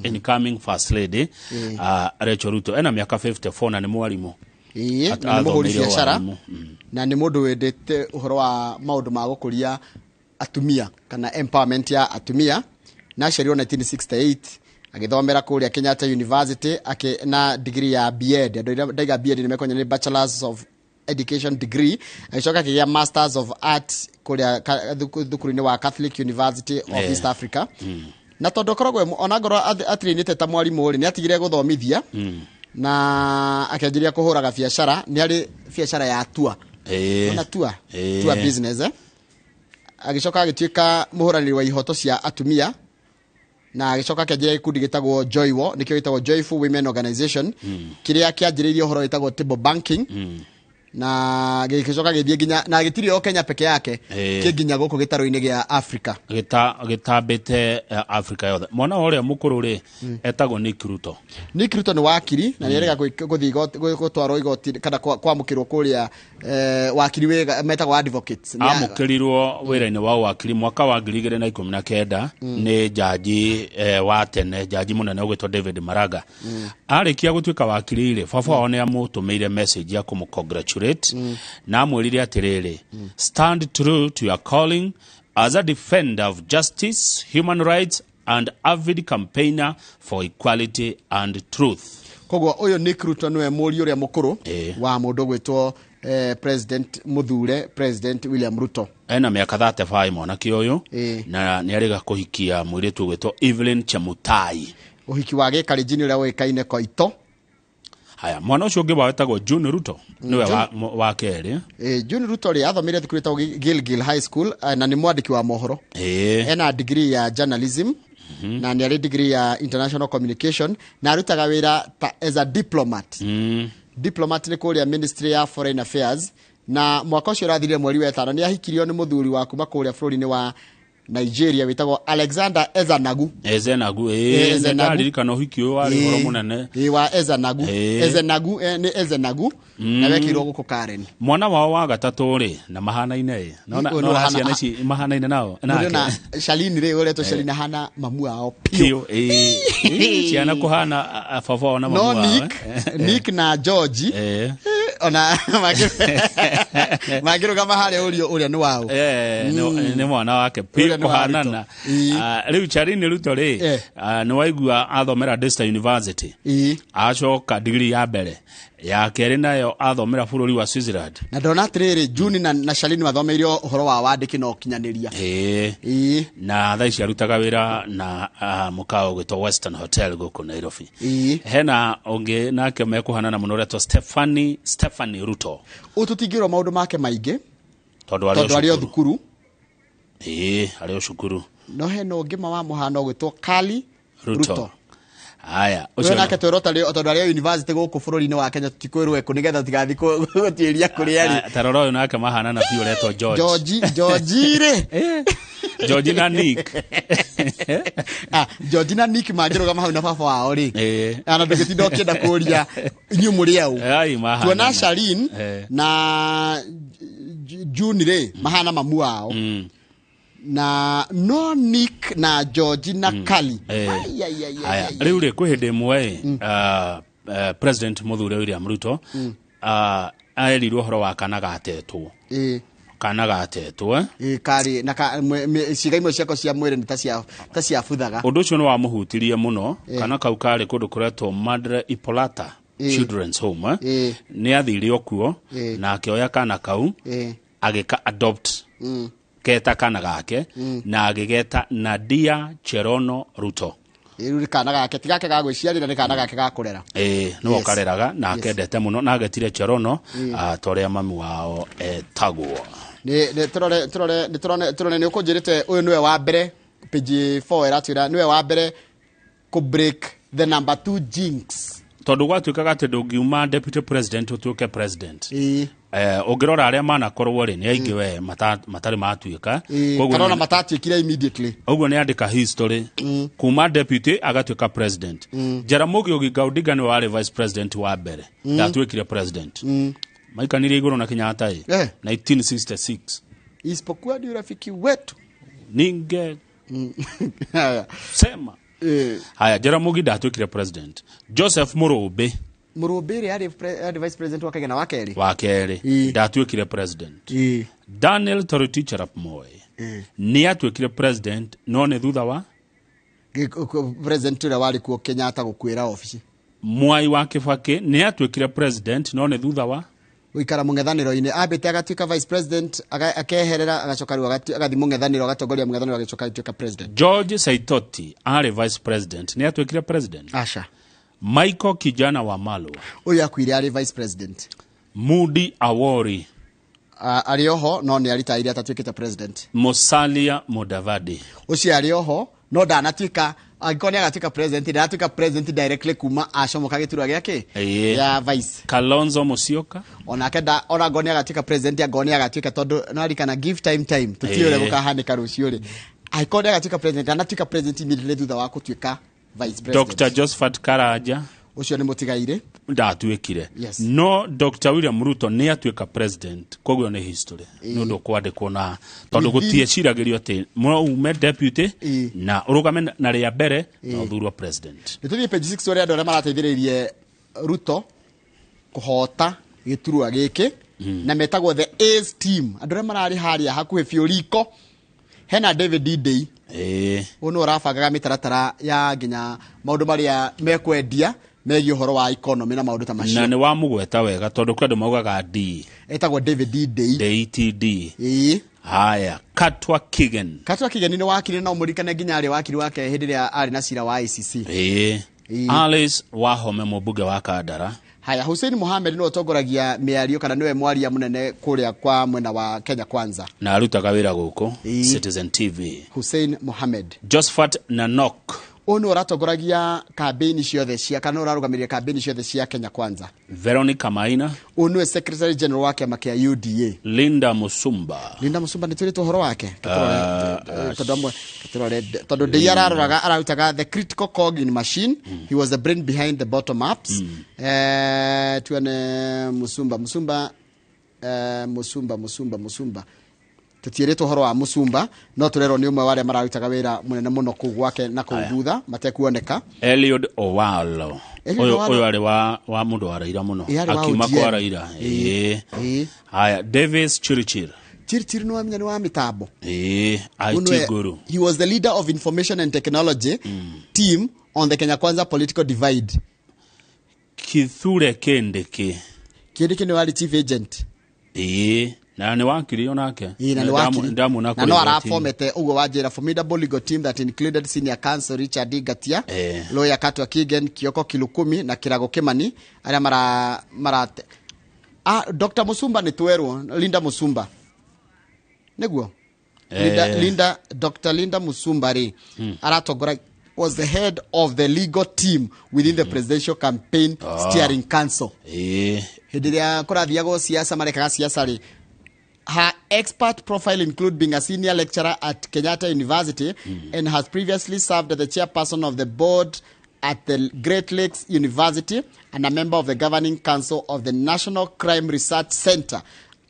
incoming first lady Rachel Ruto ena mĩaka 54 na nĩ mwarimũ. Na nĩ mũhũri Athomeire biacara warimũ. Na nĩ mũndũ wendete ũhoro wa maũndũ ma gũkũria atumia kana empowerment ya atumia na aciarirwo 1968 agĩthomera kũrĩa Kenyatta University akĩ na degree ya B.Ed. Andũ arĩa ndaiga B.Ed nĩ mekũmenya nĩ Bachelors of Education degree, agĩcoka akĩgĩa Masters of Arts kũrĩa thukuru-inĩ wa Catholic University of East Africa. Na tondũ akoragwo ona ngorwo atrainĩte ta mwarimũ rĩ, nĩ atigire gũthomithia na akĩanjĩrĩria kũhũraga biacara. Nĩ arĩ biacara ya tua ona tua tua business. Agĩcoka agĩtuĩka mũhũranĩri wa ihoto cia atumia na agĩcoka akĩanjĩrĩria gĩkundi gĩtagwo Joywo, nĩkĩo gĩtagwo Joyful Women Organization, kĩrĩa kĩanjĩrĩirie ũhoro wĩtagwo table banking na gĩgĩcoka gĩthiĩ nginya na gĩtirĩ o Kenya peke yake, kĩ nginya gũkũ gĩtarũ-inĩ gĩa Africa. Gĩtambĩte Africa yothe. Mwana ũrĩa mũkũrũ rĩ etagwo Nick Ruto. Nick Ruto nĩ wakiri na nĩerega gũthiĩ gũtwarwo igoti kana kwamũkĩrwo kũrĩa wakiri wĩga metagwo advocates. Amũkĩrirwo wĩra-inĩ wa wakiri mwaka wa 2019 nĩ jaji wa tene, jaji mũnene ũgwĩtwo David Maraga. Arĩkia gũtuĩka wakiri rĩ, baba wao nĩ amũtũmĩire message ya kũmũ congratulate na amwĩrire atĩrĩrĩ, "Stand true to your calling as a defender of justice, human rights and avid campaigner for equality and truth." Koguo ũyũ Nick Ruto nĩwe mũriũ ũrĩa mũkũrũ wa mũndũ ũgwĩtwo President mũthure President William Ruto. Ena mĩaka 35 mwanake ũyũ na nĩ arĩga kũhikia mũirĩtu ũgwĩtwo Evelyn Chemutai. Ũhiki wa gĩkarenjini ũrĩa ũĩkaine Koito. Haya, mwana ũcio ũngĩ wao etagwo June Ruto, nĩwe wa kerĩ. June Ruto rĩ athomeire thukuru ĩtagwo Gilgil High School na nĩ mwandĩki wa mohoro. Ena degree ya journalism na nĩ arĩ degree ya international communication na arutaga wĩra ta as a diplomat. Diplomat nĩ kũrĩa Ministry ya Foreign Affairs na mwaka ũcio ũrathirire mweri wa ĩtano nĩ ahikirio nĩ mũthuri wa kuma kũrĩa bũrũri-inĩ wa Nigeria wĩtagwo Alexander Ezanagu. Ezenagu. Ezenagu. Nĩndaririkana ũhiki ũyũ warĩ ũhoro mũnene. Wa Ezanagu. Ezenagu nĩ Ezenagu na wekĩirwo gũkũ Karen. Mwana wao wa gatatũ rĩ na mahanaine ĩ nona Ũyũ nĩ nona wahana- ciana ici mahanaine nao Nĩ nake na Shalini rĩ ũretwo Shalini ahana mamu wao piũ ciana kũhana baba wao na no mamu wao. Nick Nick na George ona mangĩrũgama harĩa ũrio ũrĩa nĩ wao. Nĩ mwana wake piũ Ũrĩa nĩ wa kũhanana. Rĩu Charine Ruto rĩ nĩ waigua athomera Daystar University, acoka degree ya mbere, ya kerĩ nayo athomera bũrũri wa Switzerland. Na ndona atĩrĩrĩ Juni na Shalini mathomeire ũhoro wa wandĩki na ũkinyanĩria. Na thaa ici arutaga wĩra na mũkawa ũgwĩtwo Western Hotel gũkũ Nairobi. Hena ũngĩ nake mekũhanana mũno ũretwo Stephanie Ruto. Ũyũ tũtingĩrwo maũndũ make maingĩ tondũ tondũ arĩ o thukuru. Arĩ o cukuru. No hena ũngĩ ma wa mũhano ũgwĩtwo Kali Ruto. Ruto. Haya, ũcio nake twĩrwo tondũ arĩ o university gũkũ bũrũri-inĩ wa Kenya tũtikwĩrwo ekũ nĩgetha tigathiĩ gũtuĩria kũrĩa arĩ. Ta rora ũyũ nake mahanana biũ ũretwo George. George, George rĩ. George na Nick. George na Nick mangĩrũgama hau na baba wao rĩ. Ana ndũgĩtinda ũkĩenda kũria inyuĩ mũrĩ au. Ai, mahanana. Tuona Charlene na June rĩ mahana mamu wao. Na no Nick na George na Kali. Ai, ai, ai, ai, Haya, ai. rĩu rĩ kwĩ hĩndĩ ĩmwe ĩ President mũthure William Ruto erirwo ũhoro wa kana gatetwo. Kana gatetwo. Karĩ na ciĩga imwe ciako cia mwĩrĩ nĩ ta ciabuthaga. Ũndũ ũcio nĩ wamũhutirie mũno. Kana kau karĩ kũndũ kũretwo Madre Ipolata Children's Home. Nĩ athire o kuo na akĩoya kana kau agĩka adopt keta kana gake na agĩgeta Nadia Cherono Ruto. Rĩu nĩ kana gake ti gake ga gwĩciarĩra, nĩ kana gake ga kũrera. Nĩwe ũkareraga na akendete mũno na agetire Cherono ta ũrĩa mami wao etagwo. Nĩ tũrore, tũrore, nĩ tũrone, tũrone nĩ ũkũnjĩrĩte ũyũ nĩwe wa mbere, page 4 ĩratwĩra nĩwe wa mbere kũ break the number 2 jinx. Tondũ gwatuĩkaga atĩ ndũngiuma deputy president ũtuĩke president. Ũngĩrora arĩa manakorwo rĩ, nĩ aingĩ we matarĩ matuĩka. Koguo Kana ona matatuĩkire immediately. Ũguo nĩ andĩka history kuma deputy agatuĩka president. Jaramogi Oginga Odinga nĩwe warĩ vice president wa mbere. Ndatuĩkire president. Maikanirie igũrũ na Kenyatta ĩ. 1966. Isipokuwa ni urafiki wetu. Ninge Haya. Sema. Haya, Jaramogi ndatuĩkire president. Joseph Mũrũmbĩ. Mũrũmbĩ rĩ, arĩ vice president wa Kenya na wa kerĩ. Wa kerĩ. Ndatuĩkire president. Daniel Toroitich arap Moi. Nĩ atuĩkire president no nĩ thutha wa President ũrĩa warĩ kuo Kenyatta gũkuĩra obici. Mwai wa Kibaki nĩ atuĩkire president no nĩ thutha wa gũikara mũng'ethanĩro-inĩ, ambĩte agatuĩka vice president, akeherera, agacoka rĩu agathiĩ mũng'ethanĩro, agatongoria mũng'ethanĩro, agĩcoka agĩtuĩka president. George Saitoti arĩ vice president nĩ atuĩkire president. Aca. Michael Kijana wa Malwa ũyũ akuire arĩ vice president. Mudi Awori arĩ oho no nĩ aritaire atatuĩkĩte president. Musalia Mudavadi ũcio arĩ oho no ndanatuĩka, angĩkorwo nĩ agatuĩka president, ndanatuĩka president directly kuma acomoka gĩturwa gĩake ya vice. Kalonzo Musyoka onake nda ona angorwo nĩ agatuĩka president, angorwo nĩ agatuĩka, tondũ no arikana give time time, tũtiũĩ ũrĩa gũkahanĩka rũciũ rĩ. Angĩkorwo nĩ agatuĩka president, ndanatuĩka president immediately thutha wa gũtuĩka vice president. Dr. Josephat Karanja ũcio nĩ mũtigaire ndatuĩkire. Yes. No Dr. William Ruto nĩ atuĩka president, koguo nĩ history nĩ ũndũ kwandĩkwo na tondũ gũtieciragĩrio atĩ no ume deputy na ũrũgame na rĩa mbere na ũthurwo president. Nĩ tũthiĩ page 6 ũrĩa andũ arĩa marateithĩrĩirie Ruto kũhota gĩturwa gĩkĩ na metagwo the Ace team, andũ arĩa mararĩ harĩa hakuhĩ biũ riko. Hena David Ndei. Ũyũ nĩwe ũrabangaga mĩtaratara ya nginya maũndũ marĩa mekwendia megiĩ ũhoro wa economy na maũndũ ta macio. Na nĩ wamũgweta wega tondũ kwĩ andũ maugaga D. Etagwo David Ndei. DTD. Haya, Katwa Kigen. Katwa Kigen nĩ wakiri, no mũririkane nginya arĩ wakiri wake hĩndĩ ĩrĩa arĩ na cira wa ICC. Alice Wahome mũmbunge wa Kandara. Haya, Hussein Mohamed nĩwe ũtongoragia mĩario kana nĩwe mwaria mũnene kũrĩa kwa mwena wa Kenya Kwanza. Na arutaga wĩra gũkũ Citizen TV. Hussein Mohamed. Josephat Nanok. Ũyũ nĩwe ũratongoragia kambĩini ciothe cia, kana ũrarũgamĩrĩra kambĩini ciothe cia Kenya Kwanza. Veronica Maina. Ũyũ nĩwe Secretary General wa kĩama kĩa UDA. Linda Musumba. Linda Musumba nĩ twĩrĩtwo ũhoro wake? Tondũ amwe, tũrore, tondũ ndĩ araroraga, ararutaga the critical cog in machine. He was the brain behind the bottom ups. Tuone Musumba, Musumba, Musumba, Musumba, Musumba. Tũtiĩrĩtwo ũhoro wa Musumba, no tũrerwo nĩ ũmwe wa arĩa mararutaga wĩra mũnene mũno kũu gwake na kũu thutha matekuoneka. Eliud Owalo. Eliud Ũyũ Owalo. ũyũ arĩ wa mũndũ wa Raila mũno. Ĩ, arĩ wa Akiuma ODM. kwa Raila. Haya, Davis Chirchir. Chirchir nĩ wamenya nĩ wa mĩtambo. IT Ũnwe, guru. He was the leader of information and technology team on the Kenya Kwanza political divide. Kithure Kindiki. Kindiki nĩ warĩ chief agent. Na nĩ wakiri onake. Ĩ, na nĩ wakiri. Ndamwona Na kũrĩ no igoti-inĩ. arafomete ũguo wa njĩra formidable legal team that included senior counsel Richard Ngatia, lawyer Katwa Kigen, Kioko Kilukumi na Kirago Kimani arĩa mara Dr. Musumba nĩ twerwo, Linda Musumba. Nĩguo? Dr. Linda Musumba rĩ, aratongora was the head of the legal team within the presidential campaign steering council. Hĩndĩ ĩrĩa kũrathiagwo siasa, marekaga siasa rĩ, her expert profile include being a senior lecturer at Kenyatta University and has previously served as the chairperson of the board at the Great Lakes University and a member of the governing council of the National Crime Research Center,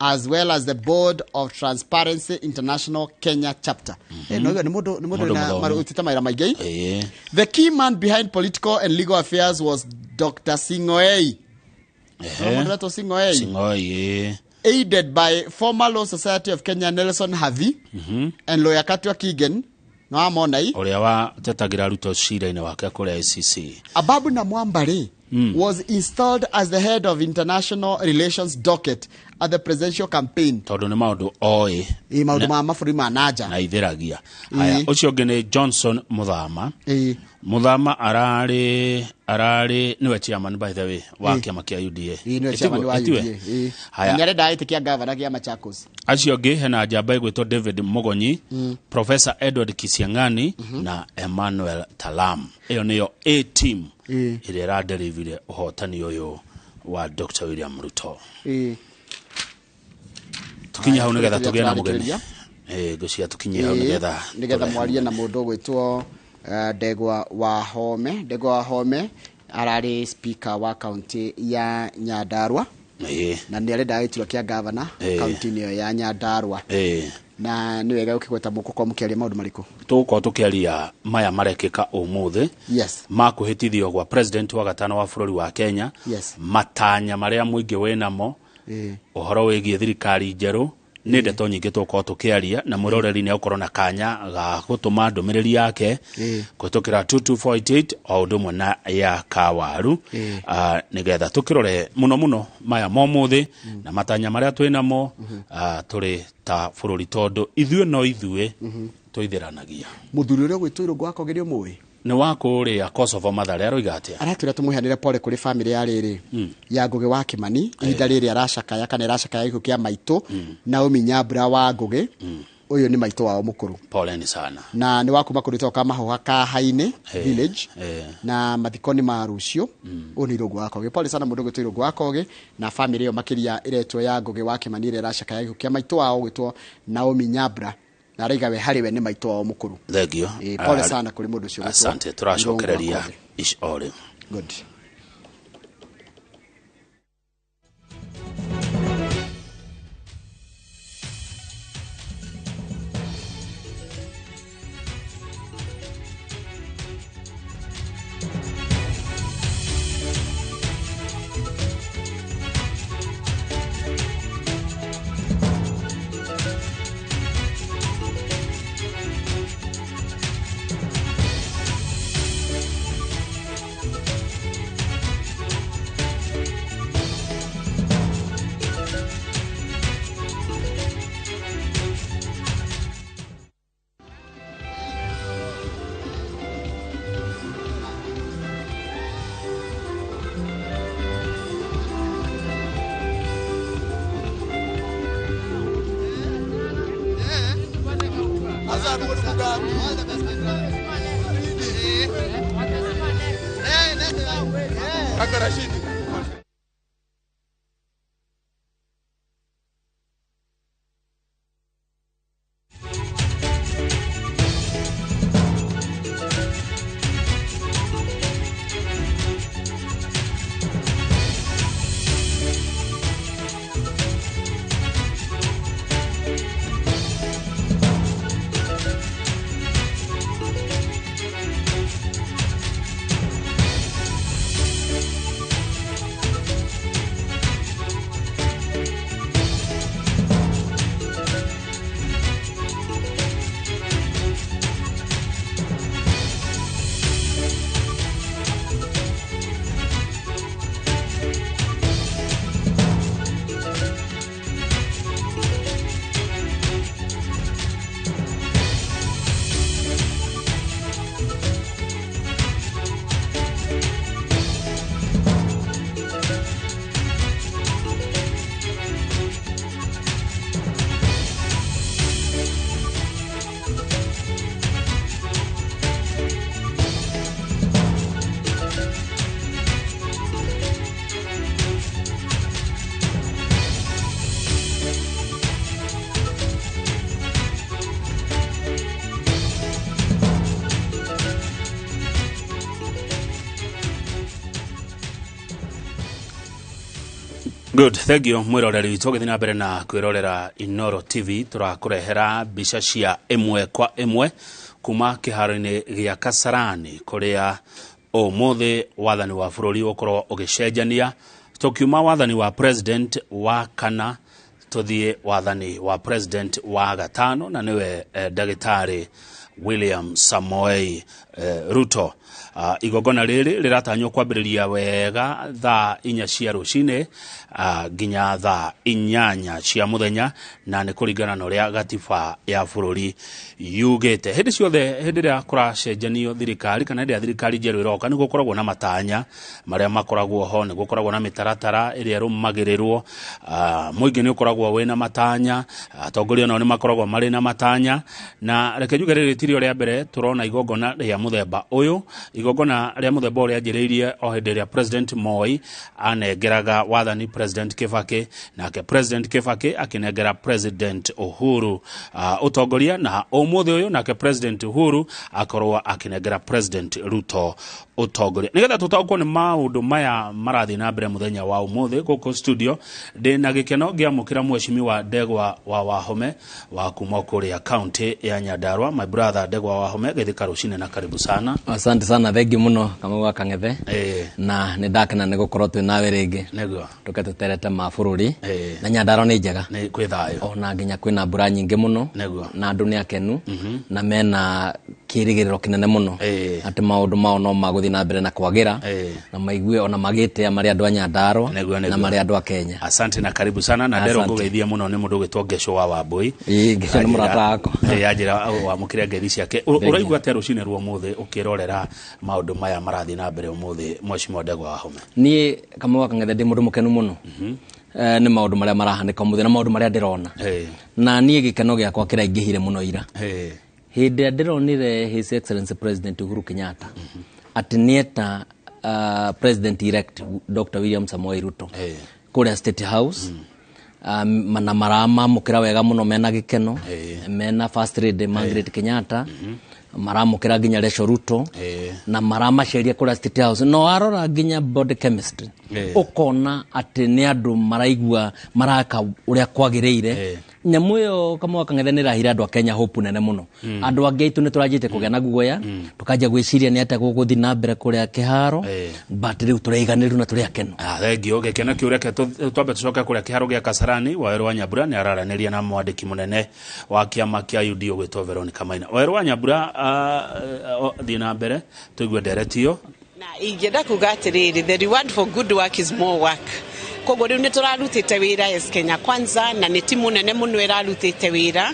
as well as the board of Transparency International Kenya chapter. No, nĩ mũndũ, nĩ mũndũ Mũndũ na mũthomu. marutĩte mawĩra maingĩ. The key man behind political and legal affairs was Dr. Sing'oei. Mũndũ wetwo Sing'oei. Sing'oei, Aided by former Law Society of Kenya Nelson Havi and lawyer Katwa Kigen. No amona i. Ũrĩa watetagĩra Ruto cira-inĩ wake kũrĩa ICC. Ababu Namwamba rĩ, was installed as the head of international relations docket at the presidential campaign. Tondũ nĩ maũndũ oĩ. Ĩ, maũndũ ma mabũrũri ma nanja. Na itheragia. Haya, ũcio ũngĩ nĩ Johnson Muthama. Muthama ararĩ nĩwe chairman, by the way, wa kĩama kĩa UDA. Ĩ, nĩwe chairman wa Ĩtiguo? UDA. Ĩ. Haya. Na nĩarenda gĩtĩ kĩa gavana kĩa Machakos. Acio angĩ hena njamba ĩgwĩtwo David Mugonyi, Professor Edward Kisiang'ani na Emmanuel Talam. Ĩyo nĩyo A team ĩrĩa ĩraderivire ũhotani ũyũ wa Dr. William Ruto. Tukinye hau nĩgetha tũgĩe na mũgeni. Tũrarĩkĩrĩria. Ngũcia tukinye hau nĩgetha Nĩgetha mwarie na mũndũ ũgwĩtwo Ndegwa wa Home. Ndegwa wa Home ararĩ speaker wa kaunti ya Nyandarua na nĩ arenda gĩturwa kĩa gavana kaunti-inĩ ĩyo ya Nyandarua. Na nĩ wega ũkĩgweta mũgũkorwo mũkĩaria maũndũ marĩkũ? Tũgũkorwo tũkĩaria maya marekĩka ũmũthĩ ma kwĩhĩtithio gwa president wa gatano wa bũrũri wa Kenya, matanya marĩa mũingĩ wĩnamo, ũhoro wĩgiĩ thirikari njerũ. Nĩ ndeto nyingĩ tũgũkorwo tũkĩaria na mwĩroreri nĩ egũkorwo na kanya ga gũtũma ndũmĩrĩri yake kũhĩtũkĩra 22488 o ũndũ ũmwe na ya kawaru, nĩgetha tũkĩrore mũno mũno maya ma ũmũthĩ na matanya marĩa twĩnamo, tũrĩ ta bũrũri, tondũ ithuĩ no ithuĩ tũithĩranagia. Mũthuri ũrĩa ũgwĩtwo Irũngũ wa Kogi nĩ ũmũĩ? Nĩ wa kũrĩa Kosovo Mathare, aroiga atĩa? Aratwĩra tũmũheanĩre pole kũrĩ famĩlĩ ya rĩrĩ ya Ngũgĩ wa Kĩmani ihinda rĩrĩ aracakaya kana ĩracakaya gĩkuũ kĩa maitũ Naomi Nyambura wa Ngũgĩ. Ũyũ nĩ maitũ wao mũkũrũ. Poleni sana. Na nĩ wa kuma kũndũ gwĩtagwo Kamahuha Kahainĩ village, na mathiko nĩ ma rũciũ. Ũyũ nĩ Irũngũ wa Kogi. Pole sana mũndũ ũgwĩtwo Irũngũ wa Kogi na famĩlĩ ĩyo makĩria ĩretwo ya Ngũgĩ wa Kĩmani ĩrĩa ĩracakaya gĩkuũ kĩa maitũ wao ũgwĩtwo Naomi Nyambura, na araiga we harĩ we nĩ maitũ wao mũkũrũ. Thengio. Pole sana kũrĩ mũndũ ũcio ũgwĩtwo Asante. Irũngũ wa Tũracokereria Kogi. ici o rĩu. Good. Good, thank you mwiroreri witũ ũgĩthiĩ na mbere na kwĩrorera Inoro TV. Tũrakũrehera mbica cia ĩmwe kwa ĩmwe kuma kĩharo-inĩ gĩa Kasarani kũrĩa ũmũthĩ wathani wa bũrũri ũkorwo ũgĩcenjania, tũkiuma wathani wa president wa kana tũthiĩ wathani wa president wa gatano, na nĩwe ndagĩtarĩ William Samoei Ruto. Igongona rĩrĩ rĩratanywo kwambĩrĩria wega thaa 4 cia rũcinĩ nginya thaa 8 cia mũthenya, na nĩ kũringana na ũrĩa gatiba ya bũrũri yugĩte. Hĩndĩ ciothe hĩndĩ ĩrĩa kũracenjanio thirikari kana hĩndĩ ĩrĩa thirikari njerũ ĩroka, nĩ gũkoragwo na matanya marĩa makoragwo ho, nĩ gũkoragwo na mĩtaratara ĩrĩa ĩrũmagĩrĩrwo. Mũingĩ nĩ ũkoragwo wĩna matanya, atongoria nao nĩ makoragwo marĩ na matanya, na reke njuge rĩrĩ ti rĩo rĩa mbere tũrona igongona rĩa mũthemba ũyũ. Igongona rĩa mũthemba ũyũ rĩanjĩrĩirie o hĩndĩ ĩrĩa President Moi anengeraga wathani President Kibaki, nake President Kibaki akĩnengera President Uhuru ũtongoria, na ũmũthĩ ũyũ nake President Uhuru akorwo akĩnengera President Ruto ũtongoria. Nĩgetha tũtaũkwo nĩ maũndũ maya marathiĩ na mbere mũthenya wa ũmũthĩ gũkũ studio, ndĩ na gĩkeno ngĩamũkĩra mheshimiwa Ndegwa wa Wahome wa kuma kũrĩa county ya Nyandarua. My brother Ndegwa Wahome, gĩthika rũcinĩ na karibu sana. Asante sana, thengi muno Kamau wa Kang'ethe. Na nĩ ndakena nĩ gũkorwo twĩ nawe rĩngĩ. Tũke tũterete ma bũrũri. Na Nyandarua nĩ njega. Nĩ kwĩ thayũ. Ona nginya kwĩna mbura nyingĩ mũno. Na andũ nĩ akenu. Na mena kĩrĩgĩrĩro kĩnene mũno. Atĩ maũndũ mao no magũthiĩ na mbere na kwagĩra. Na maigue ona magĩtĩa marĩ andũ a Nyandarua na marĩ andũ a Kenya. Asante na karibu sana. Na ndero ngũgeithia mũno nĩ mũndũ ũgwĩtwo Ngeco wa Wambui. Ĩĩ, Ngeco nĩ mũrata wakwa. Anjĩra wamũkĩre ngeithi ciake. Ũraigua atĩa rũcinĩ rwa ũmũthĩ ũkĩrorera maũndũ maya marathiĩ na mbere ũmũthĩ, mheshimiwa Ndegwa Wahome? Niĩ Kamau wa Kang'ethe ndĩ mũndũ mũkenu mũno. Nĩ maũndũ marĩa marahanĩka ũmũthĩ na maũndũ marĩa ndĩrona. Na niĩ gĩkeno gĩakwa kĩraingĩhire mũno ira. Hĩndĩ ĩrĩa ndĩronire His Excellency President Uhuru Kenyatta atĩ nĩeta President elect Dr. William Samoei Ruto kũrĩa State House, na maramamũkĩra wega mũno, mena gĩkeno, mena First Lady Margaret Kenyatta, maramũkĩra nginya Rachel Ruto, na maramaceria kũrĩa State House. No warora nginya body chemistry, ũkona atĩ nĩ andũ maraigua maraka ũrĩa kwagĩrĩire. Nyamũ ĩyo Kamau wa Kang'ethe nĩ ĩrahire andũ a Kenya hope nene mũno. Andũ angĩ aitũ nĩ tũranjĩte kũgĩa na guoya, tũkanjia gwĩciria nĩ atĩa gũgũthiĩ na mbere kũrĩa kĩharo, but rĩu tũraiganĩru na tũrĩ akenu. Thengio. Gĩkeno kĩu reke twambe tũcoke kũrĩa kĩharo gĩa Kasarani. Wawerũ wa Nyambura nĩ araranĩria na mwandĩki mũnene wa kĩama kĩa UDA ũgwĩtwo Veronica Maina. Wawerũ wa Nyambura, thiĩ na mbere tũigue ndereti ĩyo. Na ingĩenda kuga atĩrĩrĩ, the reward for good work is more work. Koguo rĩu nĩ tũrarutĩte wĩra as Kenya Kwanza, na nĩ timu nene mũno ĩrarutĩte wĩra.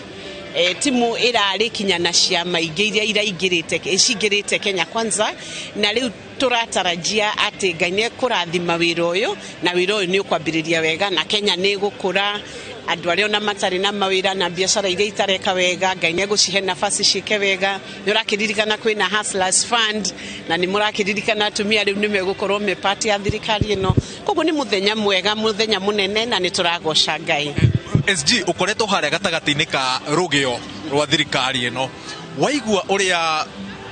Timu ĩrarĩ kinya na ciama ingĩ iria iraingĩrĩte, cingĩrĩte Kenya Kwanza, na rĩu tũratarajia atĩ Ngai nĩ ekũrathima wĩra ũyũ, na wĩra ũyũ nĩ ũkwambĩrĩria wega, na Kenya nĩ ĩgũkũra. Andũ arĩa ona matarĩ na mawĩra na biacara iria itareka wega, Ngai nĩ egũcihe nafasi ciĩke wega. Nĩ ũrakĩririkana kwĩna Hustlers Fund, na nĩ mũrakĩririkana atumia rĩu nĩ megũkorwo me part ya thirikari ĩno. Koguo nĩ mũthenya mwega, mũthenya mũnene, na nĩ tũragoca Ngai. SG, ũkoretwo harĩa gatagatĩ-inĩ ka rũgĩo rwa thirikari ĩno, waigua ũrĩa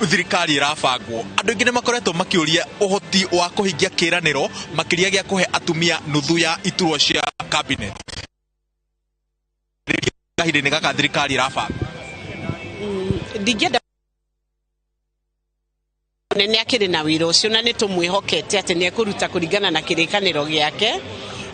thirikari ĩrabangwo, andũ aingĩ nĩ makoretwo makĩũria ũhoti wa kũhingia kĩĩranĩro makĩria gĩa kũhe atumia nuthu ya iturwa cia cabinet kahinda-inĩ gaka thirikari ĩrabangwo. Ndingĩenda nene akĩrĩ na wĩra ũcio, na nĩ tũmwĩhokete atĩ nĩ ekũruta kũringana na kĩrĩkanĩro gĩake.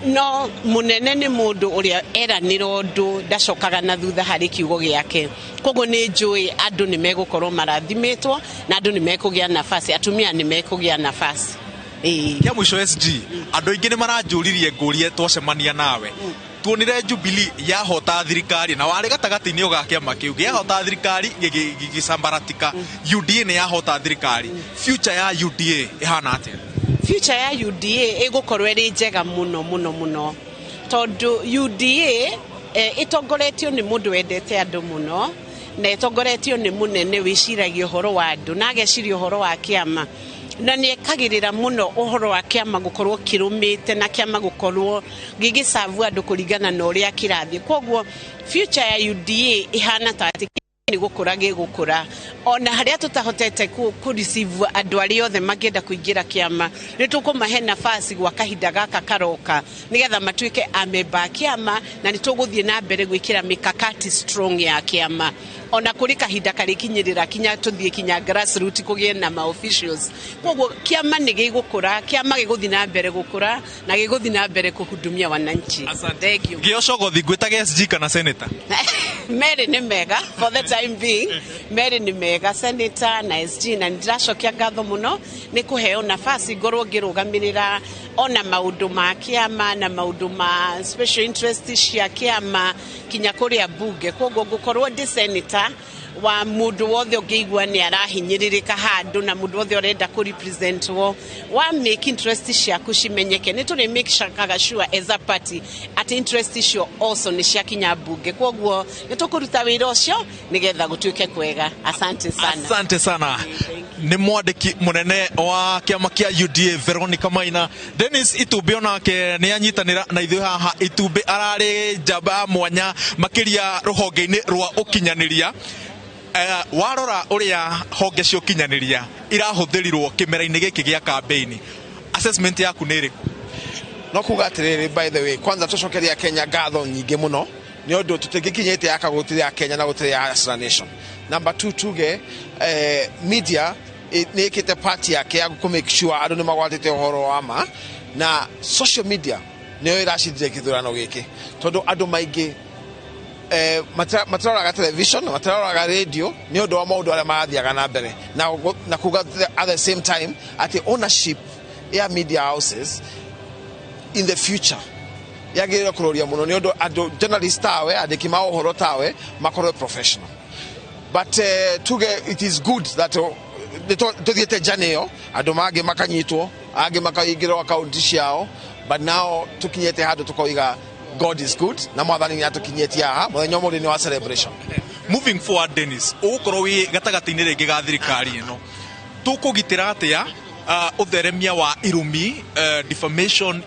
No mũnene nĩ mũndũ ũrĩa eranĩra ũndũ ndacokaga na thutha harĩ kiugo gĩake. Koguo nĩ njũĩ andũ nĩ megũkorwo marathimĩtwo, na andũ nĩ mekũgĩa nafasi, atumia nĩ mekũgĩa nafasi. Kĩa mũico SG, andũ aingĩ nĩ maranjũririe ngũrie twacemania nawe. Tuonire Jubilee yahota thirikari, na warĩ gatagatĩ-inĩ ga kĩama kĩu gĩahota thirikari gĩgĩcambaratika. UDA nĩ yahota thirikari. Future ya UDA ĩhana atĩa? Future ya UDA ĩgũkorwo ĩrĩ njega mũno mũno mũno, tondũ UDA ĩtongoretio nĩ mũndũ wendete andũ mũno, na ĩtongoretio nĩ mũnene wĩciragia ũhoro wa andũ na ageciria ũhoro wa kĩama, na nĩ ekagĩrĩra mũno ũhoro wa kĩama gũkorwo kĩrũmĩte na kĩama gũkorwo gĩgĩcabu andũ kũringana na ũrĩa kĩrathiĩ. Koguo future ya UDA ĩhana ta atĩ nĩ gũkũra gĩgũkũra, ona harĩa tũtahotete kũ receive andũ arĩa othe mangĩenda kũingĩra kĩama, nĩ tũkũmahe nafasi gwa kahinda gaka karoka nĩgetha matuĩke amemba a kĩama, na nĩ tũgũthiĩ na mbere gwĩkĩra mikakati strong ya kĩama. Ona kũrĩ kahinda karĩkinyĩrĩra kinya tũthiĩ kinya grassroots kũgĩe na ma officials. Koguo kĩama nĩ gĩgũkũra, kĩama gĩgũthiĩ na mbere gũkũra na gĩgũthiĩ na mbere kũhudumia wananchi. Asante. Thank you. Ngĩo cogothi ngwĩtage SG kana senator? Merĩ nĩ mega for the time being, merĩ nĩ mega, senator na SG, na nĩndĩracokia ngatho mũno nĩ kũheo nafasi ngorwo ngĩrũgamĩrĩra ona maũndũ ma kĩama na maũndũ ma special interest cia kĩama kinya kũrĩa bunge. Koguo ngũkorwo ndĩ senator wa mũndũ wothe ũngĩigua nĩ arahinyĩrĩrĩka handũ na mũndũ wothe ũrenda kũ representwo wa make interest ciaku cimenyeke. Nĩ tũrĩ make sure sure as a party atĩ interest icio also nĩ ciakinya bunge. Koguo nĩ tũkũruta wĩra ũcio nĩgetha gũtuĩke kwega. Asante sana. Asante sana. Nĩ mwandĩki mũnene wa kĩama kĩa UDA Veronica Maina. Dennis Itumbĩ onake nĩ anyitanĩra na ithuĩ haha. Itumbĩ ararĩ njamba mwanya makĩria rũhonge-inĩ rwa ũkinyanĩria. Warora ũrĩa honge cia ũkinyanĩria irahũthĩrirwo kĩmera-inĩ gĩkĩ gĩa campaign, assessment yaku nĩ ĩrĩkũ? No kuga atiriri, by the way, kwanza tucokeria Kenya ngatho nyingĩ mũno nĩ ũndũ tũtingĩkinyĩte yaka gũtirĩ ya Kenya na gũtirĩ ya Hustler Nation. Number two, tuge media nĩ ĩkĩte part yake ya kũ make sure andũ nĩ magwatĩte ũhoro wa ma, na social media nĩyo ĩracindire kĩthurano gĩkĩ, tondũ andũ maingĩ matiroraga television, matiroraga radio nĩ ũndũ wa maũndũ arĩa marathiaga na mbere, na kuga at the same time atĩ ownership ya media houses in the future yagĩrĩirwo kũroria mũno nĩ ũndũ andũ journalist tawe, andĩki ma ũhoro tawe, makorwo professional. But tuge it is good that tũthiĩte journey ĩyo, andũ mangĩ makanyitwo, angĩ makaingĩrwo akaunti ciao, but now tũkinyĩte handũ tũkoiga God is good na Mwathani nĩ atũkinyĩtie haha. Mũthenya ũmũthĩ nĩ wa celebration. Moving forward, Dennis, ũgũkorwo wĩ gatagatĩ-inĩ rĩngĩ ga thirikari ĩno, tũkũgitĩra atĩa ũtheremia wa irumi, defamation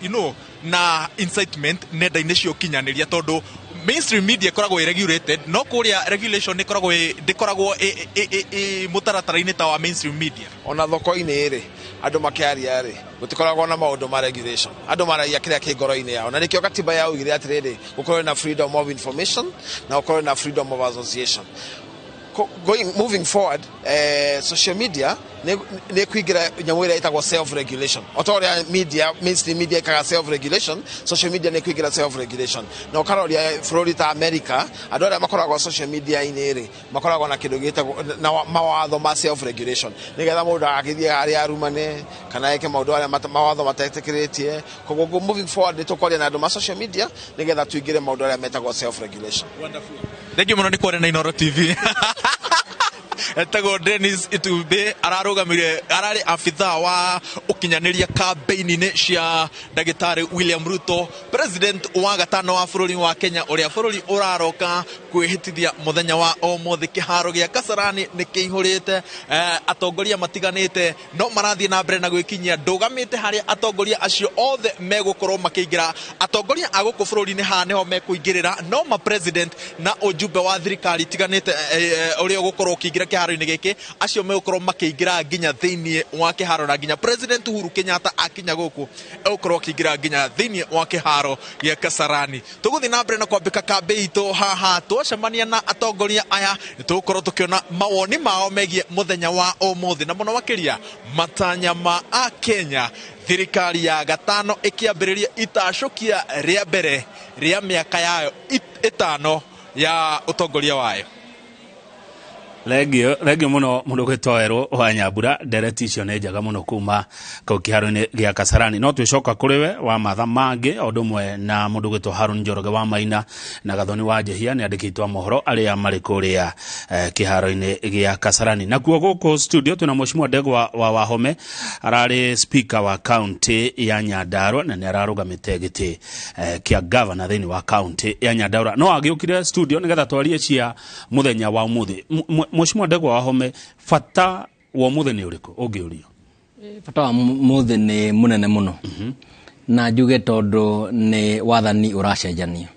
na incitement nenda-inĩ cia ũkinyanĩria, tondũ mainstream media ĩkoragwo ĩ regulated, no kũrĩa regulation ĩkoragwo ndĩkoragwo ĩ mũtaratara-inĩ ta wa mainstream media? Ona thoko-inĩ rĩ, andũ makĩaria rĩ, gũtikoragwo na maũndũ ma regulation. Andũ maragia kĩrĩa kĩ ngoro-inĩ yao, na nĩkĩo katiba yaugire atĩrĩrĩ, gũkorwo na freedom of information na gũkorwo na freedom of association. Going moving forward, social media nĩ kuingĩra nyamũ ĩrĩa ĩtagwo self regulation. O ta ũrĩa media, mainstream media ĩkaga self regulation, social media nĩ kuingĩra self regulation. Na ũkaroria bũrũri ta America, andũ arĩa makoragwo social media-inĩ rĩ, makoragwo na kĩndũ gĩtagwo na mawatho ma self regulation, nĩgetha mũndũ agagĩthiĩ harĩa arumane kana eke maũndũ arĩa mawatho matetĩkĩrĩtie. Koguo moving forward nĩ tũkwaria na andũ ma social media nĩgetha tũingĩre maũndũ arĩa metagwo self regulation. Wonderful. Thank you mũno nĩ kwaria na Inooro TV. Etagwo Dennis Itumbĩ, ararũgamire, ararĩ abithaa wa ũkinyanĩria campaign-inĩ cia ndagĩtarĩ William Ruto, president wa gatano wa bũrũri wa Kenya, ũrĩa bũrũri ũraroka kwĩhĩtithia mũthenya wa ũmũthĩ. Kĩharo gĩa Kasarani nĩ kĩihũrĩte atongoria matiganĩte, no marathiĩ na mbere na gwĩkinyia. Ndũgamĩte harĩa atongoria acio othe megũkorwo makĩingĩra. Atongoria a gũkũ bũrũri-inĩ haha nĩho mekũingĩrĩra, no ma president na ũjumbe wa thirikari itiganĩte ũrĩa ũgũkorwo ũkĩingĩra kĩharo-inĩ gĩkĩ, acio megũkorwo makĩingĩra nginya thĩinĩ wa kĩharo, na nginya President Uhuru Kenyatta akinya gũkũ egũkorwo akĩingĩra nginya thĩinĩ wa kĩharo gĩa Kasarani. Tũgũthiĩ na mbere na kwambĩka kambĩ itũ haha. Twacemania na atongoria aya nĩ tũgũkorwo tũkĩona mawoni mao megiĩ mũthenya wa ũmũthĩ, na mũno makĩria matanya ma Akenya, thirikari ya gatano ĩkĩambĩrĩria itacũkia rĩa mbere rĩa mĩaka yayo 5 ya ũtongoria wayo. Thengio mũno mũndũ gwĩtwo wa Nyambura. Ndereti icio nĩ njega mũno kuma kau kĩharo-inĩ gĩa Kasarani. No twĩcoka kũrĩ we wa matha mangĩ, o ũndũ ũmwe na mũndũ gwĩtwo Harun Njoroge wa Maina na Gathoni wa Njehia, nĩ andĩkĩtwo mohoro arĩa marĩ kũrĩa kĩharo-inĩ gĩa Kasarani. Nakuo gũkũ studio twĩna Mheshimiwa Ndegwa wa Wahome, ararĩ speaker wa county ya Nyandarua na nĩ ararũgamĩte gĩtĩ kĩa governor thĩinĩ wa county ya Nyandarua. No agĩũkire studio nĩgetha twarie cia mũthenya wa ũmũthĩ. Mheshimiwa Ndegwa Wahome, bata wa ũmũthĩ nĩ ũrĩkũ ũngĩũrio? Bata wa mũthĩ nĩ mũnene mũno, na njuge tondũ nĩ wathani ũracenjania,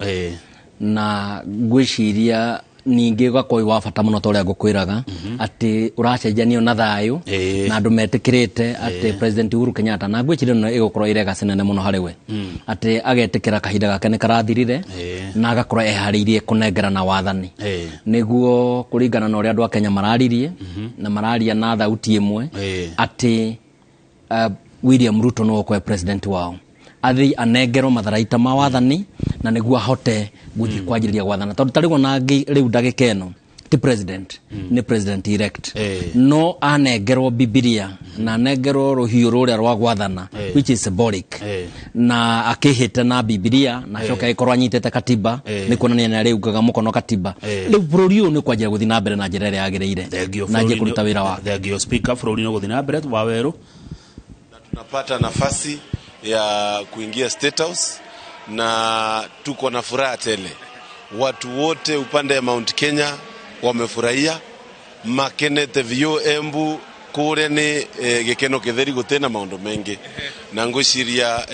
na ngwĩciria ningĩ ũgakorwo wĩ wa bata mũno ta ũrĩa ngũkwĩraga atĩ ũracenjanio na thayũ na andũ metĩkĩrĩte atĩ President Uhuru Kenyatta, na ngwĩciria ĩno ĩgũkorwo ĩ legacy nene mũno harĩ we, atĩ agetĩkĩra kahinda gake nĩ karathirire na agakorwo eharĩirie kũnengerana wathani nĩguo kũringana na ũrĩa andũ a Kenya mararirie na mararia na thauti ĩmwe atĩ William Ruto no ũkorwe president wao. Athi anengerwo matharaita ma wathani na nĩguo ahote gũthiĩ kwanjĩrĩria gwathana, tondũ ta rĩu ona rĩu ndagĩka ĩno ti president, nĩ president elect, no anengerwo Bibilia na anengerwo rũhiũ rũrĩa rwa gwathana, which is symbolic, na akĩhĩte na Bibilia na acoke agĩkorwo anyitĩte katiba, nĩ kuonania nĩ arĩungaga mũkono katiba. Rĩu bũrũri ũyũ nĩ kwanjia gũthiĩ na mbere na njĩra ĩrĩa yagĩrĩire Thengio. Na anjie kũruta wĩra wake. Thengio, Speaker. Bũrũri-inĩ gũthiĩ na mbere wa werũ. Tunapata nafasi ya kuingia State House na tuko na furaha tele. Watu wote upande ya Mount Kenya wamefurahia, makenete vio Embu kuria ni gikeno kitheri, gutena maundu mengi, na ngwiciria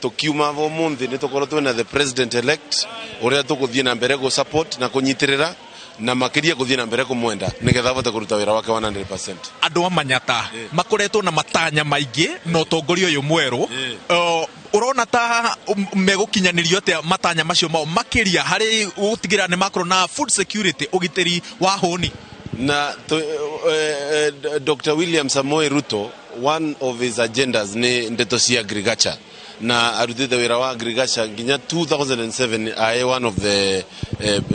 tukiuma vo munthi ni tukorwo twina the president elect uria tukuthie na mbere gu support na kunyitirira na makiria kuthie na mbere kumwenda nigetha abote kuruta wira wake 100%. Andũ a Manyata makoretwo na matanya maingĩ na ũtongoria ũyũ mwerũ. Ũrona ta megũkinyanĩrio atĩa matanya macio mao, makĩria harĩ gũtigĩrĩra nĩ makorwo na food security, ũgitĩri wa hũni? Na Dr. William Samoei Ruto, one of his agendas ni ndeto cia agriculture, na arutite wira wa agriculture nginya 2007 ae one of the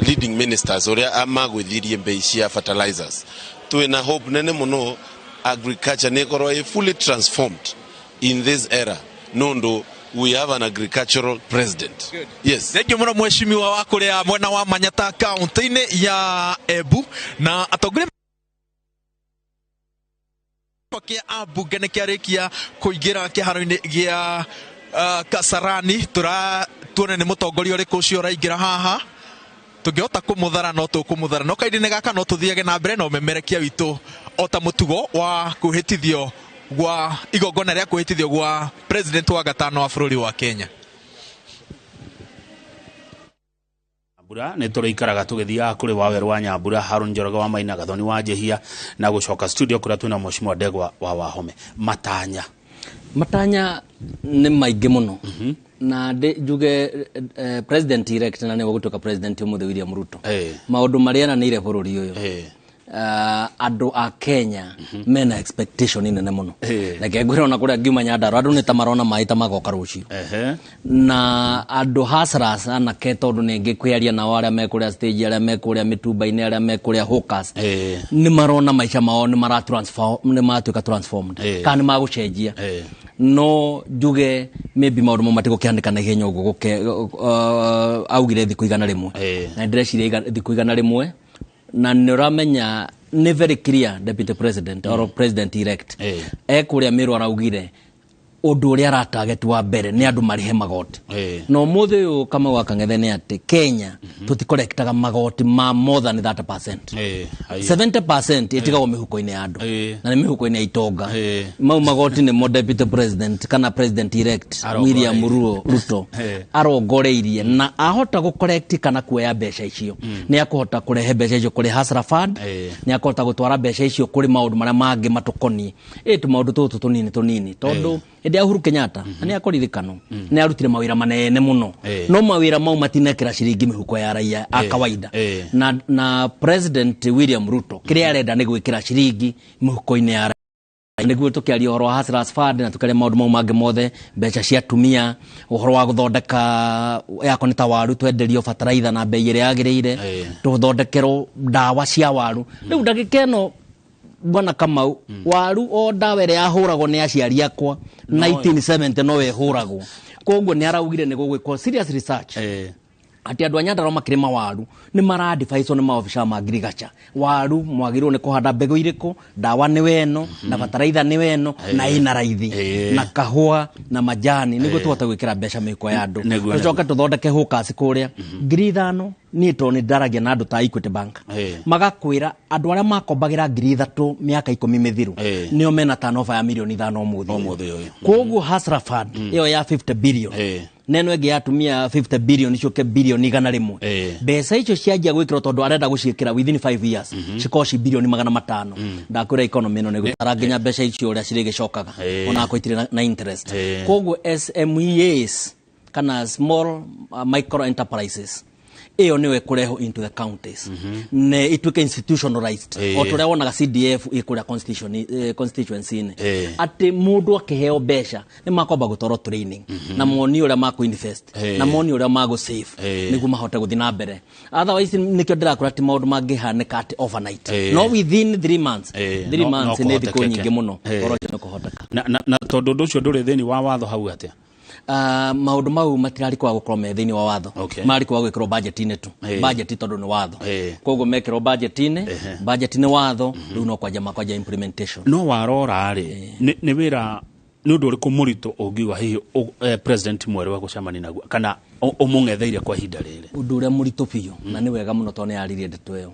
leading ministers uria amagwithirie mbei cia fertilizers. Twina hope nene muno agriculture ni ikorwo i fully transformed in this era nundu we have an agricultural president. Yes. Thengiũ mũno, mheshimiwa wa kũrĩa mwena wa Manyata, kaunti-inĩ ya Embu. Na atongoria kĩa ambunge nĩ kĩarĩkia kũingĩra kĩharo-inĩ gĩa Kasarani. Tũra tuone nĩ mũtongoria ũrĩkũ ũcio ũraingĩra haha. Tũngĩhota kũmũthara no tũkũmũthara, no kahinda-inĩ gaka no tũthiage na mbere na ũmemerekia witũ o ta mũtugo wa kwĩhĩtithio gwa igongona rĩa kwĩhĩtithio gwa president wa gatano wa bũrũri wa Kenya. Nyambura nä tå rä ikaraga tå gä thiaga kå rä waweru wa Nyambura, Harun Njoroge wa Maina, Gathoni wa Njihia, na gå coka studio kå rä a twä na mheshimiwa Ndegwa wa Wahome. Matanya? Matanya nĩ maingĩ mũno, na ndĩ njuge president elect, na nĩwe gũtuĩka president ũmũthĩ, William Ruto, maũndũ marĩa eranĩire bũrũri ũyũ, andũ a Kenya mena expectation nene mũno. Reke ngwĩre, ona kũrĩa ngiuma Nyandarua, andũ nĩ ta marona maĩ ta magoka rũciũ, na andũ hustlers, anake, tondũ nĩ ngĩkwĩaria nao arĩa me kũrĩa stage, arĩa me kũrĩa mĩtumba-inĩ, arĩa me kũrĩa hawkers, nĩ marona maica mao nĩ mara transform, nĩ maratuĩka transformed kana nĩ magũcenjia. No njuge maybe maũndũ mau matigũkĩhanĩka na ihenya ũguo gũke augire thikũ 100, na ndĩreciria thikũ 100, na nĩ ũramenya nĩ very clear deputy president or president elect ekũrĩa Mĩrũ araugire ũndũ ũrĩa aratarget wa mbere nĩ andũ marĩhe magoti. Na ũmũthĩ ũyũ, Kamau wa Kang'ethe, nĩ atĩ Kenya tũtikorektaga magoti ma more than 30%. 70% ĩtigagwo mĩhuko-inĩ ya andũ, na nĩ mĩhuko-inĩ ya itonga. Mau magoti nĩmo deputy president kana president elect William Ruto arongoreirie, na ahota gũcorrect kana kuoya mbeca icio, nĩ akũhota kũrehe mbeca icio kũrĩ Hustler Fund, nĩ akũhota gũtwara mbeca icio kũrĩ maũndũ marĩa mangĩ matũkoniĩ, ĩ tũmaũndũ tũtũ tũnini tũnini, tondũ hĩndĩ ya Uhuru Kenyatta, na nĩ akũririkano, nĩ arutire mawĩra manene mũno, no mawĩra mau matinekĩra ciringi mĩhuko ya raia a kawaida. Na president William Ruto kĩrĩa arenda nĩ gwĩkĩra ciringi mĩhuko-inĩ ya raia, nĩguo tũkĩaria ũhoro wa Hustlers Fund na tũkĩaria maũndũ mau mangĩ mothe, mbeca cia atumia, ũhoro wa gũthondeka yako nĩ ta waru, twenderio bataraitha na bei ĩrĩa yagĩrĩire, tũthondekerwo ndawa cia waru. Rĩu ndagĩka ĩno, bwana Kamau, waru o ndawa ĩrĩa yahũragwo nĩ aciari akwa 1970 no ĩhũragwo. Koguo nĩ araugire nĩ gũgwĩkwo serious research atĩ andũ a Nyandarua makĩrĩma waru nĩ maradvicewo nĩ maobica ma agriculture, waru mwagĩrĩirwo nĩ kũhanda mbegũ irĩkũ, ndawa nĩ weno, na bataraitha nĩ weno, na ĩna raithi, na kahũa na majani, nĩguo tũhote gwĩkĩra mbeca mĩhuko ya andũ. Tũcoke tũthondeke hawkers kũrĩa 5,000. Niĩ tondũ nĩ ndaragia na andũ ta Equity Bank, magakwĩra andũ arĩa makombagĩra 3,000 mĩaka 10 mĩthiru nĩo mena turnover ya mirioni 5 ũmũthĩ. Ũmũthĩ ũyũ. Koguo Hustler Fund ĩyo ya 50 billion, neno ĩngĩ ya atumia 50 billion, icoke bilioni 100, mbeca icio cianjia gwĩkĩrwo, tondũ arenda gũciĩkĩra within 5 years cikorwo ci bilioni 500. Ndakwĩra economy ĩno nĩ gũtara nginya mbeca icio ũrĩa cirĩgĩcokaga, onakorwo itirĩ na interest. Koguo SMEs kana small micro enterprises Ĩyo nĩyo ĩkũrehwo into the counties ne ituĩke institutionalized, o ta ũrĩa wonaga CDF ĩ kũrĩa constitution, constituency-inĩ, atĩ mũndũ akĩheo mbeca nĩ makwamba gũtwarwo training na monio ũrĩa makũ-invest na monio ũrĩa magũ-save nĩguo mahote gũthiĩ na mbere. Otherwise nĩkĩo ndĩrakũra atĩ maũndũ mangĩhanĩka atĩ overnight, no within 3 months, 3 months no nĩ thikũ kũhotekeke. nyingĩ mũno, ũhoro ũcio nĩ kũhoteka. Na tondũ ũndũ ũcio ndũrĩ thĩinĩ wa watho hau atĩa? Maũndũ mau matirarĩ kwaga gũkorwo me thĩinĩ wa watho, marĩ kwaga gwĩkĩrwo budget-inĩ tu. Budget tondũ nĩ watho, koguo mekĩrwo budget-inĩ, budget nĩ watho, rĩu no kwanja makwanja implementation. No warora rĩ, nĩ wĩra nĩ ũndũ ũrĩkũ mũritũ ũngiuga hihi president mwerũ egũcemania naguo kana ũmũng'etheire kwa ihinda rĩrĩ? Ũndũ ũrĩa mũritũ biũ, na nĩ wega mũno tondũ nĩ yaririe ndeto ĩyo,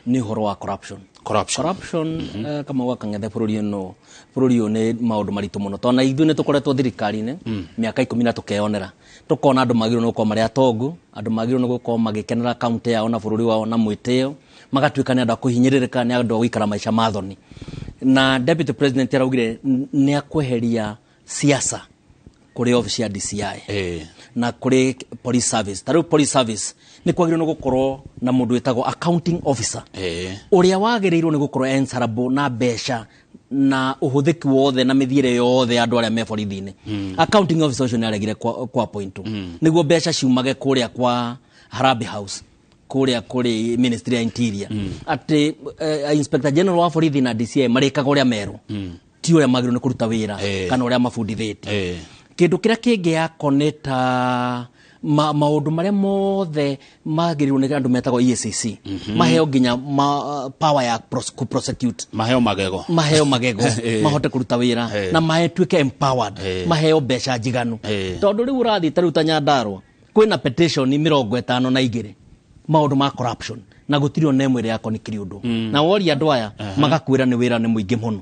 nĩ ũhoro wa corruption. Corruption. Corruption, kama gwakang'ethe bũrũri ĩno, bũrũri ũyũ nĩ maũndũ maritũ mũno, tondũ na ithuĩ nĩ tũkoretwo thirikari-inĩ mĩaka 10 na tũkeyonera, tũkona andũ magĩrĩirwo nĩ gũkorwo marĩ atongu, andũ magĩrĩirwo nĩ gũkorwo magĩkenera kaunti yao na bũrũri wao na mwĩtĩo, magatuĩka nĩ andũ a kũhinyĩrĩrĩka, nĩ andũ a gũikara maica ma thoni. Na deputy president araugire nĩ akweheria siasa kũrĩ office ya DCI na kũrĩ police service. Ta rĩu police service nĩ kwagĩrĩirwo nĩ gũkorwo na mũndũ wĩtagwo accounting officer, ũrĩa wagĩrĩirwo nĩ gũkorwo answerable na mbeca na ũhũthĩki wothe na mĩthiĩre yothe ya andũ arĩa me borithi-inĩ. Accounting officer ũcio nĩ aregire kwa point nĩguo mbeca ciumage kũrĩa kwa Harambee House, kũrĩa kũrĩ ministry ya interior, atĩ inspector general wa borithi na DCI marĩkaga ũrĩa merwo, ti ũrĩa magĩrĩirwo nĩ kũruta wĩra kana ũrĩa mabundithĩtio. Kĩndũ kĩrĩa kĩngĩ yako nĩ ta maũndũ marĩa mothe magĩrĩirwo nĩ andũ metagwo EACC, maheo nginya power ya prosecute. Maheo magego. Maheo magego, mahote kũruta wĩra na matuĩke empowered, maheo mbeca njiganu, tondũ rĩu ũrathiĩ ta rĩu ta Nyandarua kwĩna petition 52 maũndũ ma corruption na gũtirĩ ona ĩmwe ĩrĩa yakonikire ũndũ. Na woria andũ aya, magakwĩra nĩ wĩra nĩ mũingĩ mũno,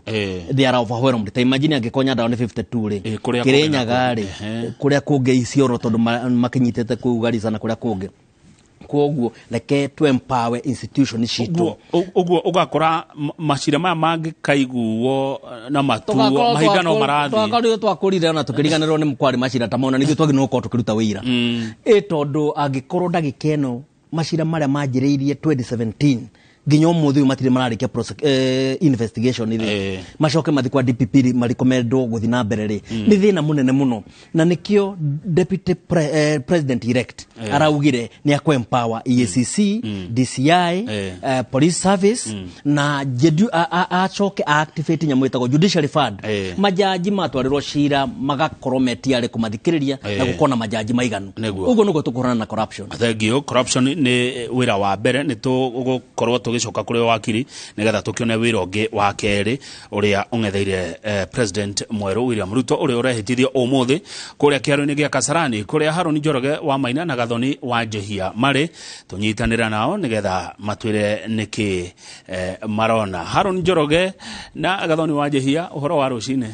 they are overwhelmed. Ta imagine angĩkorwo Nyandarua nĩ 52 rĩ, kũrĩa kũngĩ Kĩrĩnyaga rĩ, Ehe. kũrĩa kũngĩ Isiolo, tondũ makinyitĩte kũu Garissa na kũrĩa kũngĩ. Koguo reke tu empower institution citũ. Ũguo ũgakora macira maya mangĩkaiguo na matuo mahinda no marathiĩ. Twakorirwo twakũrire ona tũkĩriganĩrwo nĩ kwarĩ macira ta mau, na nithuĩ twagĩrĩirwo gũkorwo tũkĩruta wĩira ĩ, tondũ angĩkorwo ndagĩka ĩno macira marĩa manjĩrĩirie 2017 nginya ũmũthĩ ũyũ matirĩ mararĩkia investigation rĩ, macoke mathiĩ kwa DPP rĩ, marecommendwo gũthiĩ na mbere rĩ, nĩ thĩna mũnene mũno. Na nĩkĩo deputy president elect araugire nĩ akũ empower EACC, DCI, police service na acoke activate nyamũ ĩtagwo judiciary fund. Majaji matwarĩrwo cira magakorwo metiarĩ kũmathikĩrĩria na gũkorwo na majaji maiganu. Ũguo nĩguo tũkũhũrana na corruption. Thank you. Corruption nĩ wĩra wa mbere. Nĩ tũgũkorwo tũgĩcoka kũrĩ wakiri nĩgetha tũkĩone wĩra ũngĩ wa kerĩ ũrĩa ũng'etheire president mwerũ William Ruto, ũrĩa ũrehĩtithio ũmũthĩ kũrĩa kĩharo-inĩ gĩa Kasarani, kũrĩa Harũni Njoroge wa Maina na Gathoni wa Njehia marĩ. Tũnyitanĩra nao nĩgetha matwĩre nĩkĩ marona. Harũni Njoroge na Gathoni wa Njehia, ũhoro wa rũcinĩ?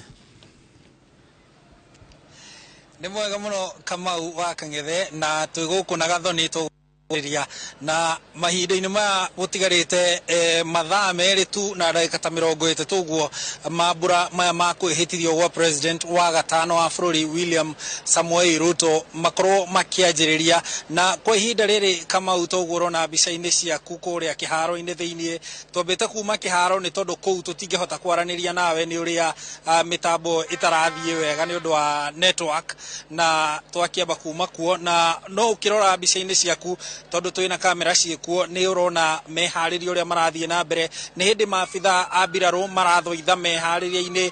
Nĩ mwega mũno, Kamau wa Kang'ethe, na twĩ gũkũ na Gathoni tũgũrĩria na mahinda-inĩ maya gũtigarĩte mathaa 2 tu na ndagĩka ta 30 ũguo mambura maya ma kwĩhĩtithio gwa president wa gatano wa bũrũri William Samoei Ruto makorwo makĩanjĩrĩria. Na kwa ihinda rĩrĩ, Kamau, toguo ũrona mbica-inĩ ciaku kũrĩa kĩharo-inĩ thĩiniĩ, twambĩte kuma kĩharo nĩ tondũ kũu tũtingĩhota kwaranĩria nawe nĩ ũrĩa mĩtambo ĩtarathiĩ wega nĩ ũndũ wa network, na twakĩamba kuma kuo. Na no ũkĩrora mbica-inĩ ciaku, tondũ twĩna kamera ciĩkuo, nĩ ũrona meharĩria ũrĩa marathiĩ na mbere. Nĩ hĩndĩ maabitha a mbirarũ marathoitha meharĩria-inĩ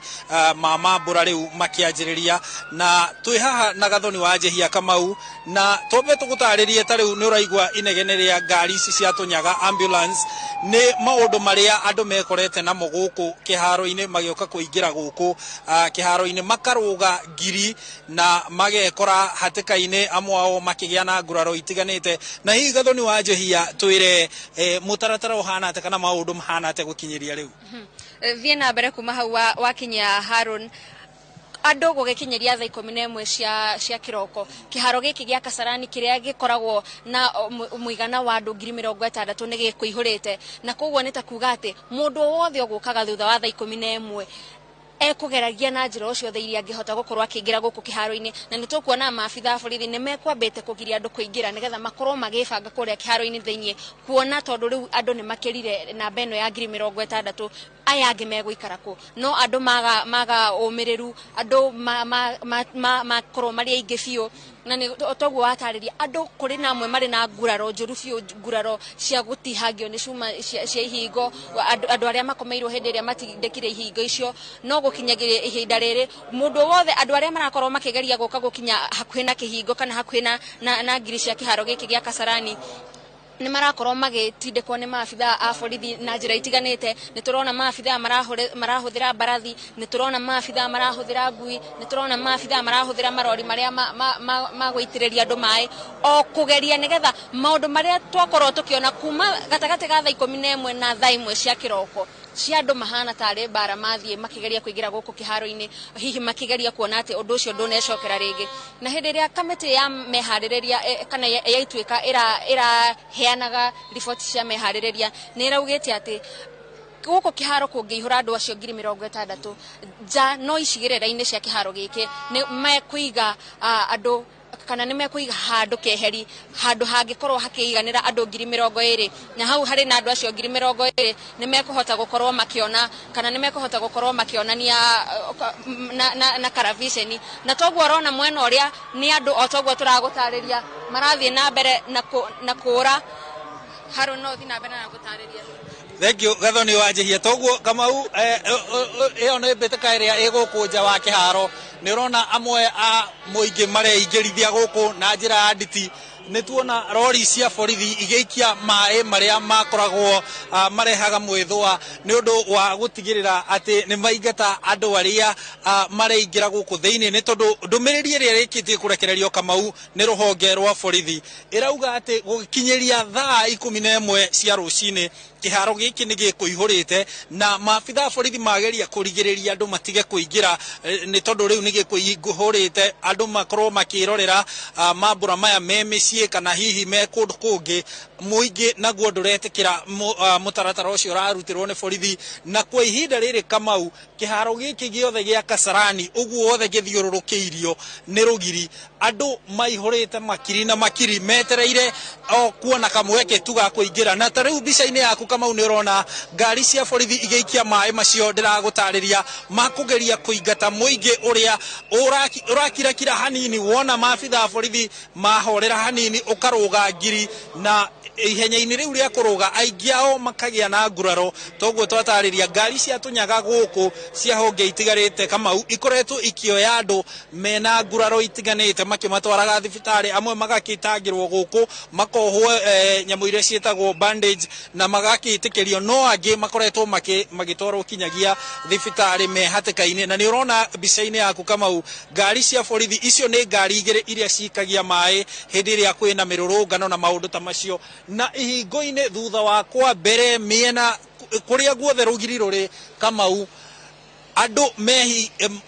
ma mambũra rĩu makĩanjĩrĩria. Na twĩ haha na Gathoni wa Njehia, Kamau, na twambe tũgũtarĩrie. Ta rĩu nĩ ũraigua inegene rĩa ngari ici cia tũnyaga, ambulance, nĩ maũndũ marĩa andũ mekorete namo gũkũ kĩharo-inĩ magĩũka kũingĩra gũkũ kĩharo-inĩ, makarũga ngiri na magekora hatĩka-inĩ, amwe ao makĩgĩa na nguraro itiganĩte. Na hihi Gathoni wa Njehia, twĩre mũtaratara ũhana atĩa kana maũndũ mahana atĩa gũkinyĩria rĩu? Thiĩ na mbere kuma hau wakinyia Harun. Andũ gũgĩkinyĩria thaa 11 cia kĩroko, kĩharo gĩkĩ gĩa Kasarani kĩrĩa gĩkoragwo na mũigana wa andũ 60,000 nĩ gĩkũihũrĩte, na koguo nĩ ta kuga atĩ mũndũ o wothe ũgũkaga thutha wa thaa 11. Ekũgeragia na njĩra o ciothe iria angĩhota gũkorwo akĩingĩra gũkũ kĩharo-inĩ, na nĩ tũkuona maabitha a borithi nĩ mekwambĩte kũgiria andũ kũingĩra nĩgetha makorwo magĩbanga kũrĩa kĩharo-inĩ thĩiniĩ, kuona tondũ rĩu andũ nĩ makĩrire namba ĩno ya 60,000, aya angĩ megũikara kũ? No andũ maga ũmĩrĩru, andũ makorwo marĩ aingĩ biũ, na nĩ toguo watarĩria andũ kũrĩ na amwe marĩ na nguraro njũru biũ, nguraro cia gũtihangio nĩ cuma cia ihingo, andũ arĩa makomeirwo hĩndĩ ĩrĩa matindĩkire ihingo icio. No gũkinyagia ihinda rĩrĩ mũndũ wothe, andũ arĩa marakorwo makĩgeria gũka gũkinya hakuhĩ na kĩhingo kana hakuhĩ na ngiri cia kĩharo gĩkĩ gĩa Kasarani nĩ marakorwo magĩtindĩkwo nĩ maabitha a borithi na njĩra itiganĩte. Nĩ tũrona maabitha marahũthĩra mbarathi, nĩ tũrona maabitha marahũthĩra ngui, nĩ tũrona maabitha marahũthĩra marori marĩa ma gũitĩrĩria andũ maĩ, o kũgeria nĩgetha maũndũ marĩa twakorwo tũkĩona kuma gatagatĩ ga thaa 11 na thaa 1 cia kĩroko cia andũ mahana tarĩ mbara mathiĩ makĩgeria kũingĩra gũkũ kĩharo-inĩ, hihi makĩgeria kuona atĩ ũndũ ũcio ndũnecokera rĩngĩ. Na hĩndĩ ĩrĩa kamĩtĩ ya meharĩrĩria kana ya Ituĩka ĩraheanaga riboti cia meharĩrĩria, nĩ ĩraugĩte atĩ gũkũ kĩharo kũngĩihũra andũ acio 60,000, nja no icigĩrĩra-inĩ cia kĩharo gĩkĩ nĩ mekũiga andũ kana nĩ mekũiga handũ keheri, handũ hangĩkorwo hakĩiganĩra andũ 20,000, na hau harĩ na andũ acio 20,000 nĩ mekũhota gũkorwo makĩona kana nĩ mekũhota gũkorwo makĩonania na karaviceni. Na toguo ũrona mwena ũrĩa nĩ andũ o toguo tũragũtarĩria marathiĩ na mbere na kũra. Harũ no ũthiĩ na mbere na gũtarĩria. Thank you Gathoni wa Njihia. Toguo Kamau, ĩyo nĩ mbĩtĩka ĩrĩa ĩgũkũ nja wa kĩharo. Nĩ ũrona amwe a mũingĩ mareingĩrithia gũkũ na njĩra ya nditi. Nĩ tuona rori cia borithi igĩikia maĩ marĩa makoragwo marehaga mwĩthũa nĩ ũndũ wa gũtigĩrĩra atĩ nĩ maingata andũ arĩa mareingĩra gũkũ thĩinĩ, nĩ tondũ ndũmĩrĩri ĩrĩa ĩrĩkĩtie kũrekererio Kamau nĩ rũhonge rwa borithi ĩrauga atĩ gũkinyĩria thaa 11 cia rũcinĩ kĩharo gĩkĩ nĩ gĩkũihũrĩte, na maabitha a borithi mageria kũrigĩrĩria andũ matige kũingĩra nĩ tondũ rĩu nĩ gĩkũihũrĩte, andũ makorwo makĩrorera mambũra maya me mĩciĩ kana hihi me kũndũ kũngĩ. Mũingĩ naguo ndũretĩkĩra mũtaratara ũcio ũrarutĩrwo nĩ borithi, na kwa ihinda rĩrĩ Kamau kĩharo gĩkĩ gĩothe gĩa Kasarani ũguo wothe gĩthiũrũrũkĩirio nĩ rũgiri, andũ maihũrĩte makiri na makiri metereire o kuona kamweke tu ga kũingĩra. Na ta rĩu mbica-inĩ yaku Kamau nĩ ũrona ngari cia borithi igĩikia maĩ macio ndĩragũtarĩria makũgeria kũingata mũingĩ ũrĩa ũrakirakira hanini, wona maabitha a borithi mahorera hanini ũkarũga ngiri, na ihenya-inĩ rĩu rĩa kũrũga aingĩ ao makagĩa na nguraro. Toguo twatarĩria ngari cia tũnyaga gũkũ cia honge itigarĩte Kamau ikoretwo ikĩoya andũ mena nguraro itiganĩte makĩmatwaraga thibitarĩ, amwe magakĩtangĩrwo gũkũ makohwo nyamũ iria ciĩtagwo bandage na magakĩtĩkĩrio, no angĩ makoretwo magĩtwarwo kinyagia thibitarĩ me hatĩka-inĩ. Na nĩ ũrona mbica-inĩ yaku Kamau ngari cia borithi icio nĩ ngari igĩrĩ iria cikagia maĩ hĩndĩ ĩrĩa kwĩna mĩrũrũngano na maũndũ ta macio, na ihingo-inĩ thutha wakwa mbere mĩena kũrĩa guothe rũgiri rũrĩ Kamau andũ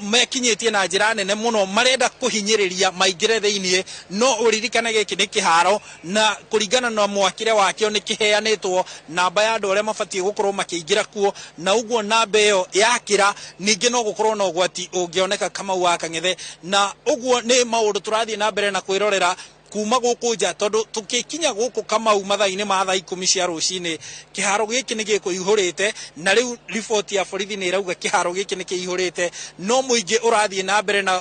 mekinyĩtie na njĩra nene mũno marenda kũhinyĩrĩria maingĩre thĩiniĩ. No ũririkane gĩkĩ nĩ kĩharo, na kũringana na mwakĩre wakĩo nĩ kĩheanĩtwo namba ya andũ arĩa mabatiĩ gũkorwo makĩingĩra kuo, na ũguo namba ĩyo yakĩra ningĩ no gũkorwo na ũgwati ũngĩoneka Kamau wa Kang'ethe. Na ũguo nĩ maũndũ tũrathiĩ na mbere na kwĩrorera kuma gũkũ nja, tondũ tũkĩkinya gũkũ Kamau mathaa-inĩ ma thaa 10 cia rũcinĩ kĩharo gĩkĩ nĩ gĩkũihũrĩte, na rĩu riboti ya borithi nĩ ĩrauga kĩharo gĩkĩ nĩ kĩihũrĩte, no mũingĩ ũrathiĩ na mbere na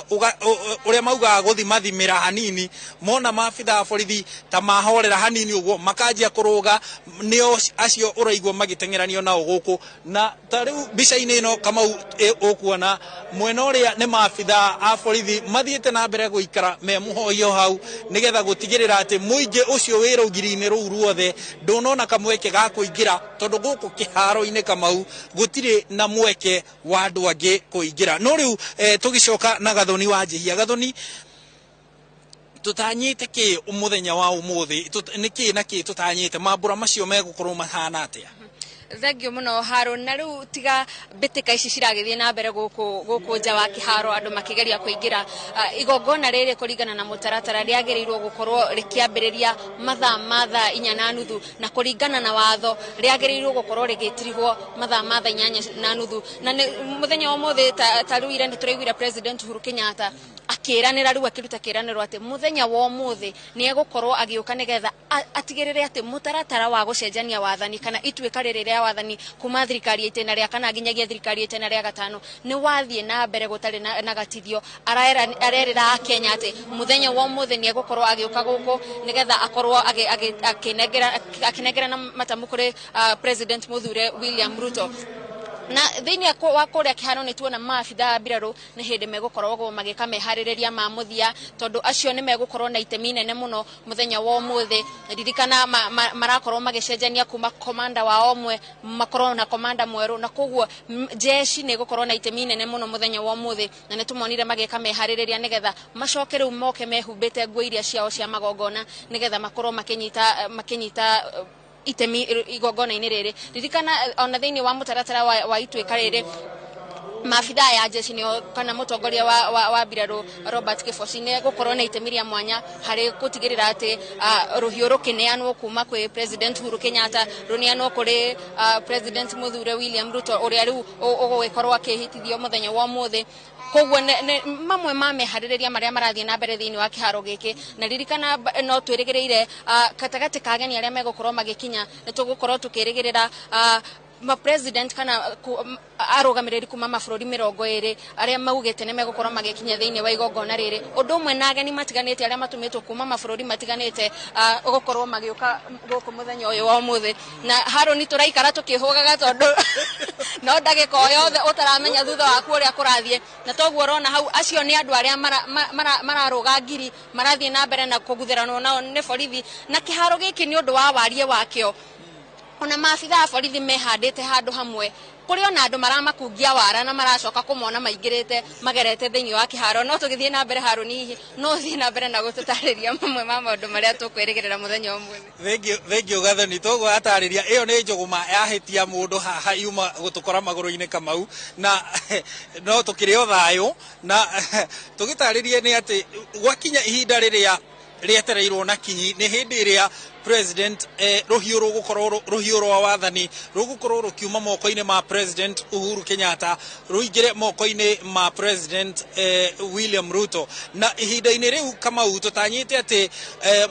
ũrĩa maugaga gũthimathimĩra hanini, mona maabitha a borithi ta mahorera hanini ũguo makanjia kũrũga, nĩo acio ũraigua magĩteng'eranio nao gũkũ. Na ta rĩu mbica-inĩ ĩno Kamau ũkuona mwena ũrĩa nĩ maabitha a borithi mathiĩte na mbere gũikara me mũhoio hau nĩgetha gũtigĩrĩra atĩ mũingĩ ũcio wĩ rũgiri-inĩ rũu ruothe ndũnona kamweke ga kũingĩra, tondũ gũkũ kĩharo-inĩ Kamau gũtirĩ na mweke wa andũ angĩ kũingĩra. No rĩu tũgĩcoka na Gathoni wa Njihia. Gathoni, Tũtanyĩte kĩ mũthenya wa ũmũthĩ? Nĩ kĩ na kĩ tũtanyĩte? Mambũra macio megũkorwo mahana atĩa? Thengio muno, Harun. Na riu tiga mbĩtĩka ici ciragĩthiĩ na mbere gũkũ nja wa kĩharo, andũ makĩgeria kũingĩra, igongona rĩrĩ kũringana na mũtaratara rĩagĩrĩirwo gũkorwo rĩkĩambĩrĩria mathaa ma 4:30, na kũringana na watho rĩagĩrĩirwo gũkorwo rĩgĩtirihwo mathaa ma 8:30. Na mũthenya wa ũmũthĩ, ta rĩu ira nĩtũraiguire President Uhuru Kenyatta akĩranĩra, rĩu akĩruta kĩranĩro atĩ mũthenya wa ũmũthĩ nĩ egũkorwo agĩũka nĩgetha atigĩrĩre atĩ mũtaratara wa gũcenjania wathani kana ituĩka rĩrĩ rĩa wathani kuma thirikari ya itĩna rĩa kana nginyagia thirikari ya itĩna rĩa gatano nĩ wathiĩ na mbere gũtarĩ na gatithio. Arerĩra Akenya atĩ mũthenya wa ũmũthĩ nĩ egũkorwo agĩũka gũkũ nĩgetha akorwo akĩnengerana matamu kũrĩ President mũthure William Ruto. Na thĩinĩ wa kũrĩa kĩharo nĩ tuona maabitha a mbirarũ nĩ hĩndĩ megũkorwo magĩka meharĩrĩria ma mũthia, tondũ acio nĩ megũkorwo na itemi nene mũno mũthenya wa ũmũthĩ. Ririkana marakorwo magĩcenjania kuma komanda wao ũmwe makorwo na komanda mwerũ, na koguo jeshi nĩ ĩgũkorwo na itemi nene mũno mũthenya wa ũmũthĩ. Na nĩ tũmonire magĩka meharĩrĩria nĩgetha macoke rĩu moke mehumbĩte nguo iria ciao cia magongona nĩgetha makorwo makĩnyita itemi igongona-inĩ rĩrĩ. Ririkana ona thĩinĩ wa mũtaratara wa ituĩka rĩrĩ, maabitha ya jeshi nĩo kana mũtongoria wa mbirarũ Robert Kĩboci nĩ egũkorwo na itemi rĩa mwanya harĩ gũtigĩrĩra atĩ rũhiũ rũkĩneanwo kuma kwĩ President Uhuru Kenyatta rũneanwo kũrĩ President mũthure William Ruto, ũrĩa rĩu ũgũgĩkorwo akĩhĩtithio mũthenya wa ũmũthĩ. Koguo mamwe ma meharĩrĩria marĩa marathiĩ na mbere thĩinĩ wa kĩharo gĩkĩ. Na ririkana no twĩrĩgĩrĩire gatagatĩ ka ageni arĩa megũkorwo magĩkinya, nĩ tũgũkorwo tũkĩrĩgĩrĩra ma president kana arũgamĩrĩri kuma mabũrũri 20 arĩa maugĩte nĩ megũkorwo magĩkinya thĩinĩ wa igongona rĩrĩ, ũndũ ũmwe na ageni matiganĩte arĩa matũmĩtwo kuma mabũrũri matiganĩte gũkorwo magĩũka gũkũ mũthenya ũyũ wa ũmũthĩ. Na Harũni, tũraikara tũkĩhũgaga tondũ no ndagĩka o yothe ũtaramenya thutha waku ũrĩa kũrathiĩ. Na toguo ũrona hau, acio nĩ andũ arĩa mararũga ngiri marathiĩ na mbere na kũguthĩranwo nao nĩ borithi. Na kĩharo gĩkĩ, nĩ ũndũ wa wariĩ wakĩo, ona maabitha a borithi mehandĩte handũ hamwe, kũrĩ ona andũ maramakungia wara na maracoka kũmona maingĩrĩte magerete thĩinĩ wa kĩharo. No tũgĩthiĩ na mbere, Harũni, hihi no ũthiĩ na mbere na gũtũtarĩria mamwe ma maũndũ marĩa tũkwĩrĩgĩrĩra mũthenya wa ũmũthĩ? Thengio, Gathoni. Toguo atarĩria, ĩyo nĩ njũgũma yahĩtia mũndũ haha yuma gũtũkora magũrũ-inĩ Kamau, na no tũkĩrĩ o thayũ. Na tũgĩtarĩrie nĩ atĩ gwakinya ihinda rĩrĩa rĩetereirwo na kinyi, nĩ hĩndĩ ĩrĩa president rũhiũ rũgũkorwo, rũhiũ rwa wathani rũgũkorwo rũkiuma moko-inĩ ma President Uhuru Kenyatta rũingĩre moko-inĩ ma President William Ruto. Na ihinda-inĩ rĩu, Kamau, tũtanyĩte atĩ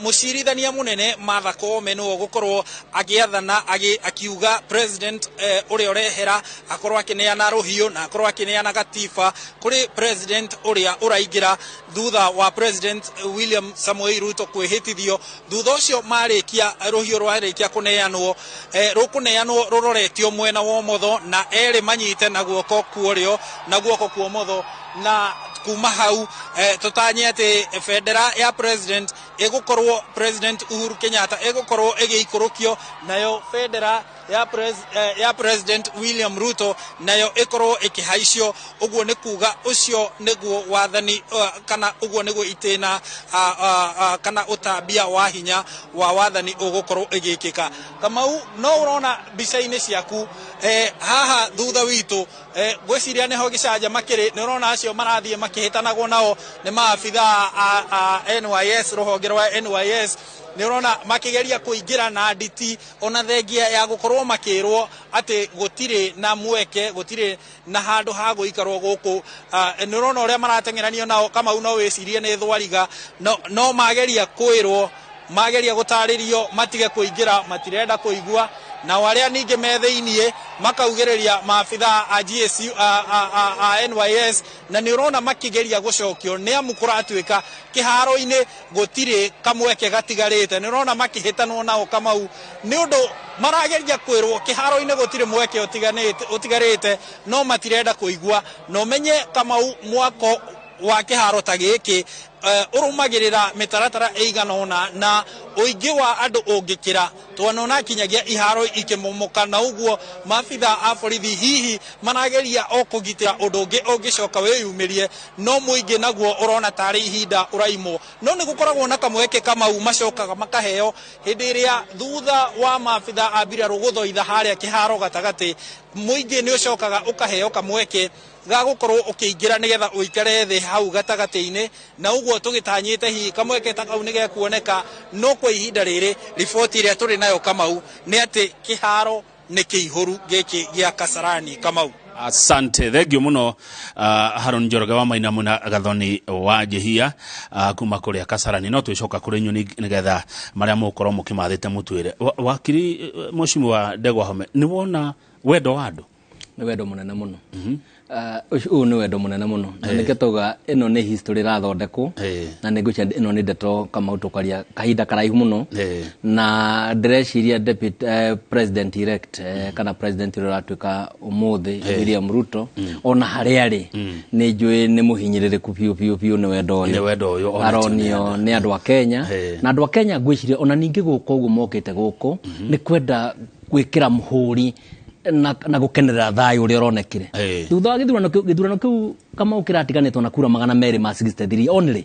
mũcirithania mũnene Martha Koome nĩwe ũgũkorwo agĩathana akiuga president ũrĩa ũrehera akorwo akĩneana rũhiũ na akorwo akĩneana gatiba kũrĩ president ũrĩa ũraingĩra thutha wa President William Samoei Ruto kwĩhĩtithio. Thutha ũcio marĩkia, rũhiũ rwarĩkia kũneanwo, rũkũneanwo rũroretio mwena wa ũmotho, na erĩ manyite na guoko kuorĩo na guoko kwa ũmotho. Na kuma hau tũtanye atĩ bendera ya president ĩgũkorwo, President Uhuru Kenyatta ĩgũkorwo ĩgĩikũrũkio, nayo bendera ya President William Ruto nayo ĩkorwo ĩkĩhaicio. Ũguo nĩ kuga ũcio nĩguo wathani kana ũguo nĩguo itĩna kana ũtambia wa hinya wa wathani ũgũkorwo ĩgĩkĩka. Kamau, no ũrona mbica-inĩ ciaku haha thutha witũ, ngwĩciria nĩho gĩcanjama kĩrĩ. Nĩ ũrona acio marathiĩ makĩhĩtanagwo nao nĩ maabitha a NYS, rũhonge rwa NYS. Nĩ ũrona makĩgeria kũingĩra na nditi, ona thengia ya gũkorwo makĩrwo atĩ gũtirĩ na mweke, gũtirĩ na handũ ha gũikarwo gũkũ. Nĩ ũrona ũrĩa marateng'eranio nao, Kamau, no wĩcirie nĩ thwariga. No mageria kwĩrwo, mageria gũtarĩrio matige kũingĩra, matirenda kũigua. Nao arĩa ningĩ me thĩiniĩ makaugĩrĩria maabitha a GSU, a NYS. Na nĩ ũrona makĩgeria gũcokio, nĩ amu kũratuĩka kĩharo-inĩ gũtirĩ kamweke gatigarĩte. Nĩ ũrona makĩhĩtanwo nao, Kamau, nĩ ũndũ marageria kwĩrwo kĩharo-inĩ gũtirĩ mweke ũtigarĩte, no matirenda kũigua. Na ũmenye, Kamau, mwako wa kĩharo ta gĩkĩ ũrũmagĩrĩra mĩtaratara ĩigana ũna na Ũingĩ wa andũ ũngĩkĩra twanona kinyagia iharo ikĩmomoka, na ũguo maabitha a borithi hihi marageria o kũgitĩra ũndũ ũngĩ ũngĩcoka wĩyumĩrie, no mũingĩ naguo ũrona tarĩ ihinda ũraimwo. No nĩ gũkoragwo na kamweke Kamau macokaga makaheo hĩndĩ ĩrĩa thutha wa maabitha a mbirarũ gũthoitha harĩa kĩharo gatagatĩ, mũingĩ nĩ ũcokaga ũkaheo kamweke ga gũkorwo ũkĩingĩra nĩgetha ũikare thĩ hau gatagatĩ-inĩ, na ũguo tũgĩtanyĩte hihi kamweke ta kau nĩgekuoneka. No kwa ihinda rĩrĩ riboti ĩrĩa tũrĩ nayo Kamau nĩ atĩ kĩharo nĩ kĩihũru gĩkĩ gĩa Kasarani. Kamau. Asante, thank you muno, Haron Njoroge wa Maina Muna Gathoni wa Njihia, kuma kuria Kasarani. No twicoka kuri inyuĩ nigetha maria mukorwo mukimathite mutwire. Wakiri, Mheshimiwa Ndegwa Home, ni wona wendo wa andu? Nĩ wendo mũnene mũno. Ũyũ nĩ wendo mũnene mũno, na nĩkĩo tauga ĩno nĩ history ĩrathondekwo, na nĩ ngwĩciria ĩno nĩ ndeto Kamau tũkwaria kahinda karaihu mũno, na ndĩreciria deputy president elect, kana president ũrĩa ũratuĩka ũmũthĩ, William Ruto, ona harĩa arĩ nĩ njũĩ nĩ mũhinyĩrĩrĩku biũ biũ biũ nĩ wendo ũyũ. Nĩ wendo ũyũ onetio nĩ aronio andũ. Nĩ andũ a Kenya. Na andũ a Kenya ngwĩciria ona ningĩ gũkũ ũguo mokĩte gũkũ nĩ kwenda gwĩkĩra mũhũri na gũkenerera thayũ ũrĩa ũronekire thutha wa gĩthurano kĩu. Gĩthurano kĩu Kamau kĩratiganĩtwo na kura 263 only,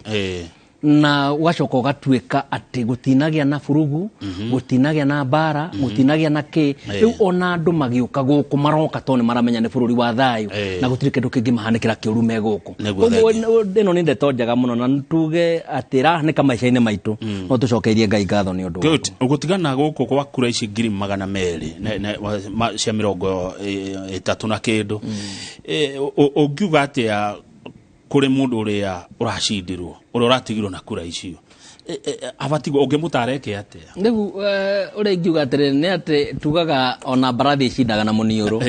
na ũgacoka ũgatuĩka atĩ gũtinagĩa na burugu, gũtinagĩa na mbara, gũtinagĩa na kĩ. Rĩu ona andũ magĩũka gũkũ maroka tondũ nĩ maramenya nĩ bũrũri wa thayũ na gũtirĩ kĩndũ kĩngĩmahanĩkĩra kĩũru me gũkũ. Nĩguo. Koguo ĩno nĩ ndeto njega mũno, na tuge atĩ ĩrahanĩka maica-inĩ maitũ, no tũcokeirie Ngai ngatho nĩ ũndũ wa Good. Gũtigana gũkũ kwa kura ici 200,000 cia 30 na kĩndũ, ũngiuga atĩa kũrĩ mũndũ ũrĩa ũracindirwo, ũrĩa ũratigirwo na kura icio? Abatiĩ ũngĩmũtara eke atĩa? Rĩu ũrĩa ingiuga atĩrĩrĩ nĩ atĩ tugaga ona mbarathi icindaga na mũniũrũ,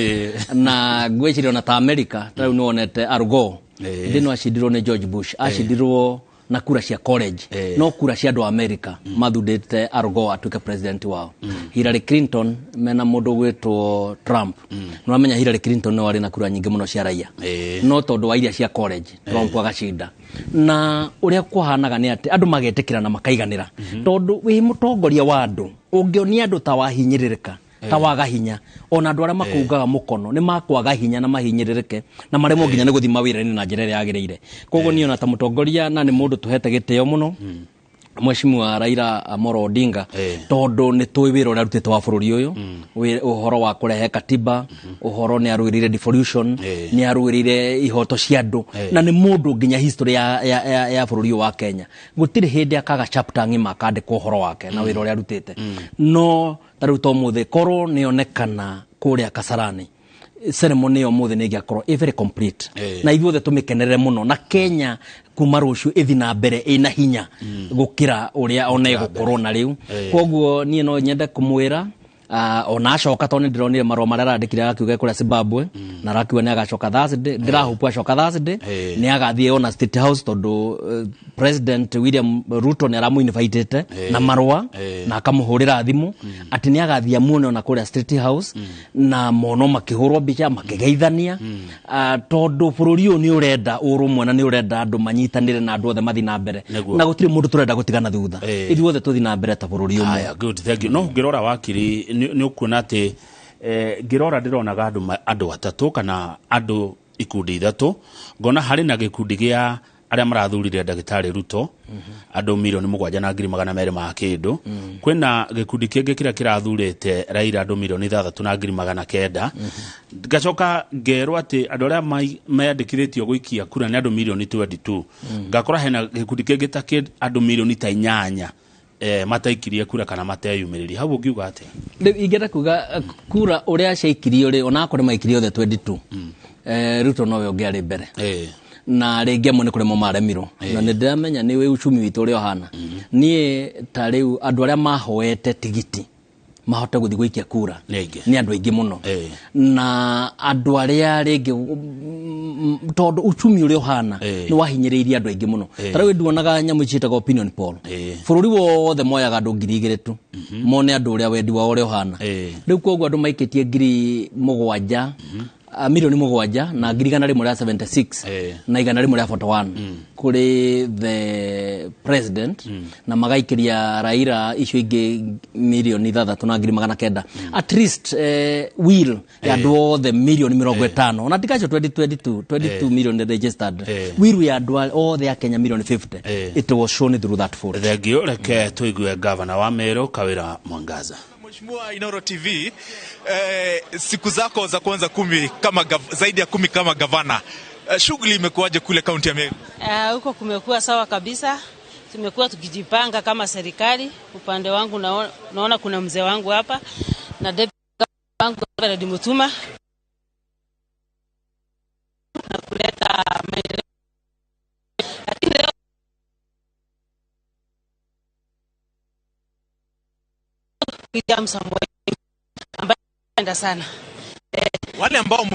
na ngwĩciria ona ta America ta rĩu nĩ wonete Al Gore hĩndĩ ĩno acindirwo nĩ George Bush, acindirwo na kura cia college, no kura cia andũ a America mathundĩte Al Gore atuĩke president wao. Hillary Clinton mena mũndũ ũgwĩtwo Trump, nĩ wamenya Hillary Clinton nĩwe warĩ na kura nyingĩ mũno cia raia, no tondũ wa iria cia college Trump agacinda. Na ũrĩa kũhanaga nĩ atĩ andũ magetĩkĩra na makaiganĩra, tondũ wĩ mũtongoria wa andũ ũngĩonia andũ ta wahinyĩrĩrĩka, ta waga hinya, ona andũ arĩa makungaga mũkono nĩ makwaga hinya na mahinyĩrĩrĩke na maremwo nginya nĩ gũthiĩ mawĩra-inĩ na njĩra ĩrĩa yagĩrĩire. Koguo niĩ ona ta mũtongoria, na nĩ mũndũ tũhete gĩtĩo mũno, Mheshimiwa Raila Amolo Odinga, tondũ nĩ tũĩ wĩra ũrĩa arutĩte wa bũrũri ũyũ, ũhoro wa kũrehe katiba, ũhoro nĩ arũĩrĩire devolution, nĩ arũĩrĩire ihoto cia andũ, na nĩ mũndũ nginya history ya bũrũri ũyũ wa Kenya gũtirĩ hĩndĩ akaga chapter ng'ima akandĩkwo ũhoro wake na wĩra ũrĩa arutĩte. No ta rĩu to mũthĩ korwo nĩonekana kũrĩa Kasarani, ceremony ĩyo mũthĩ nĩ ĩngĩakorwo ĩ very complete na ithuothe tũmĩkenerere mũno, na Kenya kuma rũciũ ĩthi na mbere ĩna hinya gũkĩra ũrĩa ona ĩgũkorwo na rĩu. Koguo niĩ no nyende kũmwĩra, ona acoka, tondũ nĩ ndĩronire marũa marĩa arandĩkire akiuga kũrĩa Zimbabwe, na arakiuga nĩ agacoka Thursday. Ndĩrahope acoka Thursday nĩ agathiĩ ona State House, tondũ President William Ruto nĩ aramũinvitĩte na marũa na akamũhũrĩra thimũ atĩ nĩ agathiĩ amuone ona kũrĩa State House, na mono makĩhũrwo mbica makĩgeithania, tondũ bũrũri ũyũ nĩ ũrenda ũrũmwe na nĩ ũrenda andũ manyitanĩre na andũ othe mathiĩ na mbere, na gũtirĩ mũndũ tũrenda gũtigana thutha. Ithuothe tũthiĩ na mbere ta bũrũri ũmwe. Haya, good, thank you. No ngĩrora, wakiri, nĩ ũkuona atĩ ngĩrora ndĩronaga andũ atatũ kana andũ ikundi ithatũ. Ngona harĩ na gĩkundi gĩa arĩa marathurire ndagĩtarĩ Ruto, andũ 7,200,000 ma kĩndũ. Kwĩna gĩkundi kĩngĩ kĩrĩa kĩrathurĩte Raila, andũ 6,900,000. Ngacoka ngerwo atĩ andũ arĩa meyandĩkithĩtio gũikia kura nĩ andũ milioni 22. Ngakora hena gĩkundi kĩngĩ ta andũ milioni ta 8 mataikirie kura kana mateyumĩrĩrie. Hau ũngiuga atĩa? Rĩu ingĩenda kuga kura ũrĩa ciaikirio rĩ, onakorwo nĩ maikirio othe 22, Ruto nowe ũngĩarĩ mbere, na rĩngĩ amwe nĩ kũremwo maremirwo, na nĩ ndĩramenya nĩ uchumi witũ ũrĩa ũhana. Niĩ ta rĩu andũ arĩa mahoete tigiti mahote gũthiĩ gũikia kura Nĩ aingĩ. nĩ andũ aingĩ mũno, na andũ arĩa rĩngĩ tondũ uchumi ũrĩa ũhana nĩ wahinyĩrĩirie andũ aingĩ mũno. Ta rĩu nduonaga nyamũ ici ciĩtagwo opinion poll, bũrũri wothe moyaga andũ 2000 tu mone andũ ũrĩa wendi wao ũrĩa ũhana. Rĩu koguo andũ maikĩtie 7,000. Milioni 7 na 176 na 141 kuri the president, na magaikiria Raila icio ingĩ milioni 6 na 900. At least will ya andũ othe milioni 50, ona tikacio 22 million registered, will ya andũ othe a Kenya milioni 50. It was shown through that vote. Thengio. Reke tuigue gavana wa Meru Kawira Mwangaza. Mheshimiwa Inoro TV, siku zako za kwanza 10 kama zaidi ya 10 kama gavana, shughuli imekuwaje kule kaunti ya Meru? Huko kumekuwa sawa kabisa. Tumekuwa tukijipanga kama serikali. Upande wangu naona kuna mzee wangu hapa na deputy wangu Bernard Mutuma, na kuleta maendeleo. Lakini leo William Samoei ambaye anapenda sana wale ambao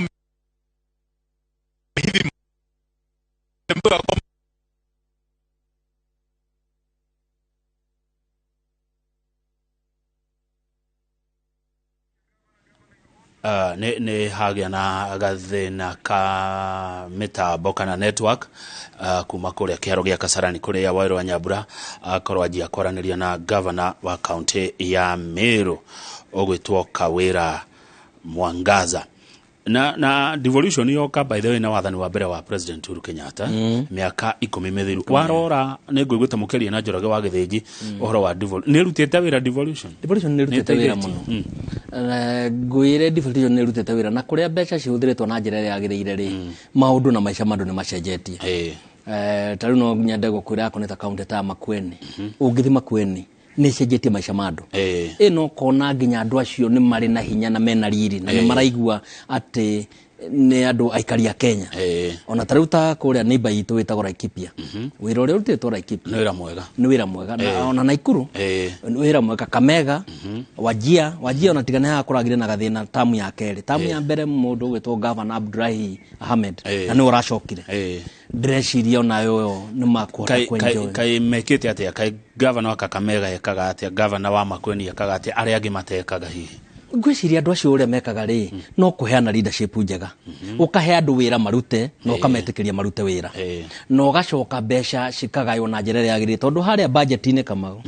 hivi ne hagĩa na gathĩna ka mĩtambo kana network kuma kũrĩa kĩharo gĩa Kasarani kũrĩa Waweru wa Nyambura akorwo anjia kwaranĩria na gavana wa kaunti ya Meru ũgwĩtwo Kawira Mwangaza. Na devolution yoka by the way na wathani wa mbere wa President Uhuru Kenyatta, mĩaka 10 mĩthiru warora nĩ ngũiguĩte mũkĩaria na Njoroge wa Gĩthĩnji ũhoro wa devolution. Nĩ ĩrutĩte wĩra devolution? Devolution nĩ ĩrutĩte wĩra mũno. Ngwĩre devolution nĩ ĩrutĩte wĩra, na kũrĩa mbeca cihũthĩrĩtwo na njĩra ĩrĩa yagĩrĩire rĩ, maũndũ na maica ma andũ nĩ macenjetie. Ta rĩu no nyende gũkwĩra akorwo nĩ ta kaunti ta Makueni, ũngĩthiĩ Makueni nĩ ĩcenjetie maica ma andũ. Ĩno ũkona nginya andũ acio nĩ marĩ na hinya na mena riri, na nĩ maraigua atĩ nĩ andũ aikari a Kenya. Ona ta rĩu ta kũrĩa neighbor itũ wĩtagwo Laikipia, wĩra ũrĩa ũrutĩtwo Laikipia nĩ wĩra mwega, nĩ wĩra mwega. Na ona Naikuru nĩ wĩra mwega, Kakamega, Wajia ona tigane haha kũragire na gathĩna tamu ya kerĩ. Tamu ya mbere mũndũ ũgwĩtwo Governor Abdulahi Ahmed, na nĩwe ũracokire. Ndĩreciria onayo nĩ makũhota kwenjoy. Kai mekĩte atĩa? Kai gavana wa Kakamega ekaga atĩa? Gavana wa Makueni ekaga atĩa? Arĩa angĩ matekaga hihi? Ngwĩciria andũ acio ũrĩa mekaga rĩ, no kũheana leadership njega, ũkahe andũ wĩra marute na ũkametĩkĩria marute wĩra, na ũgacoka mbeca cikagaywo na njĩra ĩrĩa yagĩrĩire, tondũ harĩa budget-inĩ Kamau,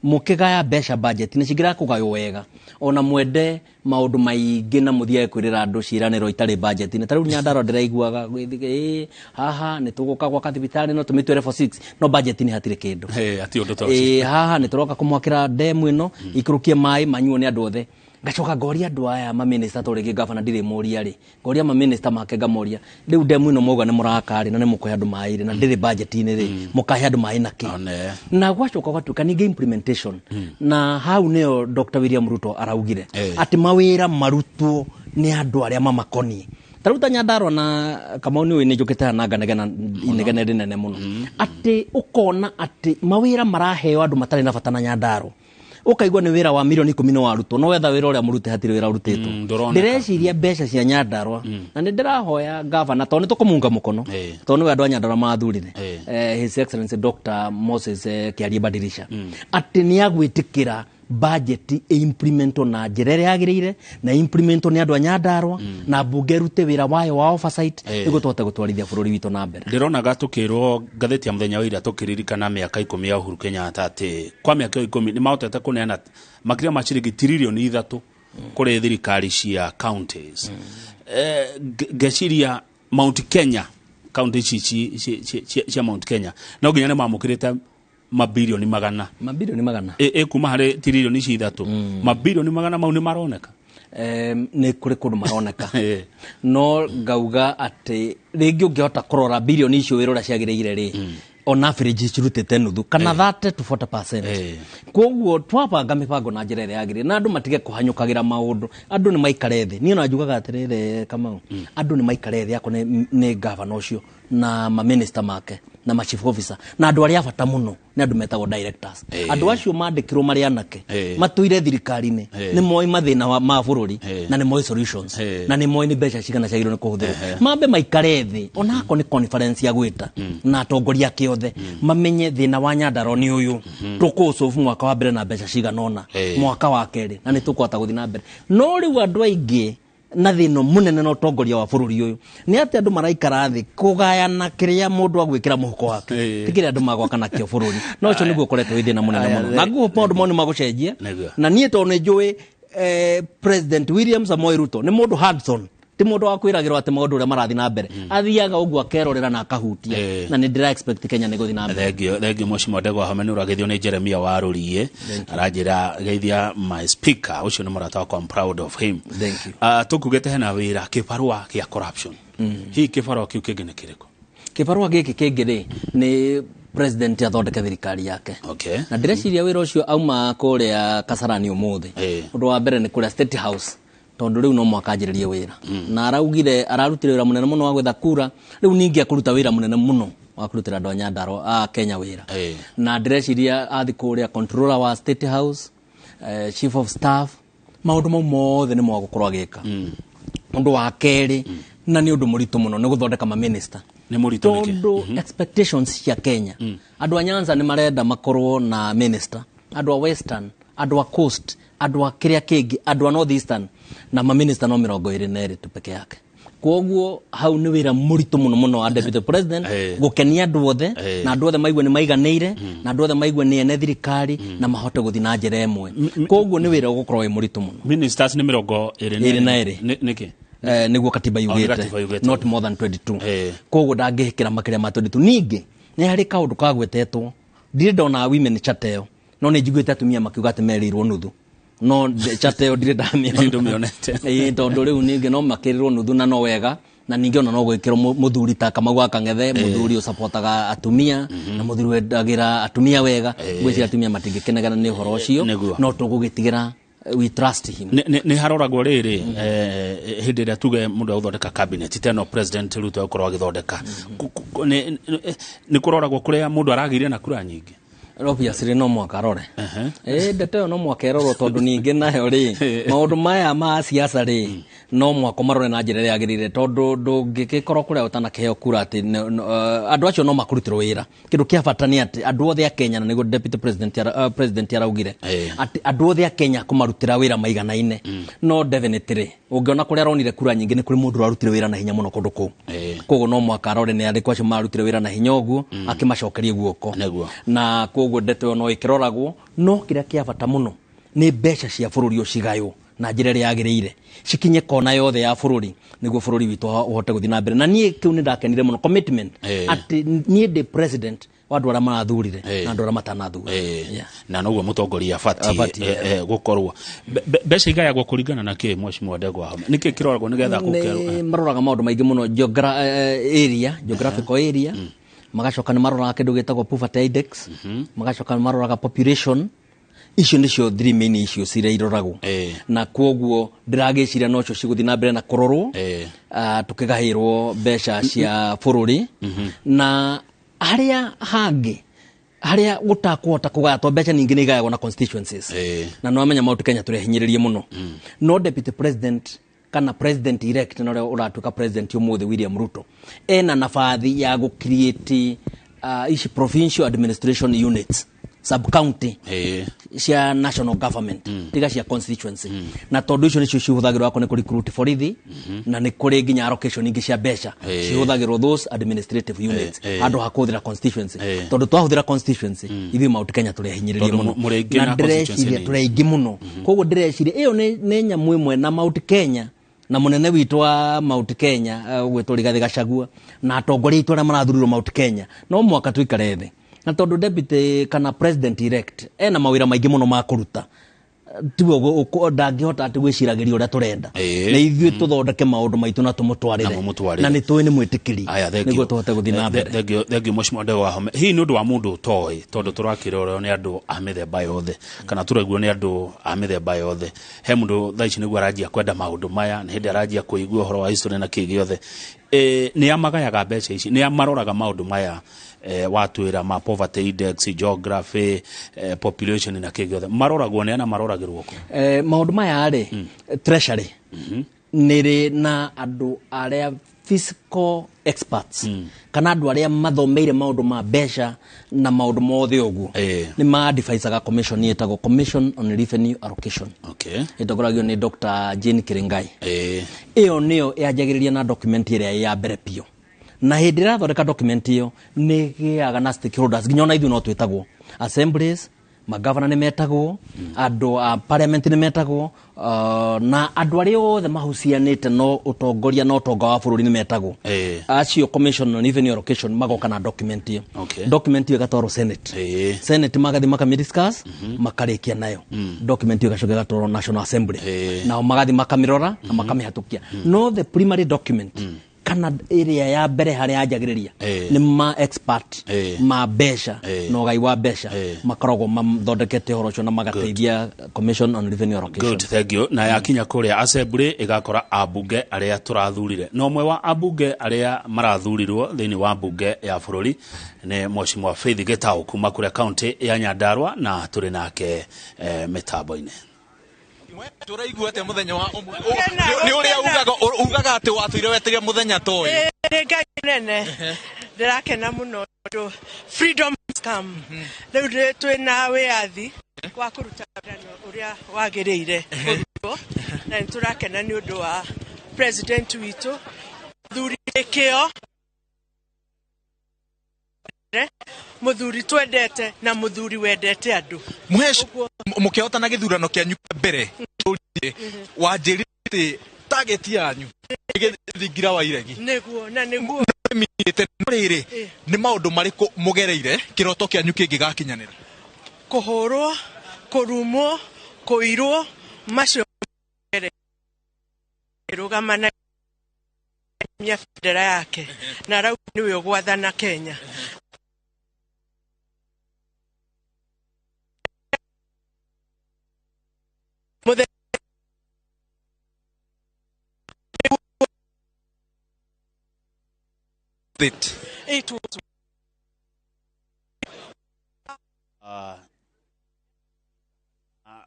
mũkĩgaya mbeca budget-inĩ cingĩraga kũgaywo wega, ona mwende maũndũ maingĩ na mũthiage kwĩrĩra andũ ciĩranĩro itarĩ budget-inĩ. Ta rĩu Nyandarua ndĩraiguaga gwĩthige haha nĩ tũgũka gwaka thibitarĩ no tũmĩtwere for 6, no budget-inĩ hatirĩ kĩndũ. Haha nĩ tũroka kũmwakĩra demu ĩno ikũrũkie maĩ manyuo nĩ andũ othe. Ngacoka ngoria andũ aya maminista, tondũ rĩngĩ gavana ndirĩ mũria rĩ, ngoria maminista make ngamoria, rĩu demu ĩno mwauga nĩ mũraka rĩ, na nĩ mũkũhe andũ maĩ rĩ, na ndĩrĩ budget-inĩ rĩ, mũkahe andũ maĩ nakĩ? Na gwacoka gwatuĩka ningĩ implementation, na hau nĩyo Dr. William Ruto araugire atĩ mawĩra marutwo nĩ andũ arĩa mamakoniĩ. Ta rĩu ta Nyandarua na Kamau nĩ ũĩ nĩ njũkĩte haha na nganegena inegene rĩnene mũno, atĩ ũkona atĩ mawĩra maraheo andũ matarĩ na bata na Nyandarua, ũkaigua nĩ wĩra wa milioni 10 nĩ warutwo, no wetha wĩra ũrĩa mũrute hatirĩ wĩra ũrutĩtwo. Ndĩreciria mbeca cia Nyandarua, na nĩ ndĩrahoya gavana, tondũ nĩ tũkũmunga mũkono, tondũ nĩwe andũ a Nyandarua mathurire, His Excellency Dr. Moses Kĩarie Badirisha, atĩ nĩ agwĩtĩkĩra budget implementwo na njĩra ĩrĩa yagĩrĩire, na implementwo nĩ andũ a Nyandarua, na mbunge ĩrute wĩra wayo wa oversight, nĩguo tũhote gũtwarithia bũrũri witũ na mbere. Ndĩronaga tũkĩrwo ngathĩti ya mũthenya wa ira tũkĩririkana mĩaka 10 ya Uhuru Kenyatta atĩ kwa mĩaka 10 nĩ mahotete kũneana makĩria ma ciringi tiririoni 3 kũrĩ thirikari cia counties. Ngeciria Mount Kenya, county ici cia Mount Kenya no nginya nĩ mamũkĩrĩte mabilioni 100, mabilioni 100 kuma harĩ tiririoni ici 3, mabilioni 100 mau nĩ maroneka. Nĩ kũrĩ kũndũ maroneka, no ngauga atĩ rĩngĩ ũngĩhota kũrora bilioni icio wĩra ũrĩa ciagĩrĩire rĩ, on average cirutĩte nuthu kana 30 to 40%. Koguo twabanga mĩbango na njĩra ĩrĩa yagĩrĩire, na andũ matige kũhanyũkagĩra maũndũ, andũ nĩ maikare thĩ. Niĩ ona njugaga atĩrĩrĩ Kamau, andũ nĩ maikare thĩ, akorwo nĩ gavana ũcio na maminista make na ma chief officer na andũ arĩa a bata mũno nĩ andũ metagwo directors. Andũ acio mandĩkirwo marĩ anake, matũire thirikari-inĩ, nĩ moĩ mathĩna ma bũrũri, na nĩ moĩ solutions, na nĩ moĩ nĩ mbeca cigana ciagĩrĩirwo nĩ kũhũthĩrwo. Mambe maikare thĩ, ona akorwo nĩ conference ya gwĩta na atongoria ake othe, mamenye thĩna wa Nyandarua nĩ ũyũ, tũkũũsolve mwaka wa mbere na mbeca cigana ũna, mwaka wa kerĩ, na nĩ tũkũhota gũthiĩ na mbere. No rĩu andũ aingĩ Na thĩna mũnene na ũtongoria wa bũrũri ũyũ nĩ atĩ andũ maraikara thĩ kũgayana kĩrĩa mũndũ agwĩkĩra mũhuko wake, ti kĩrĩa andũ magwaka nakĩo bũrũri. No ũcio nĩguo ũkoretwo wĩ thĩna mũnene mũno, na nguo maũndũ mau nĩ magũcenjia. Na niĩ tondũ nĩ njũĩ President William Samoei Ruto nĩ mũndũ hands-on, ti mũndũ wa kwĩragĩrwo atĩ maũndũ ũrĩa marathiĩ na mbere, athiaga ũguo akerorera na akahutia, na nĩ ndĩra expect Kenya nĩ gũthiĩ na mbere. Thengio, thengio, Mheshimiwa Ndegwa Wahome. Nĩ ũragethio nĩ Jeremia wa Rũriĩ, aranjĩra geithia my speaker, ũcio nĩ mũrata wakwa, I'm proud of him. Thank you. Tũkugĩte hena wĩra kĩbarũa kĩa corruption. Hihi kĩbarũa kĩu kĩngĩ nĩ kĩrĩkũ? Kĩbarũa gĩkĩ kĩngĩ rĩ, nĩ president athondeke thirikari yake. Na ndĩreciria wĩra ũcio auma kũrĩa Kasarani ũmũthĩ, ũndũ wa mbere nĩ kũrĩa State House, tondũ rĩu no mwaka anjĩrĩrie wĩra, na araugire ararutire wĩra mũnene mũno wa gwetha kura. Rĩu ningĩ akũruta wĩra mũnene mũno wa kũrutĩra andũ a Nyandarua, a Kenya wĩra. Na ndĩreciria athi kũrĩa controller wa State House, chief of staff, maũndũ mau mothe nĩ mwagũkorwo agĩka. Ũndũ wa kerĩ, na nĩ ũndũ mũritũ mũno, nĩ gũthondeka maminista. Nĩ mũritũ nĩkĩ? Tondũ expectations cia Kenya, andũ a Nyanza nĩ marenda makorwo na minister, andũ a Western, andũ a Coast, andũ a kĩrĩa kĩngĩ, andũ a North Eastern, na maminista no 22 tu peke yake. Koguo hau nĩ wĩra mũritũ mũno mũno wa deputy president gũkenia andũ othe, na andũ othe maigue nĩ maiganĩire, na andũ othe maigue nĩ ene thirikari na mahote gũthiĩ na njĩra ĩmwe. Koguo nĩ wĩra ũgũkorwo wĩ mũritũ mũno. Ministers nĩ 22? 22. Nĩkĩ? Nĩguo katiba Oh, nĩ katiba yugĩte, yugĩte. not more than 22. Koguo ndangĩhĩkĩra makĩria ma 22. Ningĩ nĩ harĩ kaũndũ kagwetetwo, ndirĩ ndona women charter ĩyo, no nĩ njiguĩte atumia makiuga atĩ merĩirwo nuthu, no charter ĩyo ndirĩ ndamĩona. Ndũmĩonete. Ĩĩ, tondũ rĩu ningĩ no makĩrĩrwo nuthu, na no wega, na ningĩ ona no gwĩkĩrwo mũthuri ta Kamau wa Kang'ethe, mũthuri ũcapotaga atumia na mũthuri wendagĩra atumia wega. Ngwĩciria atumia matingĩkenegana nĩ ũhoro ũcio. No tũgũgĩtigĩra, we trust him. Nĩ haroragwo rĩrĩ, hĩndĩ ĩrĩa tuge mũndũ agũthondeka cabinet teno, President Ruto agũkorwo agĩthondeka, nĩ kũroragwo kũrĩa mũndũ aragĩire na kura nyingĩ? Obviously no mwaka arore. Ndeto ĩyo no mwaka ĩrorwo, tondũ ningĩ nayo rĩ, maũndũ maya ma siasa rĩ, no mwaka marore na njĩra ĩrĩa yagĩrĩire, tondũ ndũngĩgĩkorwo kũrĩa ũtanakĩheo kura atĩ andũ acio no makũrutĩrwo wĩra. Kĩndũ kĩa bata nĩ atĩ andũ othe a Kenya, na nĩguo deputy president president araugire atĩ andũ othe a Kenya kũmarutĩra wĩra maiganaine. No definitely ũngĩona kũrĩa aronire kura nyingĩ, nĩ kũrĩ mũndũ ũrarutire wĩra na hinya mũno kũndũ kũu. Koguo no mwaka arore nĩ arĩkũ acio marutire wĩra na hinya ũguo, akĩmacokerie guoko. Na koguo ndeto ĩyo no ĩkĩroragwo, no kĩrĩa kĩa bata mũno nĩ mbeca cia bũrũri ũcigaywo na njĩra ĩrĩa yagĩrĩire, cikinye kona yothe ya bũrũri, nĩguo bũrũri witũ ũhote gũthiĩ na mbere. Na niĩ kĩu nĩ ndakenire mũno, commitment atĩ niĩ ndĩ president wa andũ arĩa marathurire na andũ arĩa matanathura. Na noguo mũtongoria abatiĩ Abatiĩ, gũkorwo. Mbeca igayagwo kũringana na kĩ, Mheshimiwa Ndegwa Wahome? Nĩkĩ kĩroragwo nĩgetha gũkerwo? Nĩ maroraga maũndũ maingĩ mũno, area, geographical area, magacoka nĩ maroraga kĩndũ gĩtagwo poverty index, magacoka nĩ maroraga population. Icio nĩcio three main issues iria iroragwo, na koguo ndĩragĩciria nocio cigũthiĩ na mbere na kũrorwo, tũkĩgaĩrwo mbeca cia bũrũri. Na harĩa hangĩ harĩa gũtakũhota kũgaya, to mbeca ningĩ nĩ igayagwo na constituencies, na nĩwamenya maũndũ Kenya tũrehinyĩrĩrie mũno. No deputy president kana president elect, na ũrĩa ũratuĩka president ũmũthĩ William Ruto, ena nabathi ya gũ create ici provincial administration units, sub county cia national government, tiga cia constituency. Na tondũ icio nĩcio cihũthagĩrwo akorwo nĩ kũ recruit borithi, na nĩ kũrĩ nginya allocation ingĩ cia mbeca cihũthagĩrwo those administrative units handũ ha kũhũthĩra constituency, tondũ twahũthĩra constituency ithuĩ Mount Kenya tũrehinyĩrĩrie Tondũ mũno. mũrĩ aingĩ Na na constituency ndĩreciria nini. tũrĩ aingĩ mũno. Koguo ndĩreciria ĩyo nĩ nyamũ ĩmwe na Mount Kenya, na mũnene witũ wa Mount Kenya, gwĩtwo Rigathĩ Gachagua, na atongoria aitũ arĩa marathurirwo Mount Kenya, no mwaka tũikare thĩ, na tondũ deputy kana president elect ena mawĩra maingĩ mũno ma kũruta, tiwe ndangĩhota atĩ gwĩciragĩria ũrĩa tũrenda. Na ithuĩ tũthondeke maũndũ maitũ na tũmũtwarĩre. Na mũmũtwarĩre. Na nĩ tũĩ nĩ mwĩtĩkĩri, Aya, thank you. nĩguo tũhote gũthiĩ na mbere. Thank you, thank you, Mheshimiwa Ndegwa Wahome. Hihi nĩ ũndũ wa mũndũ ũtoĩ, tondũ tũrakĩrorwo nĩ andũ a mĩthemba yothe, kana tũraiguo nĩ andũ a mĩthemba yothe, he mũndũ thaa ici nĩguo aranjia kwenda maũndũ maya, nĩ hĩndĩ aranjia kũigua ũhoro wa history na kĩ gĩothe, nĩ amagayaga mbeca ici, nĩ amaroraga maũndũ maya, watwĩra ma poverty index, geography, population na kĩ gĩothe, maroragwo nĩ ana, maroragĩrwo kũ? Maũndũ maya rĩ, treasury nĩ rĩ na andũ arĩa fiscal experts kana andũ arĩa mathomeire maũndũ ma mbeca na maũndũ mothe ũguo nĩ ma-advisaga commission ĩtagwo Commission on Revenue Allocation. Ĩtongoragio nĩ Dr. Jane Kiringai. Ĩyo nĩyo yanjagĩrĩria na document ĩrĩa ya mbere biũ, na hĩndĩ ĩrĩa ĩrathondeka document ĩyo nĩ ĩgĩaga na stakeholders, nginya ona ithuĩ no twĩtagwo, assemblies, magavana nĩ metagwo, andũ a parliament nĩ metagwo, na andũ arĩa othe mahucianĩte no ũtongoria na ũtonga wa bũrũri nĩ metagwo. Acio Commission on Revenue Allocation magoka na document ĩyo. Document ĩyo ĩgatwarwo Senate. Senate magathiĩ makamĩdiscuss, makarĩkia nayo. Document ĩyo ĩgacoka ĩgatwarwo National Assembly, nao magathiĩ makamĩrora na makamĩhatũkia. No the primary document kana ĩrĩa ya mbere harĩa yanjagĩrĩria nĩ ma expert ma mbeca na ũgai wa mbeca makoragwo mathondekete ũhoro ũcio na magateithia Commission on Revenue Allocation. Good, thank you. Na yakinya kũrĩa assembly ĩgakora ambunge arĩa tũrathurire, na ũmwe wa ambunge arĩa marathurirwo thĩinĩ wa mbunge ya bũrũri nĩ Mheshimiwa Faith Gĩtaũ kuma kũrĩa kaunti ya Nyandarua, na tũrĩ nake mĩtambo-inĩ. Tũraigua atĩa mũthenya wa ũmũthĩ? Nĩ ũrĩa ugaga atĩ watũire wetereire mũthenya ta ũyũ. Nĩ Ngai nene, ndĩrakena mũno tondũ freedom has come. Rĩu twĩna wĩyathi wa kũruta wĩra ũrĩa wagĩrĩire kũrutwo, na nĩ tũrakena nĩ ũndũ wa president witũ, mũthuri wĩ kĩo, mũthuri twendete na mũthuri wendete andũ. Mũhesh, mũkĩhotana gĩthurano kĩanyu kĩa mbere, wanjĩrire atĩ target yanyu nĩ thingira wa iregi. Nĩguo, na nĩguo. Nĩmĩte, no rĩrĩ, nĩ maũndũ marĩkũ mũgereire kĩroto kĩanyu kĩngĩgakinyanĩra? Kũhũrwo, kũrumwo, kũirwo, macio rũgama na bendera yake na arauga nĩwe ũgwathana Kenya. It was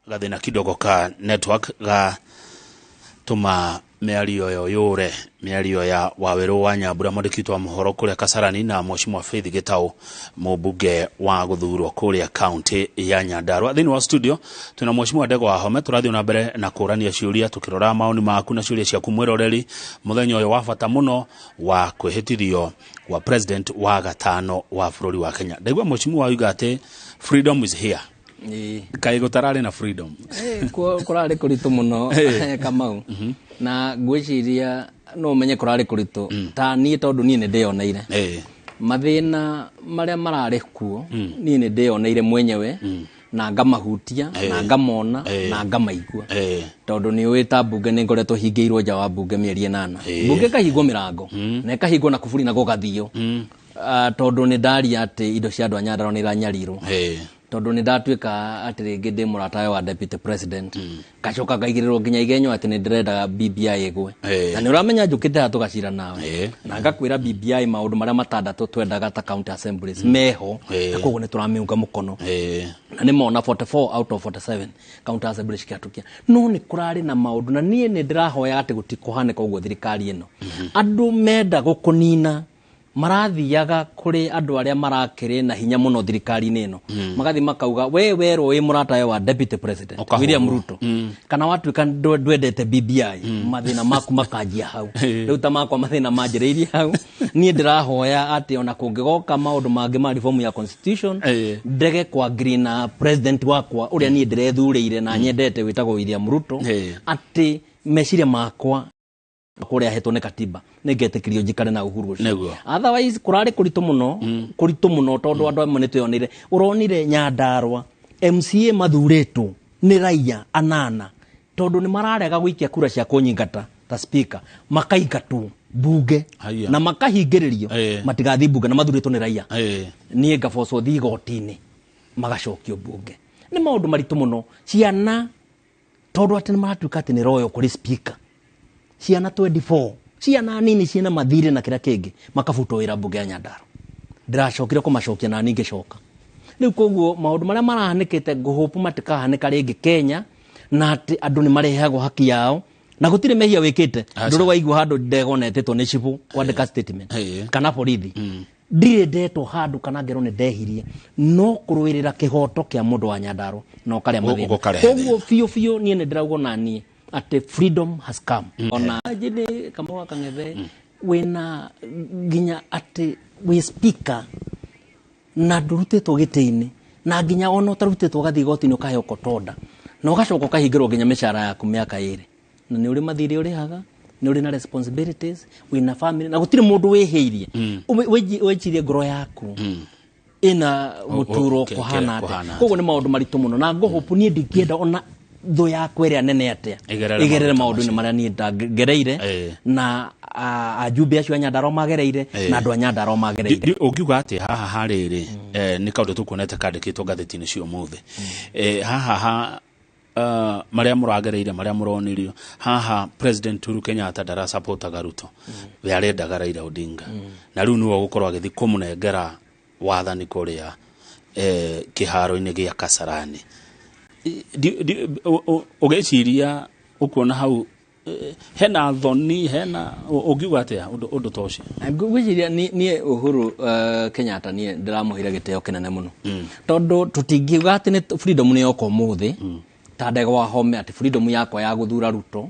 Gathĩna kidogo ka network ga tũma mĩario ĩyo yũre, mĩario ya Wawerũ wa Nyambura, mwandĩki witũ wa mohoro kũrĩa Kasarani, na Mheshimiwa Faith Gĩtaũ, mũmbunge wa gũthurwo kũrĩa kaunti ya Nyandarua. Thĩinĩ wa studio twĩna Mheshimiwa Ndegwa Wahome, tũrathiĩ na mbere na kũrania ciũria tũkĩrora maoni maku na ciũria ciaku mwĩroreri mũthenya ũyũ wa bata mũno wa kwĩhĩtithio wa president wa gatano wa bũrũri wa Kenya. Ndaigua Mheshimiwa oiga atĩ freedom is here. Kaĩ gũtararĩ na freedom? Kũrarĩ kũritũ mũno, Kamau, na ngwĩciria no ũmenye kũrarĩ kũritũ ta niĩ tondũ niĩ nĩ ndĩyoneire mathĩna marĩa mararĩ kuo. Niĩ nĩ ndĩyoneire mwenyewe na ngamahutia na ngamona na ngamaigua, tondũ nĩ ũĩ ta mbunge nĩ ngoretwo hingĩirwo nja wa mbunge mĩeri 8, mbunge ĩkahingwo mĩrango na ĩkahingwo na kuburi na gũgathio, tondũ nĩ ndaria atĩ indo cia andũ a Nyandarua nĩ iranyarirwo, tondũ nĩ ndatuĩka atĩ rĩngĩ ndĩ mũratawe wa deputy president, ngacoka ngaigĩrĩrwo nginya igenyo atĩ nĩ ndĩrendaga BBI ĩgwe. Na nĩ ũramenya njũkĩte haha tũgacira nawe na ngakwĩra BBI maũndũ marĩa matandatũ twendaga ta county assemblies meho, na koguo nĩ tũramĩunga mũkono, na nĩ mona 44 out of 47 county assemblies cikĩhatũkia. No nĩ kũrarĩ na maũndũ, na niĩ nĩ ndĩrahoya atĩ gũtikũhanĩka ũguo thirikari ĩno. Andũ menda gũkũnina marathiaga kũrĩ andũ arĩa marakĩrĩ na hinya mũno thirikari-inĩ ĩno, magathiĩ makauga we werwo wĩ mũratawe wa deputy president William Ruto, kana watuĩka ndwendete BBI, mathĩna maku makanjia hau. Rĩu ta makwa mathĩna manjĩrĩirie hau. Niĩ ndĩrahoya atĩ ona kũngĩgoka maũndũ mangĩ ma reform ya constitution, ndege kwa agree na president wakwa ũrĩa niĩ ndĩrethurĩire na nyendete wĩtagwo William Ruto, atĩ meciria makwa kũrĩa ahetwo nĩ katiba nĩngetĩkĩrio njikare na uhuru ũcio. Otherwise kũrarĩ kũritũ mũno, kũritũ mũno, tondũ andũ amwe nĩtwĩyoneire. Ũronire Nyandarua MCA mathurĩtwo nĩ raia 8 tondũ nĩ mararega gũikia kura cia kũnyingata ta speaker, makaingatwo mbunge na makahingĩrĩrio matigathiĩ mbunge, na mathurĩtwo nĩ raia. Niĩ ngabocwo thiĩ igoti-inĩ magacokio mbunge. Nĩ maũndũ maritũ mũno. Ciana tondũ atĩ nĩ maratuĩka atĩ nĩ royal kũrĩ speaker, ciana 24, ciana nini ciana mathirĩ na kĩrĩa kĩngĩ, makabutwo wĩra mbunge ya Nyandarua. Ndĩracokire kũmacokia na niĩ ngĩcoka. Rĩu koguo maũndũ marĩa marahanĩkĩte ngũhũpu matikahanĩka rĩngĩ Kenya, na atĩ andũ nĩ mareheagwo haki yao. Na gũtirĩ mehia wĩkĩte. Ndũrĩ waigua handũ ndegwa na ĩtĩtwo nĩ cibũ kwandĩka statement kana borithi. Ndirĩ ndetwo handũ kana ngerwo nĩ ndehirie, no kũrũĩrĩra kĩhoto kĩa mũndũ wa Nyandarua na ũkarĩa mathĩna. Ũkarehe. Koguo biũ biũ niĩ nĩ ndĩrauga ona niĩ atĩ freedom has come. Ona jini Kamau wa Kang'ethe wĩna nginya atĩ wĩ speaker na ndũrutĩtwo gĩtĩ-inĩ, na nginya ona ũtarutĩtwo ũgathiĩ igoti-inĩ ũkaheo kotonda na ũgacoka ũkahingĩrwo nginya mĩcara yaku mĩaka 2, na nĩ ũrĩ mathirĩ ũrĩhaga, nĩ ũrĩ na responsibilities, wĩna family, na gũtirĩ mũndũ wĩhĩirie. Wĩcirie ngoro yaku ĩna mũturo kũhana atĩa. Koguo nĩ maũndũ maritũ mũno, na ngũhũpu niĩ ndingĩenda ona thũ yakwa ĩrĩa nene atĩa ĩgerere ĩgerere maũndũ maũndũ-inĩ marĩa niĩ ngereire, na ajumbe acio a Nyandarua magereire, na andũ a Nyandarua magereire. Ũngiuga atĩ haha harĩrĩ nĩ kaũndũ tũkuonete kandĩkĩtwo ngathĩti-inĩ cia ũmũthĩ, haha ha marĩa mũragereire, marĩa mũronirio haha, President Uhuru Kenyatta ndarasapotaga Ruto, we arendaga Raila Odinga, na rĩu nĩwe ũgũkorwo agĩthiĩ kũmũnengera wathani kũrĩa kĩharo-inĩ gĩa Kasarani. Ũgĩciria ũkuona hau hena thoni, hena ũngiuga atĩa ũndũ ta ũcio? Ngwĩciria niĩ Uhuru Kenyatta niĩ ndĩramũheire gĩtĩo kĩnene mũno, tondũ tũtingiuga atĩ nĩ freedom nĩ yoka ũmũthĩ ta ndegwa home, atĩ freedom yakwa ya gũthura Ruto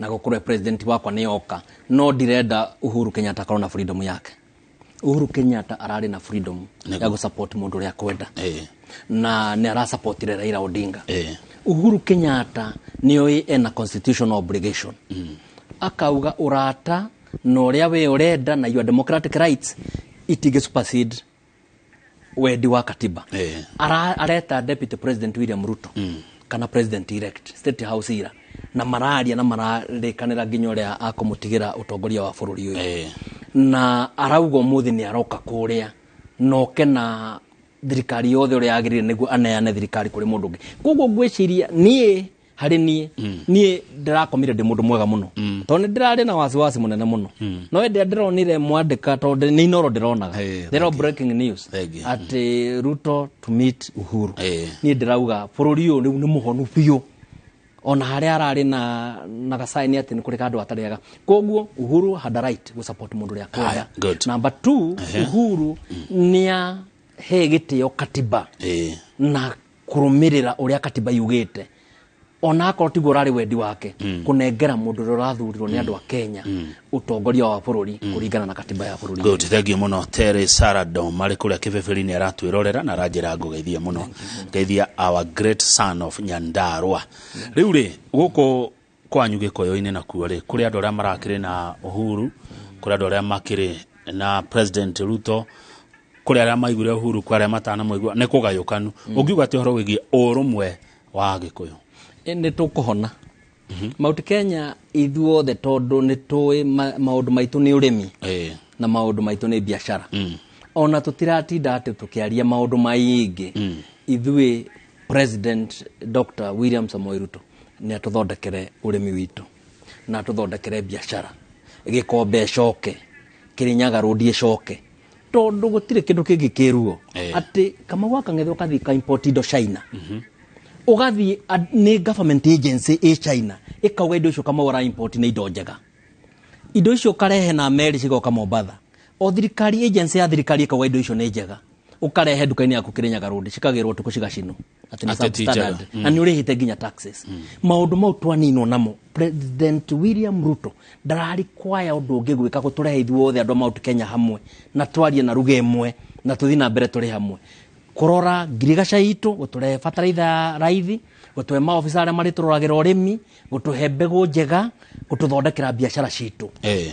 na gũkorwo e president wakwa nĩ yoka, no ndirenda Uhuru Kenyatta akorwo na freedom yake. Uhuru Kenyatta ararĩ na freedom ya gũ-support mũndũ ũrĩa akwenda, na nĩ arasupportire Raila Odinga. Uhuru Kenyatta nĩoĩ ena constitutional obligation, akauga ũrata na ũrĩa we ũrenda na your democratic rights itingĩ supersede wendi wa katiba. Areta Deputy President William Ruto kana President elect State House ira, na mararia na mararĩkanĩra nginya ũrĩa akũmũtigĩra ũtongoria wa bũrũri ũyũ, na arauga ũmũthĩ nĩ aroka kũrĩa noke na thirikari yothe ũrĩa yagĩrĩire nĩguo aneane thirikari kũrĩ mũndũ ũngĩ. Koguo ngwĩciria niĩ harĩ niĩ, niĩ ndĩrakomire ndĩ mũndũ mwega mũno, tondũ nĩ ndĩrarĩ na wasiwasi mũnene mũno, no ĩndĩ ndĩronire mwandĩka, tondũ nĩ Inoro ndĩronaga ndĩro breaking news atĩ Ruto to meet Uhuru. Niĩ ndĩrauga bũrũri ũyũ rĩu nĩ mũhonu biũ, ona harĩa ararĩ na gacaini atĩ nĩ kũrĩ kandũ atarĩaga. Koguo Uhuru had a right gũ support mũndũ ũrĩa akwenda. Number 2, Uhuru nĩ ahe gĩtĩo katiba na kũrũmĩrĩra ũrĩa katiba yugĩte, ona akorwo tiguo ũrarĩ wendi wake, kũnengera mũndũ ũrĩa ũrathurirwo nĩ andũ a Kenya ũtongoria wa bũrũri kũringana na katiba ya bũrũri. Good, thank you mũno. Terry Sarado marĩ kũrĩa kĩbĩbĩri-inĩ aratwĩrorera na aranjĩra ngũgeithie mũno, geithia our great son of Nyandarua. Rĩu rĩ, gũkũ kwanyu Gĩkũyũ-inĩ nakuo rĩ, kũrĩ andũ arĩa marakĩrĩ na Uhuru, kũrĩ andũ arĩa makĩrĩ na President Ruto, kũrĩ arĩa maiguire Uhuru, kũrĩ arĩa matanamũigua, nĩ kũgayũkanu. Ũngiuga atĩ ũhoro wĩgiĩ ũrũmwe wa Gĩkũyũ? Nĩ tũkũhona Mount Kenya ithuothe, tondũ nĩ tũĩ maũndũ maitũ nĩ ũrĩmi na maũndũ maitũ nĩ biacara. Ona tũtiratinda atĩ tũkĩaria maũndũ maingĩ. Ithuĩ President Dr. William Samoei Ruto nĩ atũthondekere ũrĩmi witũ na atũthondekere biacara, Gĩkombe ĩcoke, Kĩrĩnyaga Road ĩcoke, tondũ gũtirĩ kĩndũ kĩngĩ kĩruo atĩ Kamau wa Kang'ethe ũgathiĩ ka import indo China, ũgathiĩ nĩ government agency ĩ China ĩkauga indo icio Kamau ara import nĩ indo njega, indo icio ũkarehe na meri cigoka Mombatha, o thirikari agency ya thirikari ĩkauga indo icio nĩ njega, ũkarehe nduka-inĩ yaku Kĩrĩnyaga Road cikagĩrwo ũtukũ cigacinwo atĩ nĩ Atĩ ti njega. substandard, na nĩ ũrĩhĩte nginya taxes. Maũndũ mau twaninwo namo, President William Ruto ndarari kwaya ũndũ ũngĩ gwĩka gũtũrehe ithuothe andũ a Mount Kenya hamwe, na twarie na ruga ĩmwe na tũthiĩ na mbere tũrĩ hamwe, kũrora ngirigaca itũ, gũtũrehe bataraitha ya raithi, gũtũhe maobisa arĩa marĩtũroragĩra ũrĩmi, gũtũhe mbegũ njega, gũtũthondekera biacara citũ.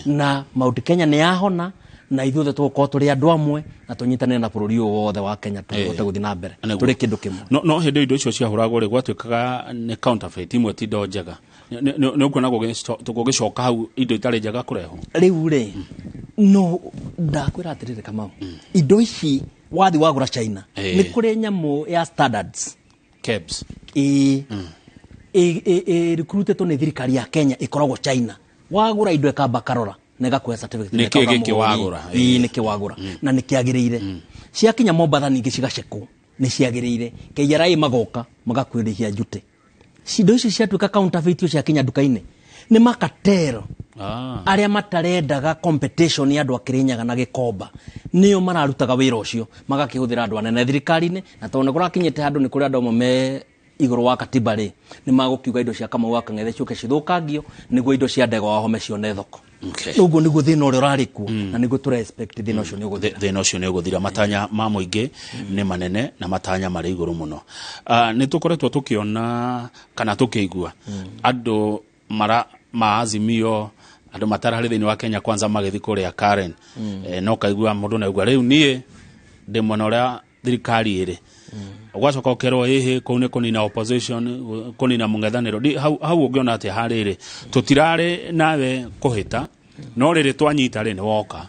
Na Mount Kenya nĩ yahona, na ithuothe tũgũkorwo tũrĩ andũ amwe na tũnyitanĩre na bũrũri ũyũ wothe wa Kenya tũhote gũthiĩ na mbere tũrĩ kĩndũ kĩmwe. No hĩndĩ indo icio ciahũragwo rĩ, gwatuĩkaga nĩ counterfeit, imwe ti indo njega. Nĩ ũkuona gũgĩcoka hau indo itarĩ njega kũrehwo? Rĩu rĩ, no ndakwĩra atĩrĩrĩ Kamau, indo ici wathi wagũra China, nĩ kũrĩ nyamũ ya standards. KEBS. Ĩĩ. Ĩ recruitĩtwo nĩ thirikari ya Kenya ĩkoragwo China. Wagũra indo ĩkamba karora na ĩgakũhe certificate. Nĩ kĩ Ĩkauga gĩkĩ mũhũri. wagũra? Ĩĩ, nĩ kĩ wagũra na nĩ kĩagĩrĩire. Ciakinya Mombatha ningĩ cigacekwo nĩ ciagĩrĩire. KRA magoka magakwĩrĩhia njute. Indo icio ciatuĩka counterfeit ciakinya nduka-inĩ. Nĩ makatero Ah. arĩa matarendaga competition ya andũ a Kĩrĩnyaga na Gĩkomba nĩo mararutaga wĩra ũcio, magakĩhũthĩra andũ anene thirikari-inĩ, na tondũ nĩ kũrakinyĩte handũ nĩ kũrĩ andũ amwe me igũrũ wa katiba rĩ, nĩ magũkiuga indo cia Kamau wa Kang'ethe ciũke cithũkangio nĩguo indo cia Ndegwa Wahome cione thoko. Okay. Ũguo nĩguo thĩna ũrĩa ũrarĩ kuo, na nĩguo tũra expect thĩna ũcio nĩ ũgũthira. Thĩna ũcio nĩ ũgũthira. Matanya ma mũingĩ nĩ manene na matanya marĩ igũrũ mũno. Nĩ tũkoretwo tũkĩona kana tũkĩigua andũ mara ma Azimio, andũ matararĩ thĩinĩ wa Kenya Kwanza magĩthiĩ kũrĩa Karen. No kaigua mũndũ naigua rĩu niĩ ndĩ mwena ũrĩa thirikari ĩrĩ, ũgacoka ũkerwo ĩhĩ kũu nĩ kũnina opposition, kũnina mũng'ethanĩro. Hau ũngĩona atĩa harĩrĩ tũtirarĩ nawe kũhĩta, no rĩrĩ twanyita rĩ nĩ woka?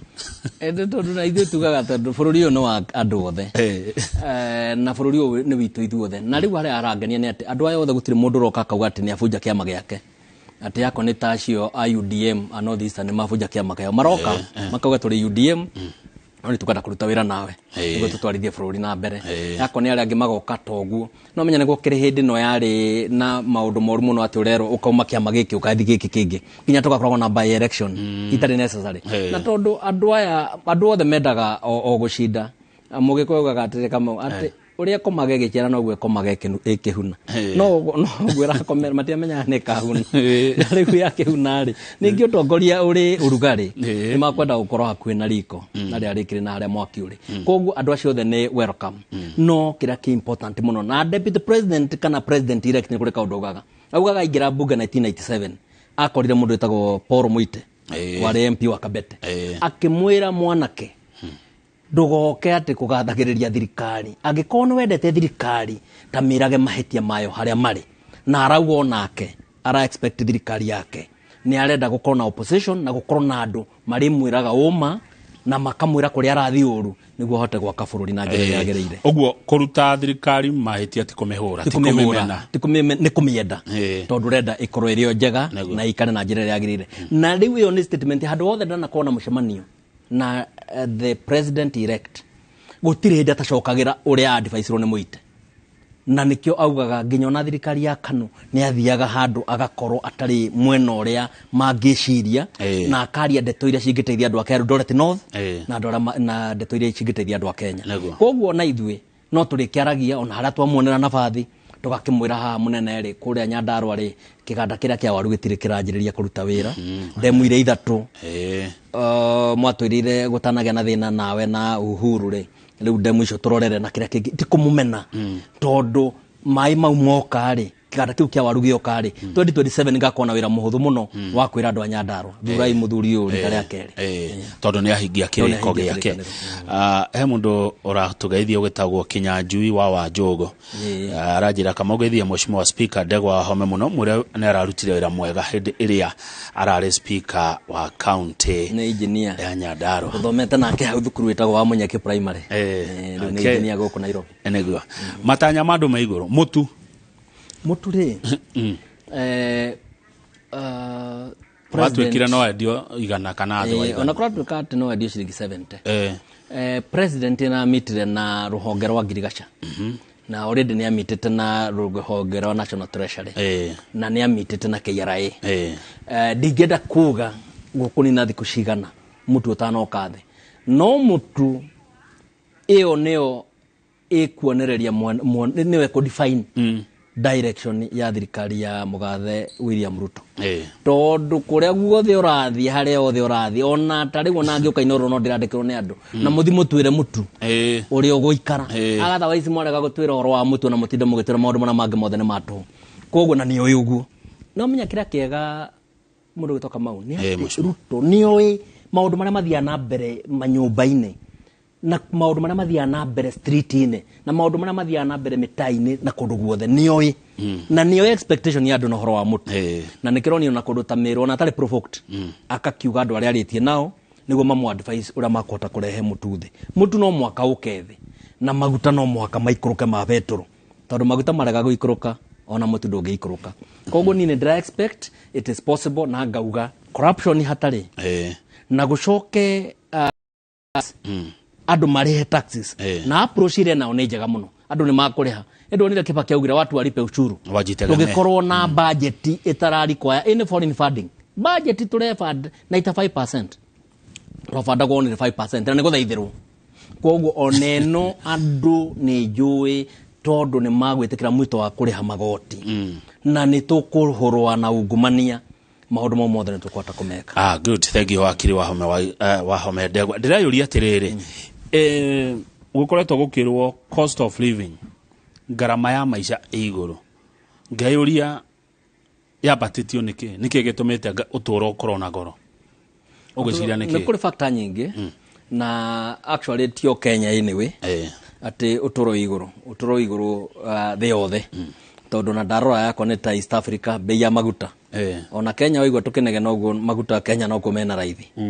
Ĩndĩ tondũ na ithuĩ tugaga tondũ bũrũri ũyũ nĩ wa andũ othe. Na bũrũri ũyũ nĩ witũ ithuothe, na rĩu harĩa harangenia nĩ atĩ andũ aya othe gũtirĩ mũndũ ũroka akauga atĩ nĩ abunja kĩama gĩake, atĩ ako nĩ ta acio a UDM a North Eastern nĩ mabunja kĩama kĩao, maroka makauga tũrĩ UDM no nĩ tũkwenda kũruta wĩra nawe nĩguo tũtwarithie bũrũri na mbere. Yako nĩ arĩa angĩ magoka toguo, no menya nĩguo kĩrĩ hĩndĩ ĩno yarĩ na maũndũ moru mũno atĩ ũrerwo ũkauma kĩama gĩkĩ ũgathiĩ gĩkĩ kĩngĩ, nginya tũgakoragwo na by election itarĩ necessary. Na tondũ andũ aya, andũ othe mendaga o gũcinda, Mũgĩkũyũ augaga atĩrĩ, Kamau, atĩ ũrĩa ĩkomaga ĩgĩciara noguo ĩkomaga ĩkĩhuna. No ũguo ĩrakomera matiamenyaga nĩ ĩkahuna, na rĩu yakĩhuna rĩ, ningĩ ũtongoria ũrĩ ũrugarĩ nĩ makwenda gũkorwo hakuhĩ na riko na rĩrĩa rĩkĩrĩ na harĩa mwaki ũrĩ. Koguo andũ acio othe nĩ welcome, no kĩrĩa kĩ important mũno na deputy president kana president elect nĩ kũrĩ kaũndũ augaga aingĩra mbunge 1997 akorire mũndũ wĩtagwo Paul Muite, warĩ MP wa Kabete, akĩmwĩra, "Mwanake, ndũgoke atĩ kũgathagĩrĩria thirikari. Angĩkorwo nĩ wendete thirikari, ta mĩrage mahĩtia mayo harĩa marĩ." Na arauga onake ara expect thirikari yake nĩ arenda gũkorwo na opposition na gũkorwo na andũ marĩmwĩraga ũma na makamwĩra kũrĩa arathiĩ ũru nĩguo ahote gwaka bũrũri na njĩra ĩrĩa yagĩrĩire. Ũguo kũruta thirikari mahĩtia ti kũmĩhũra, ti kũmĩmena. Ti nĩ kũmĩenda, tondũ ũrenda ĩkorwo ĩrĩ o njega na ĩikare na njĩra ĩrĩa yagĩrĩire. Na rĩu ĩyo nĩ statement handũ hothe ndanakorwo na mũcemanio na the president elect, gũtirĩ hĩndĩ atacokagĩra ũrĩa advice-irwo nĩ Mũite, na nĩkĩo augaga nginya ona thirikari ya KANU nĩ athiaga handũ agakorwo atarĩ mwena ũrĩa mangĩciria na akaria ndeto iria cingĩteithia andũ a Eldoret North na andũ arĩa na ndeto iria cingĩteithia andũ a Kenya. Koguo na ithuĩ no tũrĩkĩaragia ona harĩa twamuonera nabathi, tũgakĩmwĩra haha mũnene rĩ, kũrĩa Nyandarua rĩ, kĩganda kĩrĩa kĩa waru gĩtirĩ kĩranjĩrĩria kũruta wĩra, ndemu iria ithatũ mwatwĩrire gũtanagĩa na thĩna nawe na Uhuru rĩ, rĩu ndemu icio tũrorere na kĩrĩa kĩngĩ, ti kũmũmena, tondũ maĩ mau moka rĩ, kĩganda kĩu kĩa waru gĩoka rĩ, 2027 ngakorwo na wĩra mũhũthũ mũno wa kwĩra andũ a Nyandarua, thurai mũthuri ũyũ rita rĩa kerĩ. Tondũ nĩ ahingia Tondũ nĩ kĩrĩko ahingia gĩake. kĩrĩkanĩro. He mũndũ ũratũgeithia ũgĩtagwo Kinyanjui wa Wanjũgũ. Aranjĩra kama ũgeithie Mheshimiwa Speaker Ndegwa Wahome mũno, mwĩre nĩ ararutire wĩra mwega hĩndĩ ĩrĩa ararĩ speaker wa county nĩ engineer ya Nyandarua. Tũthomete nake hau thukuru wĩtagwo wa Munyaki Primary. Rĩu nĩ engineer gũkũ Nairobi. Nĩguo matanya ma andũ me igũrũ mũtu. Mũtu rĩ, watuĩkire president- no endio 100 kana thĩ wa Ona 100. kũratuĩka atĩ no endio ciringi 70. President nĩ amitire na rũhonge rwa ngirigaca, na already nĩ amitĩte na rũhonge rwa National Treasury, na nĩ amitĩte na KRA. Ndingĩenda kuga gũkũnina thikũ cigana mũtu ũtanoka thĩ, no mũtu ĩyo nĩyo ĩkuonereria nĩyo ĩkũ-define direction ya thirikari ya mũgathe William Ruto, tondũ kũrĩa guothe ũrathiĩ, harĩa hothe ũrathiĩ, ona ta rĩu ona ngĩũka Inooro no ndĩrandĩkĩrwo nĩ andũ na mũthi mũtwĩre mũtu ũrĩa ũgũikara. Agatha waici mwarega gũtwĩra ũhoro wa mũtu na mũtinde mũgĩtwĩra maũndũ marĩa mangĩ mothe nĩ matũhũ. Koguo na nĩoĩ ũguo, no menya kĩrĩa kĩega mũndũ gwĩtwo Kamau nĩ atĩ Mheshimiwa. Ruto nĩoĩ maũndũ marĩa mathiaga na mbere manyũmba-inĩ, na maũndũ marĩa mathiaga na mbere street-inĩ, na maũndũ marĩa mathiaga na mbere mĩtaa-inĩ na kũndũ guothe nĩoĩ, na nĩoĩ expectation ya andũ na ũhoro wa mũtu, na nĩkĩronio na kũndũ ta Meru, ona atarĩ provoked, akakiuga andũ arĩa arĩtie nao nĩguo mamũ advise ũrĩa makũhota kũrehe mũtu thĩ. Mũtu no mũhaka ũke thĩ, na maguta no mũhaka maikũrũke ma betũrũ, tondũ maguta marega gũikũrũka ona mũtu ndũngĩikũrũka. Koguo niĩ nĩ ndĩra expect it is possible, na ngauga corruption hatarĩ na gũcoke andũ marĩhe taxes, na approach ĩrĩa nao nĩ njega mũno. Andũ nĩ makũrĩha. Ĩndĩ wonire Kibaki augire watu walipe ushuru. Wajitegemee. Tũngĩkorwo na budget ĩtara require any foreign funding, budget tũrefund 95%, twabandagwo only 5% na nĩ gũthaithĩrwo. Koguo ona ĩno andũ nĩ njũĩ tondũ nĩ magwĩtĩkĩra mwito wa kũrĩha magoti na nĩ tũkũhũrwa na ungumania, maũndũ mau mothe nĩ tũkũhota kũmeka. Ah, good, thank you, wakiri Wahome wa, Wahome Ndegwa. Ndĩreyũria atĩrĩrĩ, gũkoretwo gũkĩrwo cost of living, ngarama ya maica ĩ igũrũ. Ngeyũria yambatĩtio nĩkĩ? Nĩkĩ gĩtũmĩte ũtũũro ũkorwo na goro? Ũgwĩciria Nĩ nĩkĩ? Kũrĩ factor nyingĩ, na actually tio Kenya anyway atĩ ũtũũro wĩ igũrũ, ũtũũro wĩ igũrũ thĩ yothe, tondũ na ndarora yakwa nĩ ta East Africa, bei ya maguta, ona Kenya waigua tũkĩnegena ũguo, maguta Kenya no mena raithi.